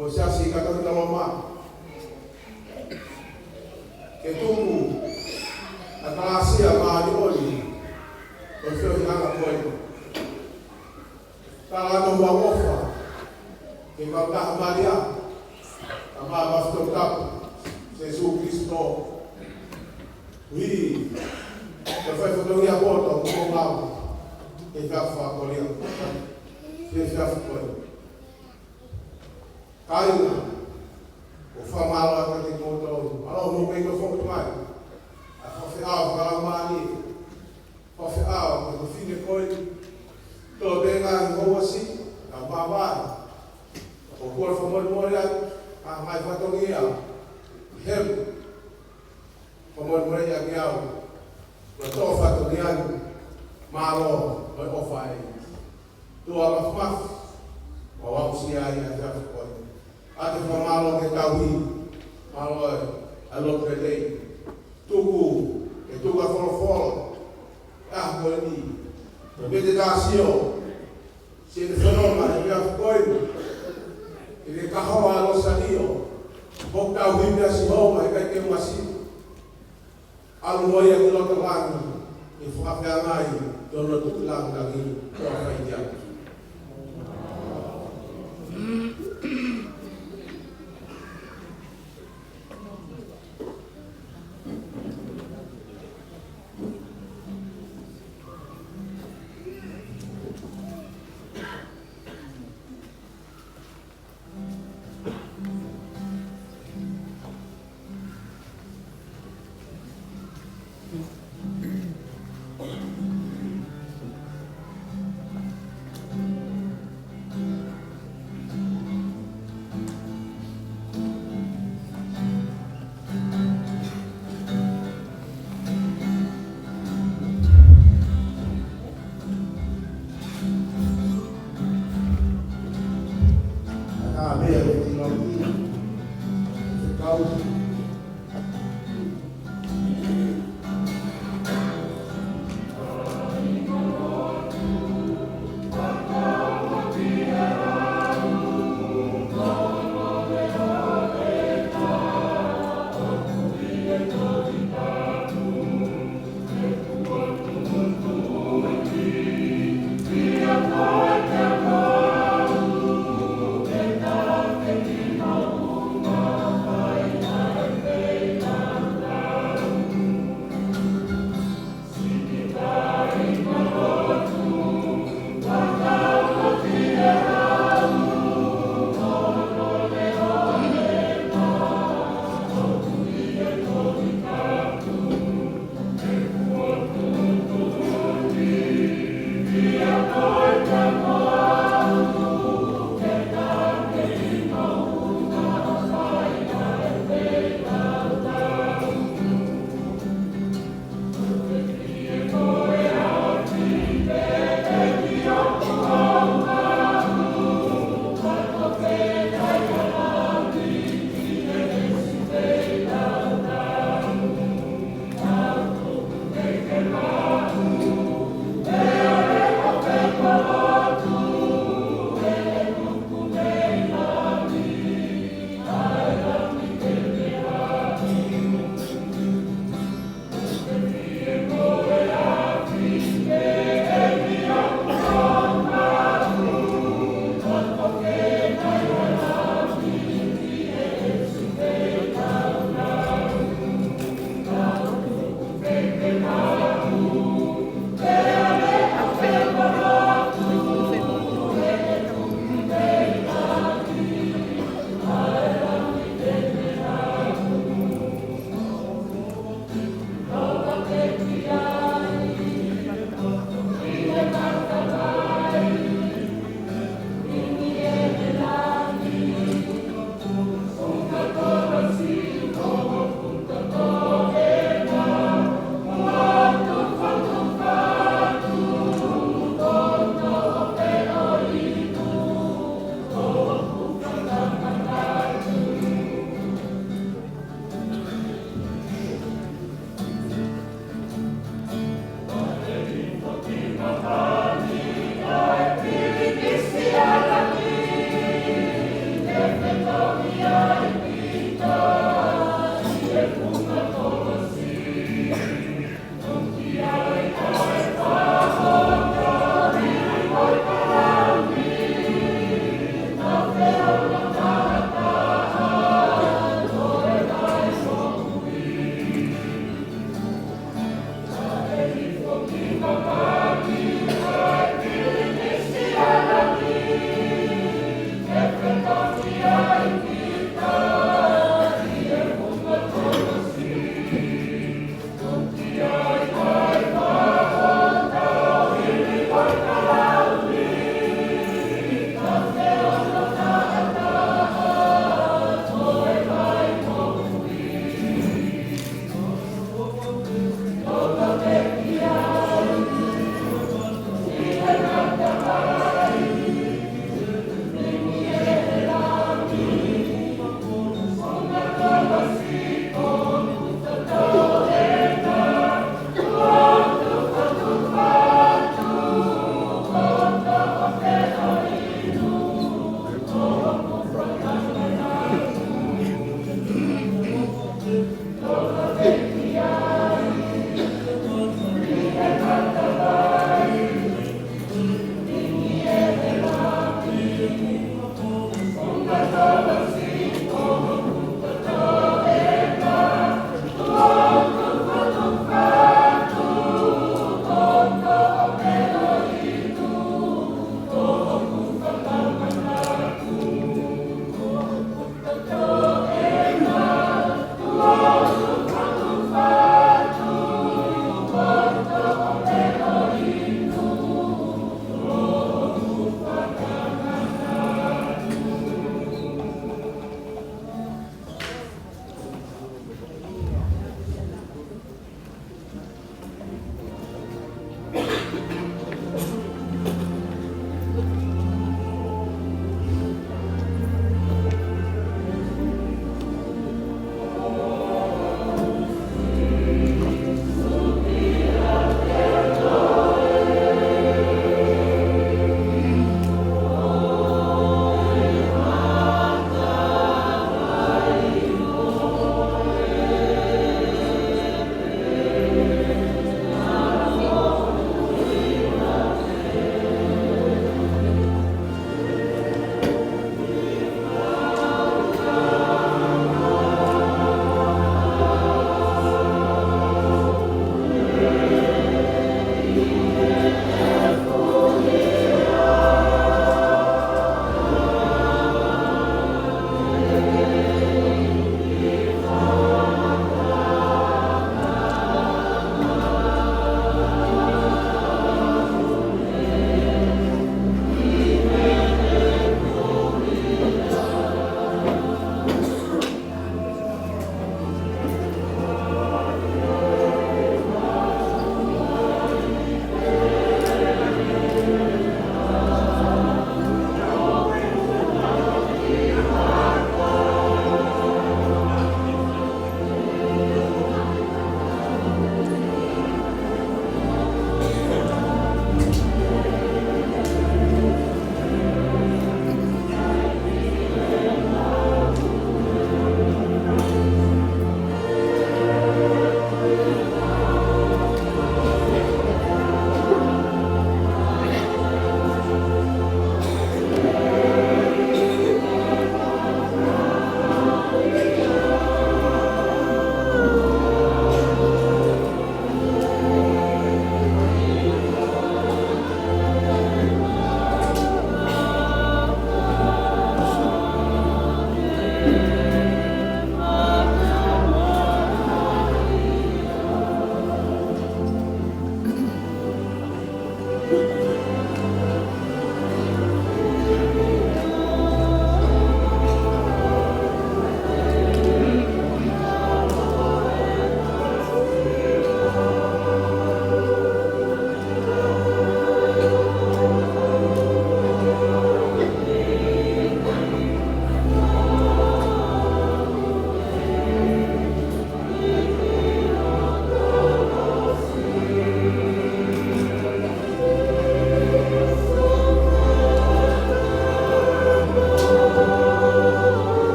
Mo siasi ka tau tau mā. ke tuku ʻa e kalāsia māʻoniʻoni ʻo e feohiʻanga ko eni. Tala atu ʻa e ʻofa ki he Kautaha Malia, Tamai Mafutokapa, Sīsū Kalaisi, ʻi he fai fatongia poto kuo mau ke ka fa kolia. Ke ka fa kolia. Kāinga, ʻoku fakamālō atu kiate kimoutolu. Mālō hoʻomou kei nofo mai. ʻA e fakafeʻao fakalaumālie. Fakafeʻao ki he fefine ko eni. Tō pē ngaahi houa siʻi, ka mavae. ʻOku ou fakamolemole atu, ʻa e ngaahi fatongia. Helu. Fakamolemole ʻiate au. Ko e tō fatongia ni. Mālō, ko e ʻofa ē. Tuʻa mafimafi, ʻoku mau aʻusia ai ʻa e efiafi ko eni. ʻA e fakamālō ki he tauhi, mālō e, ʻa e lotu lelei. Tuku, ke tuku ʻa e folofola, ʻa e ko eni. Ko e meditation, siʻene fononga he efiafi ko eni. ʻI he kahoa ʻa e Losālio, ʻoku tauhi meʻa siʻi homa, ʻikai ke masi. ʻAlu mo ia ki loto langi, ʻe fakafeangai, ki hono tuʻi langilangi, ʻo fai ia.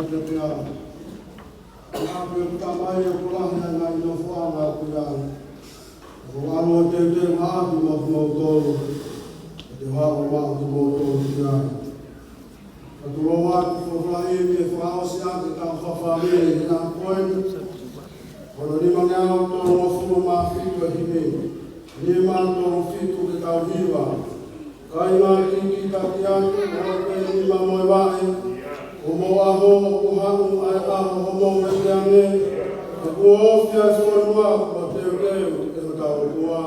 Pea ʻi he ʻapi ʻo e Tamai ʻoku lahi ʻa e ngaahi nofoʻanga ʻoku ʻi ai. Ko e ʻalu ʻo teuteu ʻa e ʻapi mo kimoutolu, ʻe te u haʻu ʻo maʻu kimoutolu ki ai. Ka tulou atu, folofola ʻi he fakaʻosi ʻaki ʻetau fakafāmili he ʻaho ko eni, ko hono nimangeau tolungofulu mā fitu ʻa e himi, nima tolu fitu ke tau hiva. Kāinga, kiʻi kiʻi taki atu, ʻoua te mou nima mo e vaʻe, ko homou ʻaho ʻoku haʻu ʻa e ʻaho hoʻomou vete ange, he kuo ofi ʻa e fonua, kuo teuteu ʻe hotau ʻOtua.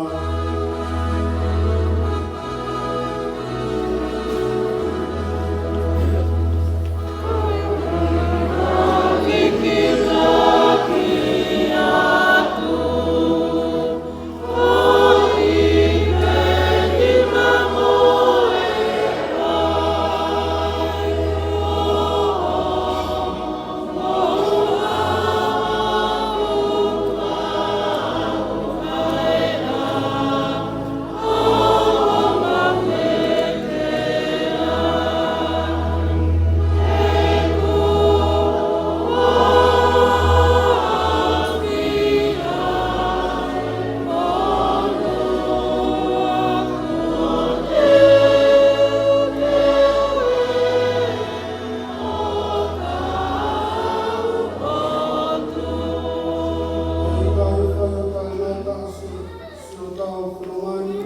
Siʻotau fononga ni,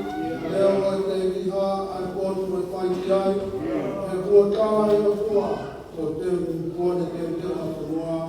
lea ʻo e ʻEiki, ʻa e potu ʻe fai ki ai, he kuo tala ʻe he ʻOtua, kuo teu, kuo ne teuteu ʻa e fonua.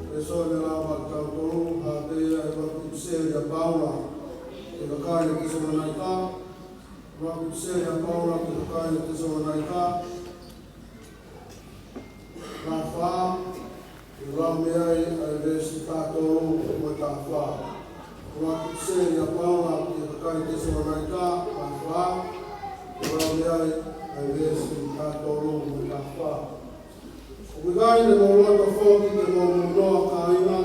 Ko e sō ne lava tautolu, ha te ia e ʻuluaki ʻipiseli ʻa Paula ki he kakai ʻi Tesalonaika. ʻUluaki ʻipiseli ʻa Paula ki he kakai ʻi Tesalonaika. Vahe fā, ʻoku lau mei ai ʻa e veesi taha tolu mo e taha fā. ʻUluaki ʻipiseli ʻa Paula ki he kakai ʻi Tesalonaika, vahe fā, ʻoku lau mei ai ʻa e veesi taha tolu mo e taha fā. ʻOku ʻikai te mou loto foki ke mou munoa, kāinga,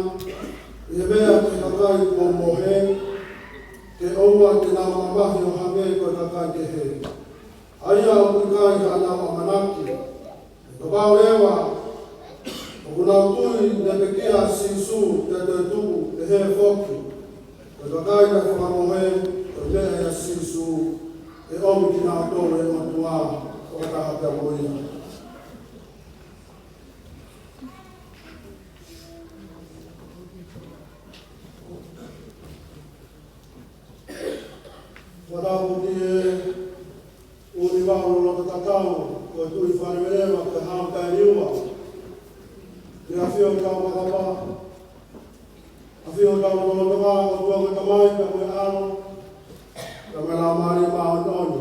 ʻi he meʻa ki he kakai kuo mohe, ke ʻoua te nau mamahi ʻo hangē ko e kakai kehe, ʻa ia ʻoku ʻikai haʻanau ʻamanaki. He kapau leva ʻoku nau tui naʻe pekia ʻa Sīsū pea toe tuʻu, pehē foki, ko e kakai naʻe fakamohe, ko e meʻa ʻia Sīsū, ʻe ʻomi kinautolu ʻe he ʻOtua fakataha pea mo ia. Fakatapu ki he ʻū nivaʻu loloto tatau, ko ʻo e Tuʻi Falemelema, ke hao taimi ua. Ke ʻafio ʻi hotau fakapā, ʻafio ʻi hotau lotolotonga, ʻOtua ko e Tamai, pea mo e ʻAlo, pea mo e Laumālie Māʻoniʻoni.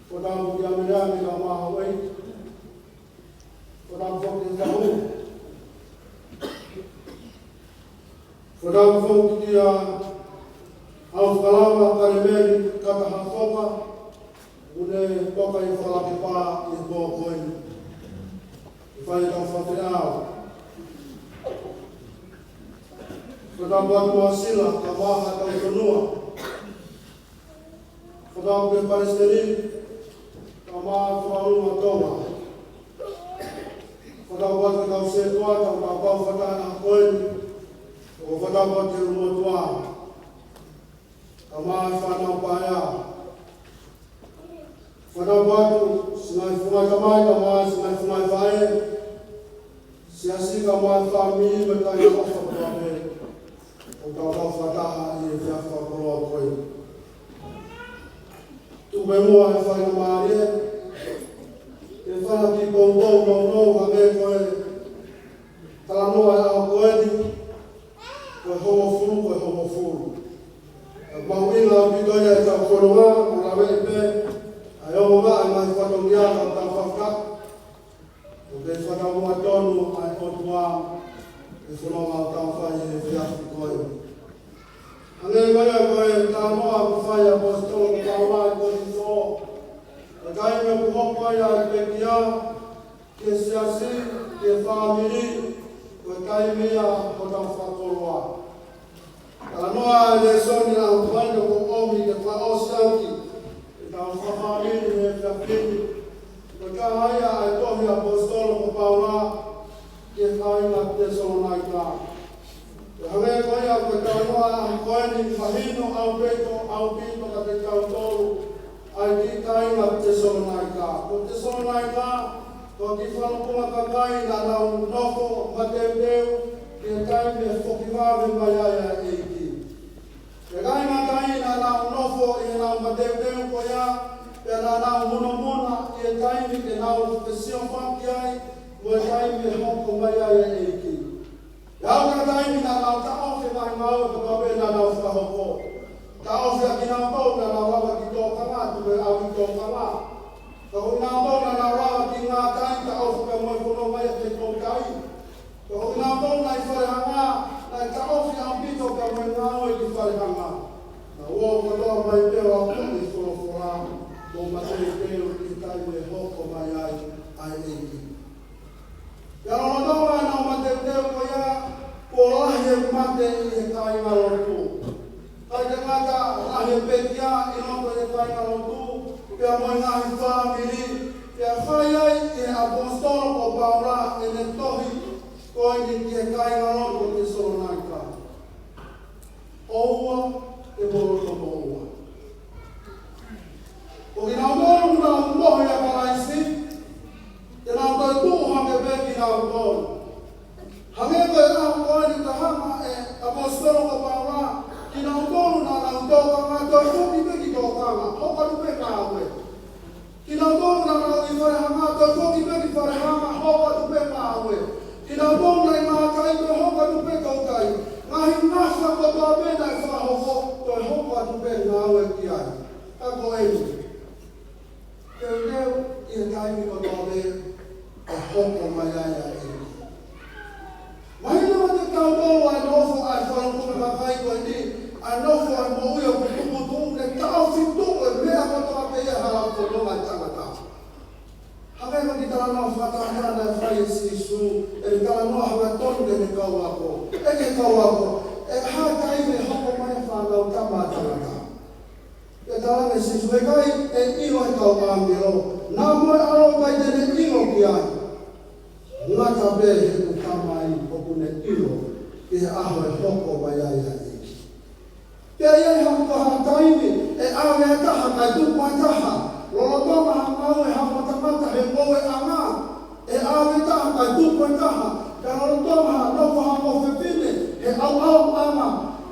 Ko hotau kiʻi ʻamanaki ke mau maʻu ai. Ko hotau foki ke tau. Ko hotau foki kia Haufakalava Kalimeli Katahafoka, ʻoku ne toka ʻi Falakepā ʻi he pō ko eni. ʻI he fai ʻetau fakafeʻao. Ko hotau ʻAtumasila, kae ʻumaʻā hotau fonua. Fakatapu ki he Palesiteni, kae ʻumaʻā e Tuʻi Tonga. Fakatapu ki he kau sētuata, kae ʻumaʻā e kau fakataha ko eni. ʻOku fakatapu ki he ʻulumotuʻa, kae ʻumaʻā e fānau paea. Fakatapu ki he ngaahi funga tamai, kae ʻumaʻā e ngaahi funga faʻē. Siasi, kae ʻumaʻā e fāmili, mo e kāinga ʻofa kotoa pē ʻoku tau kau fakataha ʻi he efiafi fakakoloa ko eni. Tuku muʻa e faingamālie ke fai ha kiʻi poupou nounou hangē ko e talanoa ʻo e ʻaho ko eni, ko e hongofulu, ko e hongofulu. Mahuʻinga ʻaupito ia ʻi hotau fononga, ʻoku laveʻi pē ʻa e ongo ʻa e ngaahi fatongia ʻoku tau fakataha. ʻOku kei fakataumuʻa tonu ʻa e ʻOtua ʻi he fononga ʻoku tau fai he efiafi ko eni. Hangē ko ia ko e talanoa kuo fai ʻe he ʻaposetolo ko Paula ʻi Kolinitō, ko e taimi ʻoku hoko ai ʻa e pekia ki he siasi, ki he fāmili, ko e taimi ia hotau fakakoloa. Talanoa e lēsoni ʻa e ʻaho ko eni ʻoku ʻomi ke fakaʻosi ʻaki ʻetau fakafāmili he efiafi ni, ko e taha ia ʻa e tohi ʻa e ʻaposetolo ko Paula ki he kāinga Tesalonaika. Pea hangē ko ia ko e talanoa ʻa e ʻaho ko eni, mahino ʻaupito, ʻaupito kiate kitautolu ʻa e kiʻi kāinga Tesalonaika. Ko Tesalonaika, ko e kiʻi falelotu kakai naʻa nau nofo mateuteu ʻi he taimi ʻe foki vave mai ai ʻa e ʻEiki. ʻE ngata ai naʻa nau nofo ʻi heʻenau mateuteu ko ia, pea naʻa nau munomuna ʻi he taimi te nau fesiofaki ai mo e taimi ʻe hoko mai ai ʻa e ʻEiki. ʻE aʻu ki he taimi naʻa nau taʻofi e ngaahi ngāue kotoa pē naʻa nau fakahoko. Taʻofi ʻa kinautolu naʻa nau lava ki tōkanga, tuku e ʻalu ki tōkanga. Ka ko kinautolu naʻa nau lava ki ngātai, taʻofi pea mo e fononga ia ki he toutai. Ka ko kinautolu naʻe ʻi falehanga, naʻe taʻofi ʻaupito pea mo e ngāue ki falehanga. Naʻa nau ō kotoa mai pē ʻo akoʻi e folofola, mo mateuteu ki he taimi ʻe hoko mai ai ʻa e ʻEiki. Pea lolotonga ʻenau mateuteu ko ia, kuo lahi e mate ʻi he kāingalotu. ʻIkai ke ngata, lahi e pekia ʻi loto ʻi he kāingalotu, pea mo e ngaahi fāmili, pea fai ai ʻe he ʻaposetolo ko Paula ʻene tohi ko eni ki he kāingalotu ʻo Tesalonaika. ʻOua te mou loto moʻua. Ko kinautolu ʻoku nau mohe ʻia Kalaisi, te nau toetuʻu hake pē kinautolu. Hangē ko e ʻaho ko eni ʻoku hanga ʻe he ʻaposetolo ko Paula, kinautolu naʻa nau ʻi tōkanga, toe foki pē ki tōkanga, hoko atu pē ngāue. Kinautolu naʻa nau ʻi falehanga, toe foki pē ki falehanga, hoko atu pē ngāue. Kinautolu naʻe ʻi ngātai, toe hoko atu pē toutai. Ngaahi ngafa kotoa pē naʻe fakahoko, toe hoko atu pē ngāue ki ai. Ka ko eni, teuteu ʻi he taimi kotoa pē ʻe hoko mai ai ʻa e ʻEiki. Mahino kiate kitautolu ʻa e nofo ʻa e falelotu kakai ko eni, ʻa e nofo ʻa e moʻui ʻoku puputuʻu, ne taʻofi tuʻu e meʻa kotoa pē ia ʻi he hala fononga ʻa e tangata. Hangē ko e kiʻi talanoa fakatātā naʻe fai ʻe Sīsū, ʻene talanoa hangatonu ki heʻene kau ako. ʻEne kau ako, ʻe hā e taimi ʻe hoko mai ai e Fanautama ʻa Tangata? Pea talaange ʻe Sīsū, ʻe ʻikai ʻilo ʻe he kau ʻāngelo, naʻa mo e ʻAlo pē te ne ʻilo ki ai. Ngata pē heʻeku Tamai ʻoku ne ʻilo ki he ʻaho ʻe hoko mai ai ʻa e ʻEiki. Pea ʻe ʻi ai ha, ha taimi ʻe ʻave ʻa e taha kae tuku ʻa e taha. Lolotonga ha ngāue ʻa ha tangata he ngoueʻanga, ʻe ʻave ʻa e taha kae tuku ʻa e taha. Pea lolotonga ha nofo ʻa ha fefine he ʻauʻauʻanga,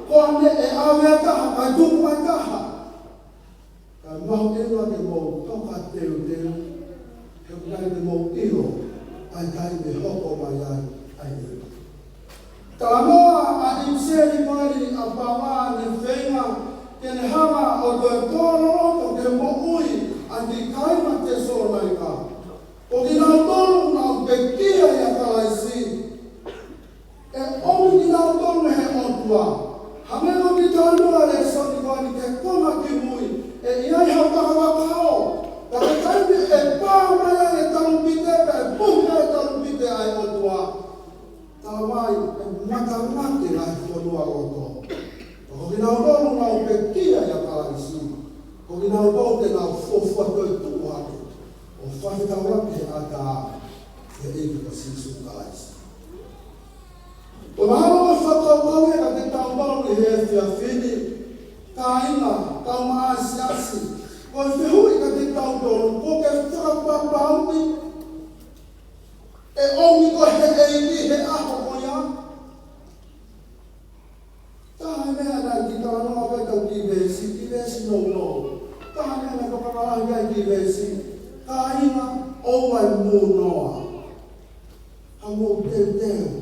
ko ʻene ʻe ʻave ʻa e taha kae tuku ʻa e taha. Kae mahuʻinga ke mou ʻa e taimi ʻe hoko mai ai ʻa e ʻEiki. Talanoa ʻa e ʻipiseli ko eni ʻa Paula ne feinga ke ne hanga ʻo toe tō loloto ke moʻui ʻa e kiʻi kāinga Tesalonaika. Ko kinautolu ʻoku nau pekia ʻia Kalaisi, ʻe ʻomi kinautolu ʻe he ʻOtua. Hangē ko e kiʻi talanoa ʻa e lēsoni ko eni ki he konga kimui, ʻe ʻi ai ha vakavakao. Ka ko e taimi ʻe pā mai ai e talupite, pea ʻe puhi ai e talupite ʻa e ʻOtua, talamai ʻe matangaki e ngaahi fonua loto. Ko kinautolu ʻoku nau pekia ʻia Kalaisi, ko kinautolu te nau fuofua toetuʻu hake ʻo fakafetaulaki he ʻatā ki he ʻEiki ko Sīsū Kalaisi. Ko e mahalo ko e fakakaukau ia kiate kitautolu ʻi he efiafi ni, kāinga, kaungā siasi, ko e fehuʻi kiate kitautolu, kuo ke fakapapauʻi ʻe ʻomi koe ʻe he ʻEiki he ʻaho ko ia? Taha e meʻa naʻe kiʻi talanoa ki ai ʻetau kiʻi veesi, kiʻi veesi nounou. Taha e meʻa naʻe toka lahi ai e kiʻi veesi, kāinga, ʻoua ʻe mūnoa. Ka mou teuteu.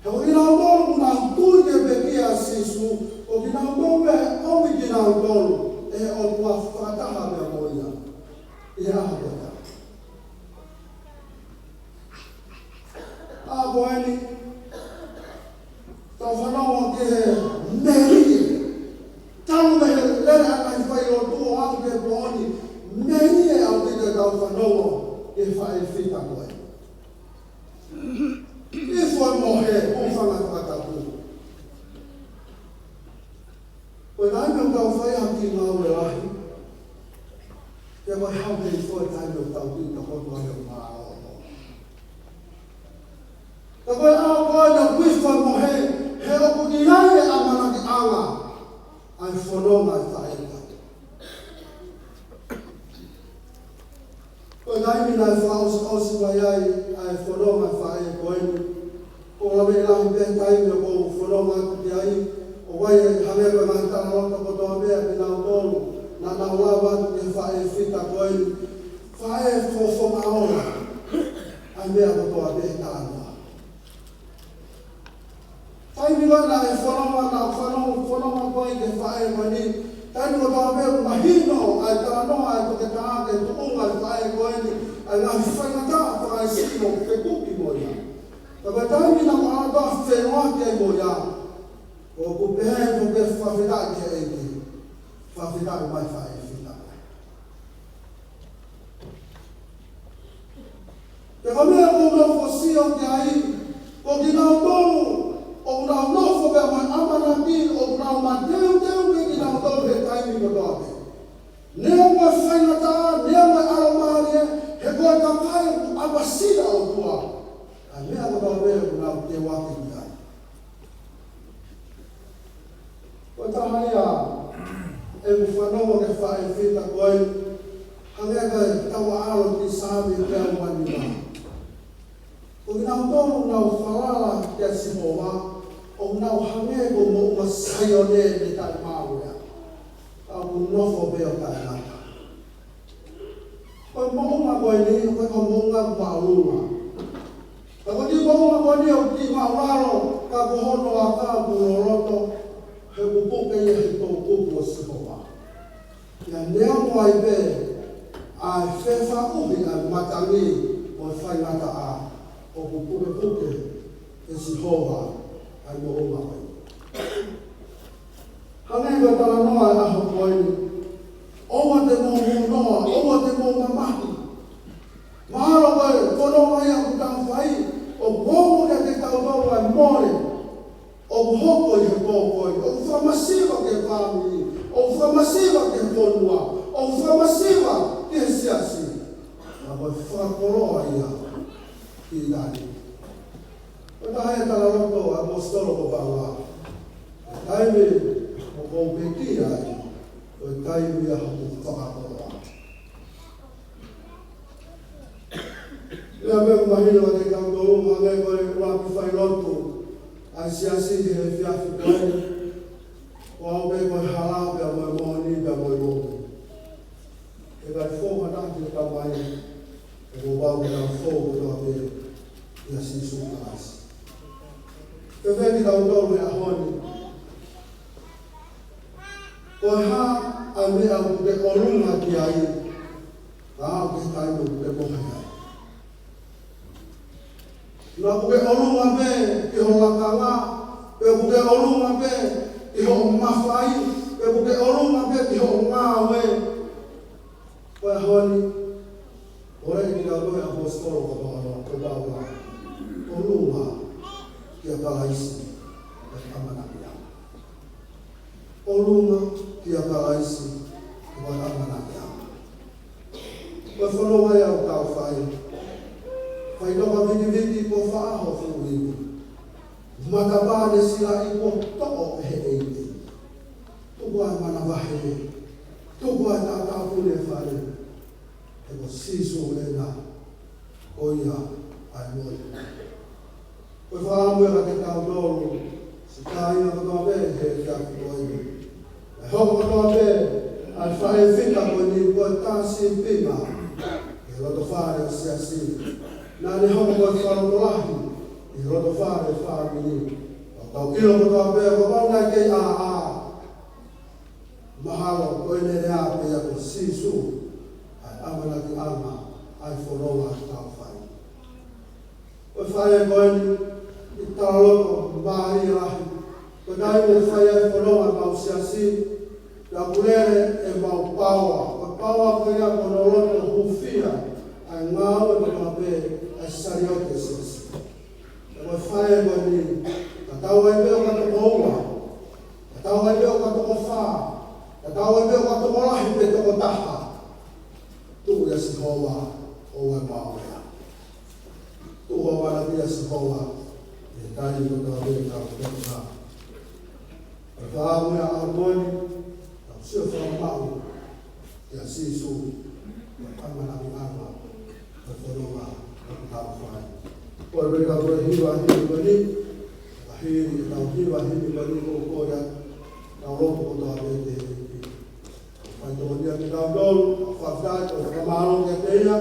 He ko kinautolu ʻoku nau tui ki he pekia ʻa Sīsū, ko kinautolu ʻe ʻomi kinautolu ʻe he ʻOtua fakataha pea mo ia ʻi he ʻaho ko ia. ʻA ko eni, tau fanongo ki he melie. Talu mei he lele ʻa e ngaahi failotu ʻo aʻu ki he pō ni, melie ʻaupito ʻetau fanongo ki he faʻē fita ko ē. ʻI he foʻi mohe, ʻo fanga fakatapu. Ko e taimi ʻoku tau fai ai ha kiʻi ngāue lahi, pea ko e hau kei foʻi taimi ʻoku tau kiʻi tokoto ai ʻo mālōlō. Ka ko e ʻaho ko ē naʻe ʻi ai e foʻi mohe, he ʻoku ʻi ai e ʻamanakiʻanga ʻa e fononga ʻa e faʻē. Ko e taimi naʻe fakaʻosiʻosi mai ai ʻa e fononga ʻa e faʻē ko eni, ʻoku ou laveʻi lahi pē taimi ʻoku ou fononga atu ki ai, ʻoku ʻi ai e hangē ko e ngaahi talaloto kotoa pē ʻa kinautolu naʻa nau lava atu ki he faʻē fita ko eni, faʻē fofonga ola, ʻa e meʻa kotoa pē ʻe talanoa. Taimi ko ē naʻe fononga, naʻe fononga, fononga ko ē ki he faʻē ko eni, taimi kotoa pē ʻoku mahino ʻa e talanoa ʻa e toketā ki he tuʻunga ʻo e faʻē ko eni, ʻa e ngaahi faingataʻa fakaesino ʻoku fekuki mo ia. Ka ko e taimi naʻe ʻalu atu ʻo feʻao ki ai mo ia, ʻoku pehē, ʻoku pehē fakafetaʻi ki he ʻEiki, fakafetaʻi mai faʻē fita. Pea ko e meʻa ʻoku ou nofo ʻo sio ki ai, ko kinautolu ʻoku nau nofo pea mo e ʻamanaki ʻoku nau mateuteu pē kinautolu he taimi kotoa pē. Neongo e faingataʻa, neongo e ʻalomālie, he ko e kakai ʻoku ʻapasia ʻOtua ʻa e meʻa kotoa pē ʻoku nau teu ʻaki ki ai. Ko e taha ia ʻeku fanongo ki he faʻē fita ko ē, hangē ko e tau ʻalu ki Saame teau mā nima. Ko kinautolu ʻoku nau falala kia Sihova, ʻoku nau hangē ko e moʻunga Saione ne taʻemaʻu ia, ka ʻoku nofo pē ʻo taʻengata. Ko e moʻunga ko eni, ko e moʻunga māʻolunga. Ka ko e kiʻi moʻunga ko eni ʻoku kiʻi māʻulalo, ka ko hono aka ʻoku loloto, he ʻoku puke ia he toʻukupu ʻo Sihova. Pea neongo ai pē ʻa e fefaʻuhi ʻa e matangi mo e faingataʻa, ʻoku pukepuke ʻe Sihova ʻa e moʻunga ko ē. Hangē ko e talanoa ʻo e ʻaho ko eni, ʻoua te mou mūnoa, ʻoua te mou mamahi. Mahalo ko e fononga ia ʻoku tau fai, ʻoku ongo kiate kitautolu ʻa e mole ʻoku hoko ʻi he pō ko ē, ʻoku fakamasiva ki he fāmili, ʻoku fakamasiva ki he fonua, ʻoku fakamasiva ki he siasi. Ka ko e fakakoloa ia ki ai. Ko e taha e talaloto ʻa e ʻaposetolo ko Paula. Taimi ʻoku ou pekia ai, ko e taimi ia hoku fakakoloa. Pea meʻa ʻoku mahino kiate kitautolu, hangē ko e ʻuluaki failotu ʻa e siasi he efiafi ko eni, ʻoku ʻi ai pē ko e hala pea mo e moʻoni pea mo e moʻui. ʻIkai fou ha taha ki he Tamai, Kuo pau ke tau fou kotoa pē kia Sīsū Kalaisi. Fēfē kitautolu he ʻaho ni? Ko e hā ʻa e meʻa ʻoku ke ʻolunga ki ai, ka ʻoku ke taimi ʻoku ke mohe ai? Naʻa ʻoku ke ʻolunga pē ki ho lakanga, pe ʻoku ke ʻolunga pē ki hoʻo mafai, pe ʻoku ke ʻolunga pē ki hoʻo ngāue? Ko e ʻaho ni, ʻoku lea kitautolu ʻe he ʻaposetolo ko Paula, ko Paula, ʻolunga kia Kalaisi, ko e ʻamanakiʻanga. ʻOlunga kia Kalaisi, ko e ʻamanakiʻanga. Ko e fononga ia ʻoku tau fai. Faitoka vikiviki kuo faʻa hofuʻi. Matapā ne silaʻi kuo toʻo ʻe he ʻEiki. Tuku ʻa e manavahē. Tuku ʻa e taʻataʻa pule fale. He ko Sīsū ena, ko ia ʻa e moʻui. Ko e fakaʻamu ia kiate kitautolu, siʻi kāinga kotoa pē he efiafi ko eni. ʻE hoko kotoa pē ʻa e faʻē fika ko eni ko e tā sīpinga ʻi he loto fale ʻo e siasi. Naʻa ne hoko ko e fakalotolahi ʻi he loto fale ʻo e fāmili. ʻOku tau ʻilo kotoa pē, kapau naʻe kei ʻāʻā, mahalo ko ʻene lea pē ia ko Sīsū, ʻa e ʻamanakiʻanga, ʻa e fononga ʻoku tau fai. Ko e faʻē ko eni, ʻi he talaloto mālie lahi. Ko e taimi ʻe fai ai e fononga ʻemau siasi, pea ʻoku lele ʻemau paoa. Ko e paoa ko ia ko hono loto hūfia ʻa e ngāue kotoa pē ʻa e saliote ʻo e siasi. Ko e faʻē ko eni, tatau ai pē ʻoka toko ua, tatau ai pē ʻoka toko fā, tatau ai pē ʻoka tokolahi pe toko taha. Tuʻu ʻia Sihova ʻa e maʻu ia. Tuʻu ʻo ʻamanaki ʻia Sihova ʻi he taimi kotoa pē ʻoku tau tokanga. Ko e fakaʻamu ia ʻaho ni, tau sio fakamaʻu kia Sīsū, ko e ʻamanakiʻanga, ko e fononga ʻoku tau fai. Ko e peka ko e hiva himi ko eni, ka hili ʻetau hiva himi ko eni, ʻoku ou kole atu, tau lotu kotoa pē ki he ʻEiki. Faitotonu ia kiate kitautolu, fakafetaʻi, ʻoku fakamālō kiate ia,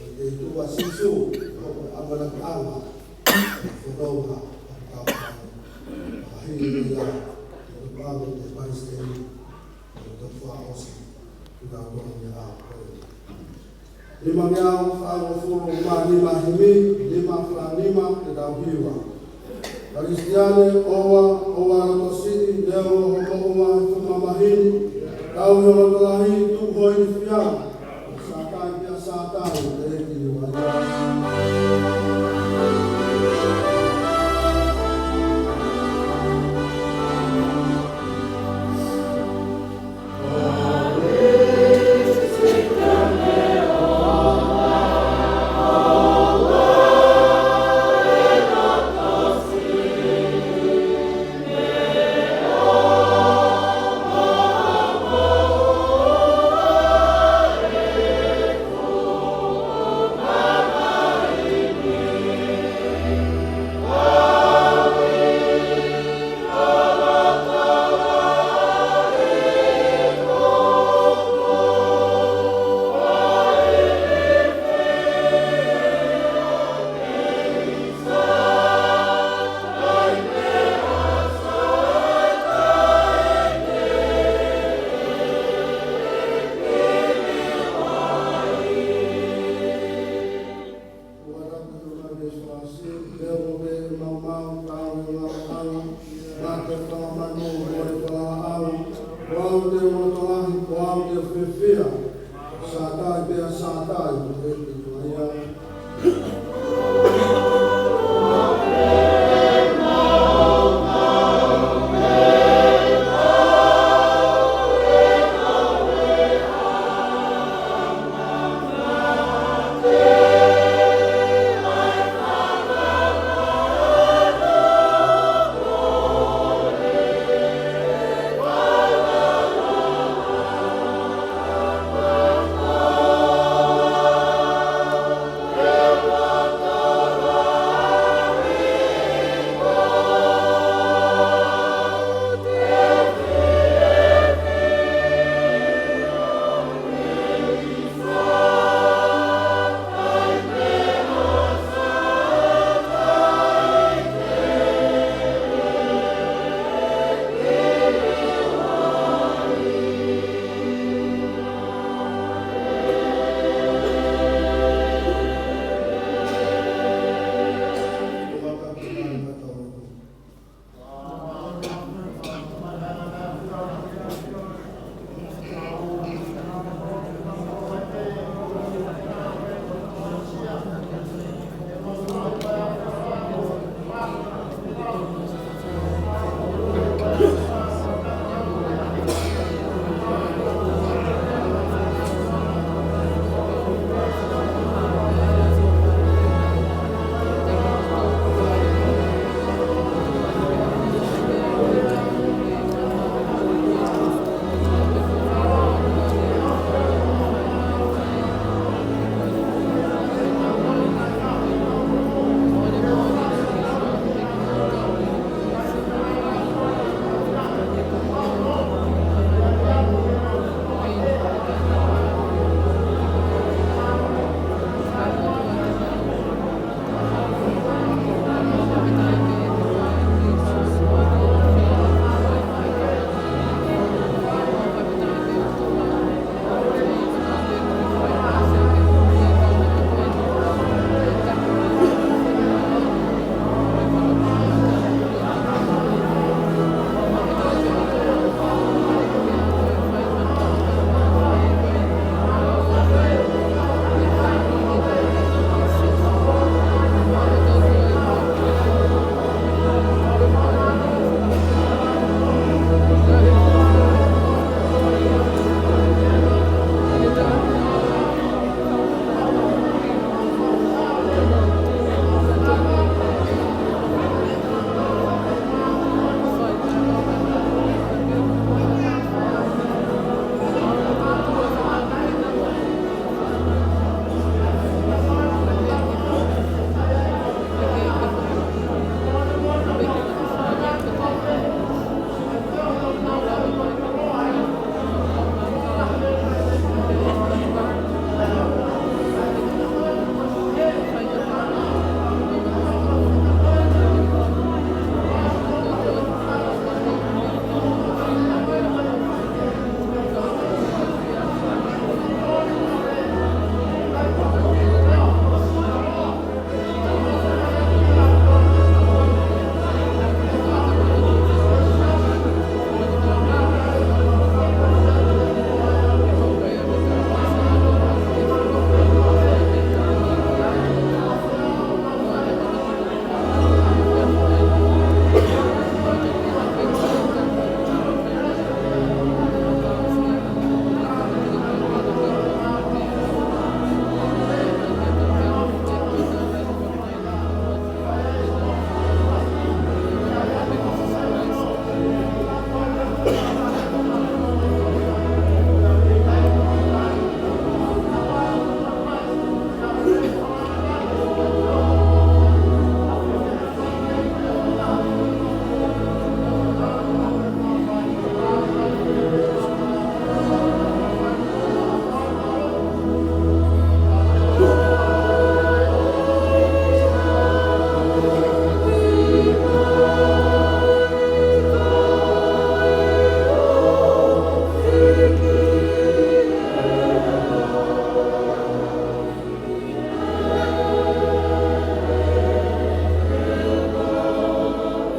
ʻi he tuʻu ʻa Sīsū, ko e ʻamanakiʻanga, ko e fononga ʻoku tau fai. Ka hili ia, ʻoku pau ke palesiteni, ʻoku fakaʻosi, kitautolu ia ʻa e Nimangeau fāngofulu mā nima himi, nima fā nima, ke tau hiva. Kalisitiane, ʻoua, ʻoua loto siʻi, neongo hoʻo moʻua he funga maheni, tauhi ho loto lahi, tuku ho ilifia, Sātai pea Sātai, te ki ua.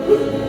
ʻE, ʻe,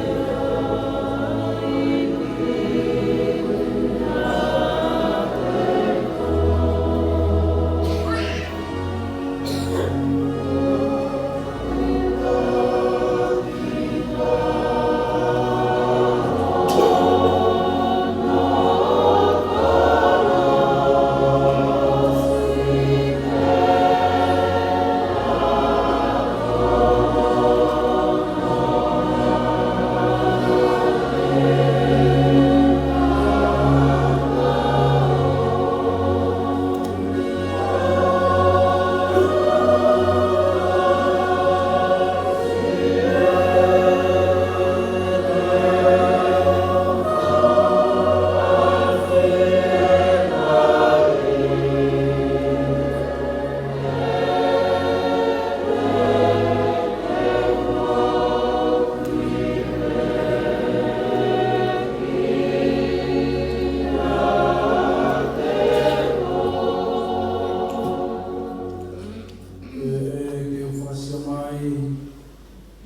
ke u fakasia mai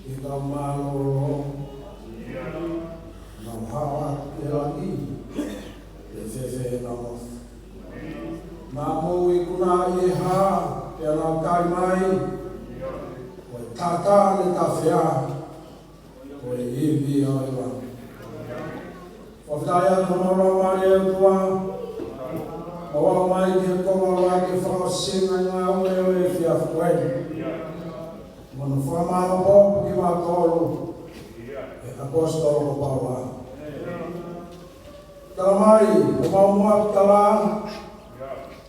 ki he kau mālōlō, nau haʻu atu ki he langi, ʻe fēfē ʻenau nofo? Naʻa mou ikunaʻi ʻi he hā, pea nau tali mai, ko e taʻataʻa ne tafea, ko e ivi ʻo e langi. Fakafetaʻi atu ki he Laumālie ʻo e ʻOtua, ʻoku ʻomai ke kau mai ke fakaʻosinga e ngāue ʻo e efiafi ko eni. Mo hono fakamaʻopoʻopo kimautolu ʻe he ʻaposetolo ko Paula. Tala mai, homau moʻa tala,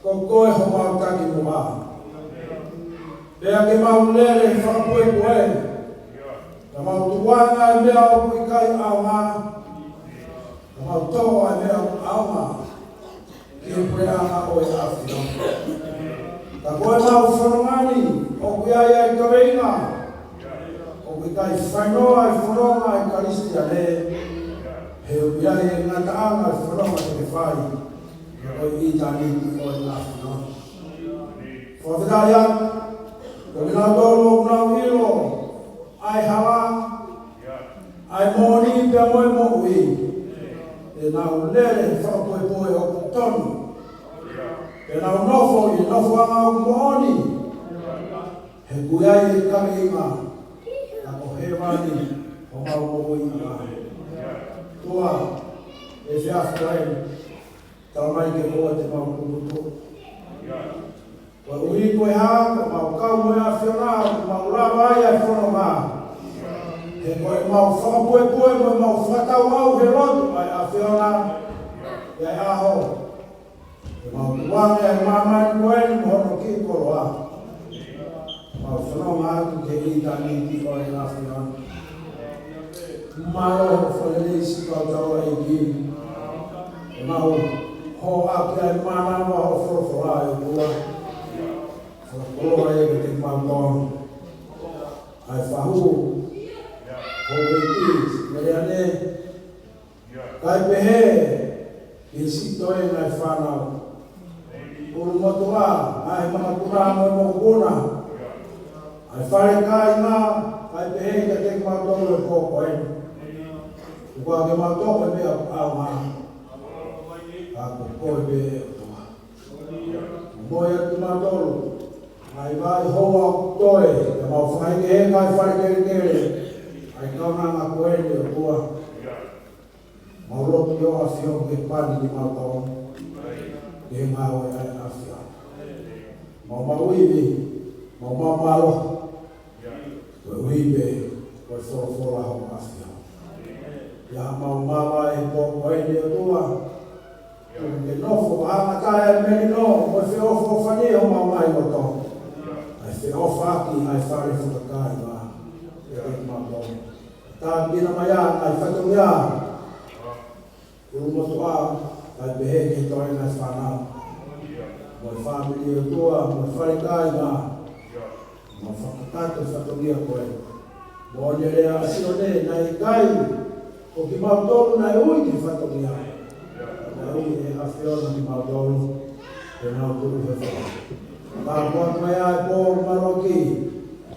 ko koe homau takimuʻa. Pea ke mau lele fakapuepue, ka mau tukuange ʻa e meʻa ʻoku ʻikai ʻaonga, ka mau toʻo ʻa e meʻa ʻoku ʻaonga, ki he puleʻanga ʻo e ʻAfiona. Ka ko ʻemau fononga ni, ʻoku ʻi ai ʻa e kaveinga, ʻoku ʻikai fainoa ʻa e fononga ʻa e Kalisitiane, he ʻoku ʻi ai e ngataʻanga ʻa e fononga te ke fai, ko e ʻitāniti ʻo e ʻAfiona. Fakafetaʻi atu, ko kinautolu ʻoku nau ʻilo ʻa e hala, ʻa e moʻoni pea mo e moʻui, te nau lele fakapuepue ʻoku tonu, te nau nofo ʻi he nofoʻanga ʻoku moʻoni, he ʻoku ʻi ai e kaveinga, ka ko hēvani homau moʻuiʻanga. ʻOtua, ʻi he efiafi ko eni, tala mai ke ʻoua te mau kuputu. Koeʻuhi ko e hā, ko ʻemau kau mo e ʻAfiona, ʻoku mau lava ai ʻa e fononga. He ko ʻemau fakapuepue mo ʻemau fakatauʻau he lotu ʻa e ʻAfiona, ʻi he ʻaho, ke mau tukuange ʻa e māmani ko eni mo hono kiʻi koloa, mau fononga atu ki he ʻitāniti ʻo e ʻAfiona. Mālō hoʻo fakalelei siʻi kau taulaʻeiki. Ke mau hōʻaki ʻa e mānava hoʻo folofola ʻe ʻOtua. Fakakoloa ia kiate kimautolu. ʻA e fahu, houʻeiki, mele ane, kae pehē ki he siʻi toenga ʻo e fānau. ʻUlumotuʻa, ngaahi makapuna mo e mokopuna. ʻA e fale kāinga, kae pehē kiate kimautolu he pō ko eni. Kuo ke mau toʻo e meʻa ʻoku ʻaonga. Ka ko koe pē ʻOtua. Mo ia kimautolu. Ngaahi vaʻe houa ʻoku toe, ke mau fakahekeheka ʻa e fale kelekele ʻa e kaunanga ko eni ʻOtua. Mau lotu ki hoʻo ʻAfio ke pani kimautolu ki he ngāue ʻa e ʻAfio. Mau mau ivi, mau mau mālō. Koeʻuhi pē ko e folofola hoʻo ʻAfio. ʻIo, mau māvae he pō ko eni ʻOtua. Ke nofo ʻo hangata ʻa e melino mo e feʻofoʻofani ʻo homau ngaahi loto. ʻA e feʻofaʻaki ʻa e fale fakakāinga. ʻIo, mau mālō. Tāpuna mai ʻa e ngaahi fatongia. ʻUlumotuʻa, kae pehē ki he toenga ʻo e fānau. Mo e fāmili ʻOtua, mo e fale kāinga. Mo fakakakato e fatongia ko ē. Moʻoni e lea ʻa Sione, naʻe ʻikai ko kimautolu naʻe ui ki he fatongia. Naʻe ui ʻe he ʻAfiona kimautolu, ke mau tuʻu he fale. Ka kuo ʻosi ʻa e pō mālohi,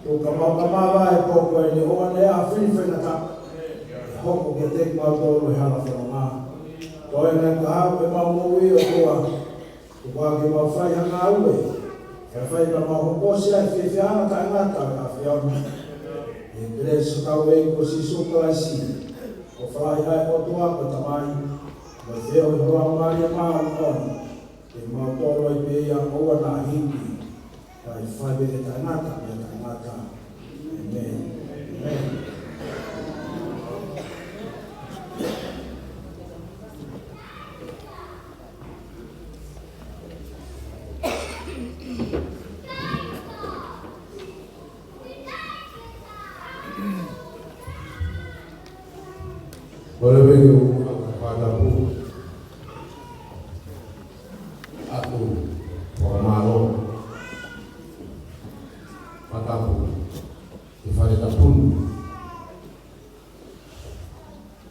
tuku ke mau māvae he pō ko eni ʻo ne a fili fenata. Hoko kiate kimautolu e hala fononga. Toe ngaahi kahaʻu ʻemau moʻui, ʻOtua, tuku ke mau fai ha ngāue, kae fai pea mau hokosia e fiefia taʻengata ʻa e ʻAfiona. ʻI he kelesi ʻa hotau ʻEiki ko Sīsū Kalaisi, ko e fāʻeleʻi ʻa e ʻOtua ko e Tamai, mo e feohi ʻa e Laumālie Māʻoniʻoni, ke mau toloi pē ia ʻo ʻoua naʻa hiki, kae fai pē ʻo taʻengata pea taʻengata. ʻĒmeni. ʻĒmeni. Kole pē ke u fakatapu atu, fakamālō, fakatapu ki he fale tapu ni,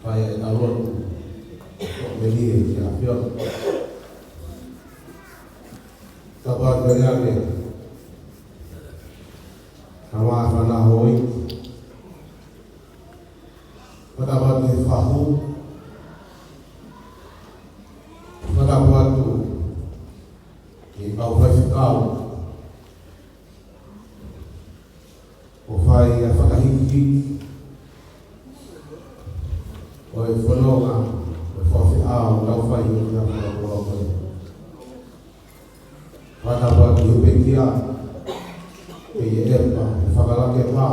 fai ʻetau lotu, ko e melie ki he ʻAfiona. Fakatapu atu ki he kau fānau houʻeiki. Fakatapu atu ki he fahu. Fakatapu atu ki he kau faifekau. ʻO fai ʻa e fakahikihiki ʻo e fononga, ʻo e fakafeʻao, ʻoku tau fai ʻi he ʻaho ni. Fakatapu atu ki he pekia, pea ʻi he ʻepa, ʻi he fakalakepa.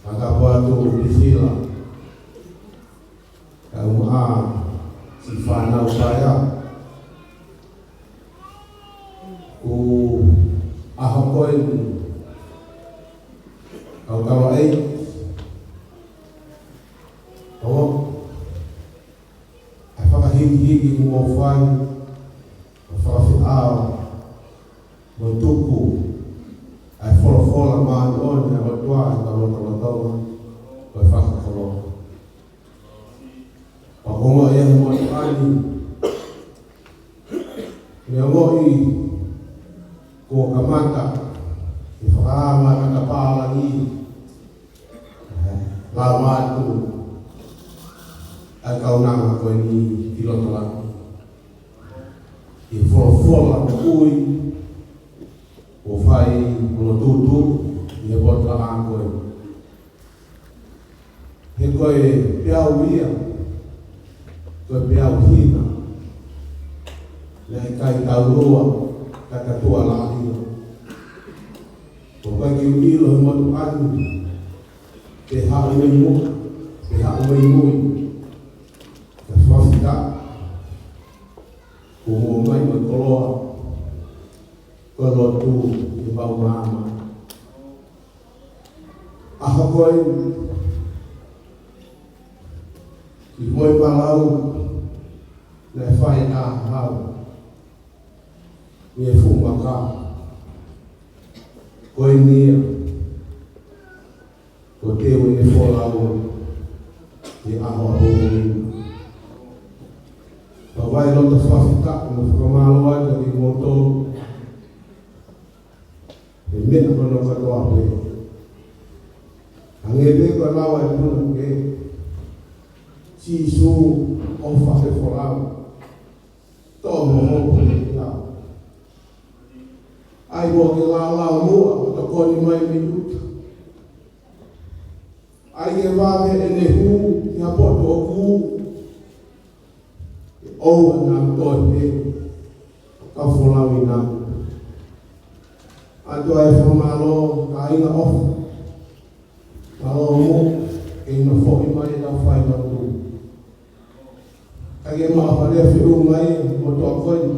Fakatapu atu ki Sila, kae ʻumaʻā siʻi fānau paea. Ko e ʻaho ko eni, kau tala ai, ʻo, ʻa e fakahikihiki kuo mou fai, ʻo fakafeʻao, mo tuku ʻa e folofola māʻoniʻoni ʻa e ʻOtua ʻi hotau lotolotonga, ko e fakakoloa. Pea ko e ongoʻi ʻa e motuʻa ni, ʻa e ongoʻi kuo kamata ʻa e fakamatapā ʻa e langi, lava atu ʻa e kaunanga ko eni ki loto langi. ʻI he folofola moʻui ʻoku fai hono tuʻutuʻu ʻi he potu laʻā ko ē. He ko e peau ia, ko e peau hina, naʻe ʻikai taulua, kae tuʻa lahi ia. ʻOku ʻikai ke u ʻilo he motuʻa ni, pe haʻu mei muʻa, pe haʻu mei mui. Ka fakafetaʻi, kuo mou ʻomai mo e koloa, ko e lotu ʻi homau maama. ʻAho ko eni, ʻi Moipalau, naʻe fai ʻa e hau ʻi he fuʻu maka. Ko eni ia, ko e teu ʻe folau ʻi he ʻaho ʻapongipongi. Pea ʻoku ou loto fakafetaʻi mo fakamālō atu kiate kimoutolu. He meʻa ko ena kotoa pē. Hangē pē ko e lau ʻa e punake, Sīsū ʻofa he folau, toʻo mo hopo he ʻiate au. ʻAi muʻa ke laulaunoa ʻo tokoni mai mei ʻuta. ʻAi ke vave ʻene hū ʻi ha potu ʻoku ʻoua naʻa toe pē, ka folau ʻi namu. ʻOatu ʻa e fakamālō, kāinga ʻofa. Mālō mo e nofoʻi mai ʻetau fai lotu. Ka ke maʻu ha lea feʻunga ʻi he motuʻa ko eni.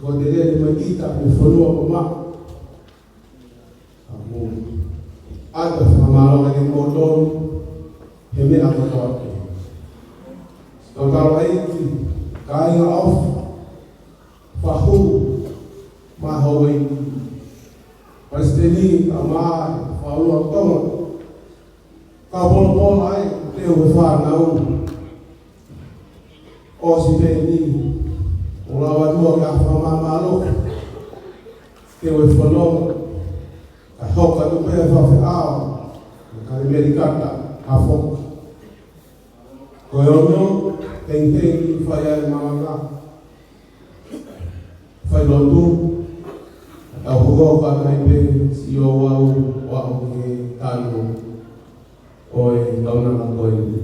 Ko e lele mai kita mei he fonua mamaʻo. ʻOku ou ʻoatu ʻa e fakamālō kiate kimoutolu he meʻa kotoa pē. Kau tala ai ki he kāinga ʻofa, fahu, mo e houʻeiki, palesiteni, kae ʻumaʻā e Fakaʻuluaki Tonga, kau polopola ʻa e teu ʻo e fānau. ʻOsi pē eni, ʻoku lava atu muʻa ke fakamālō atu ki he teu ʻo e fononga, kae hoko atu pē ʻa e fakafeʻao Kalimelikata Hafoka. Ko e ono, teitei fai ai e malanga, fai lotu, tau hoko atu ai pē siʻi ouau ʻo aʻu ki he kanu ʻo e kaunanga ko eni.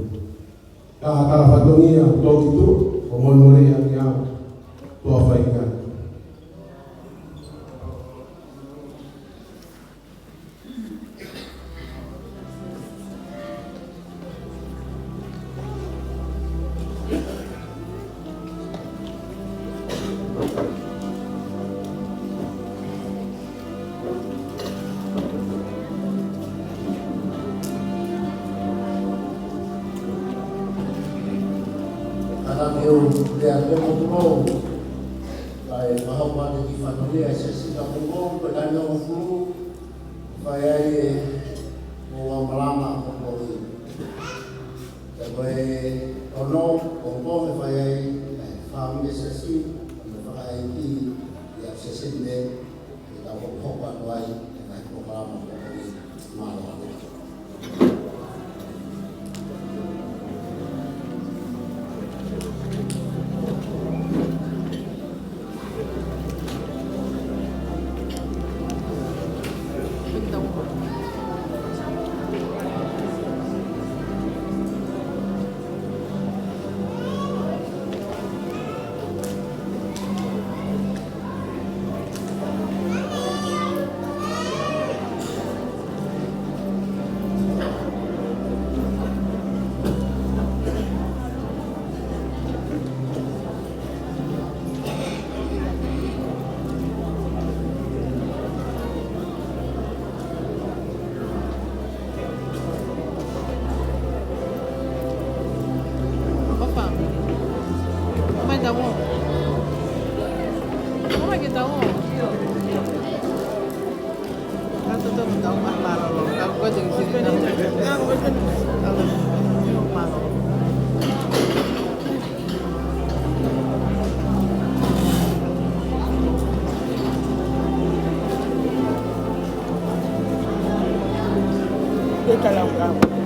Ka ha kala fatongia, tō ki tuʻa, ʻo molemole ange au, tuʻa fai ka. Ana ke u lea ke mo tulo, kae fakahoko atu e kiʻi fatongia ʻa e siasi ka pungo, ko e taimi hongofulu, fai ai e ouau malanga ʻo e pongipongi. Pea ko e ono, pongipongi fai ai e fāmili ʻa e siasi, mo e fakaʻeiki ʻa e siasi ni, ke tau hokohoko atu ai e ngaahi polokalama ʻo e pongipongi. Mālō. Opa. Mai tau. Mai ke tau. Ka tau tau tau mai mālō. Ka ko te sini. Ka ko te sini. Mālō. Ke kalaukau.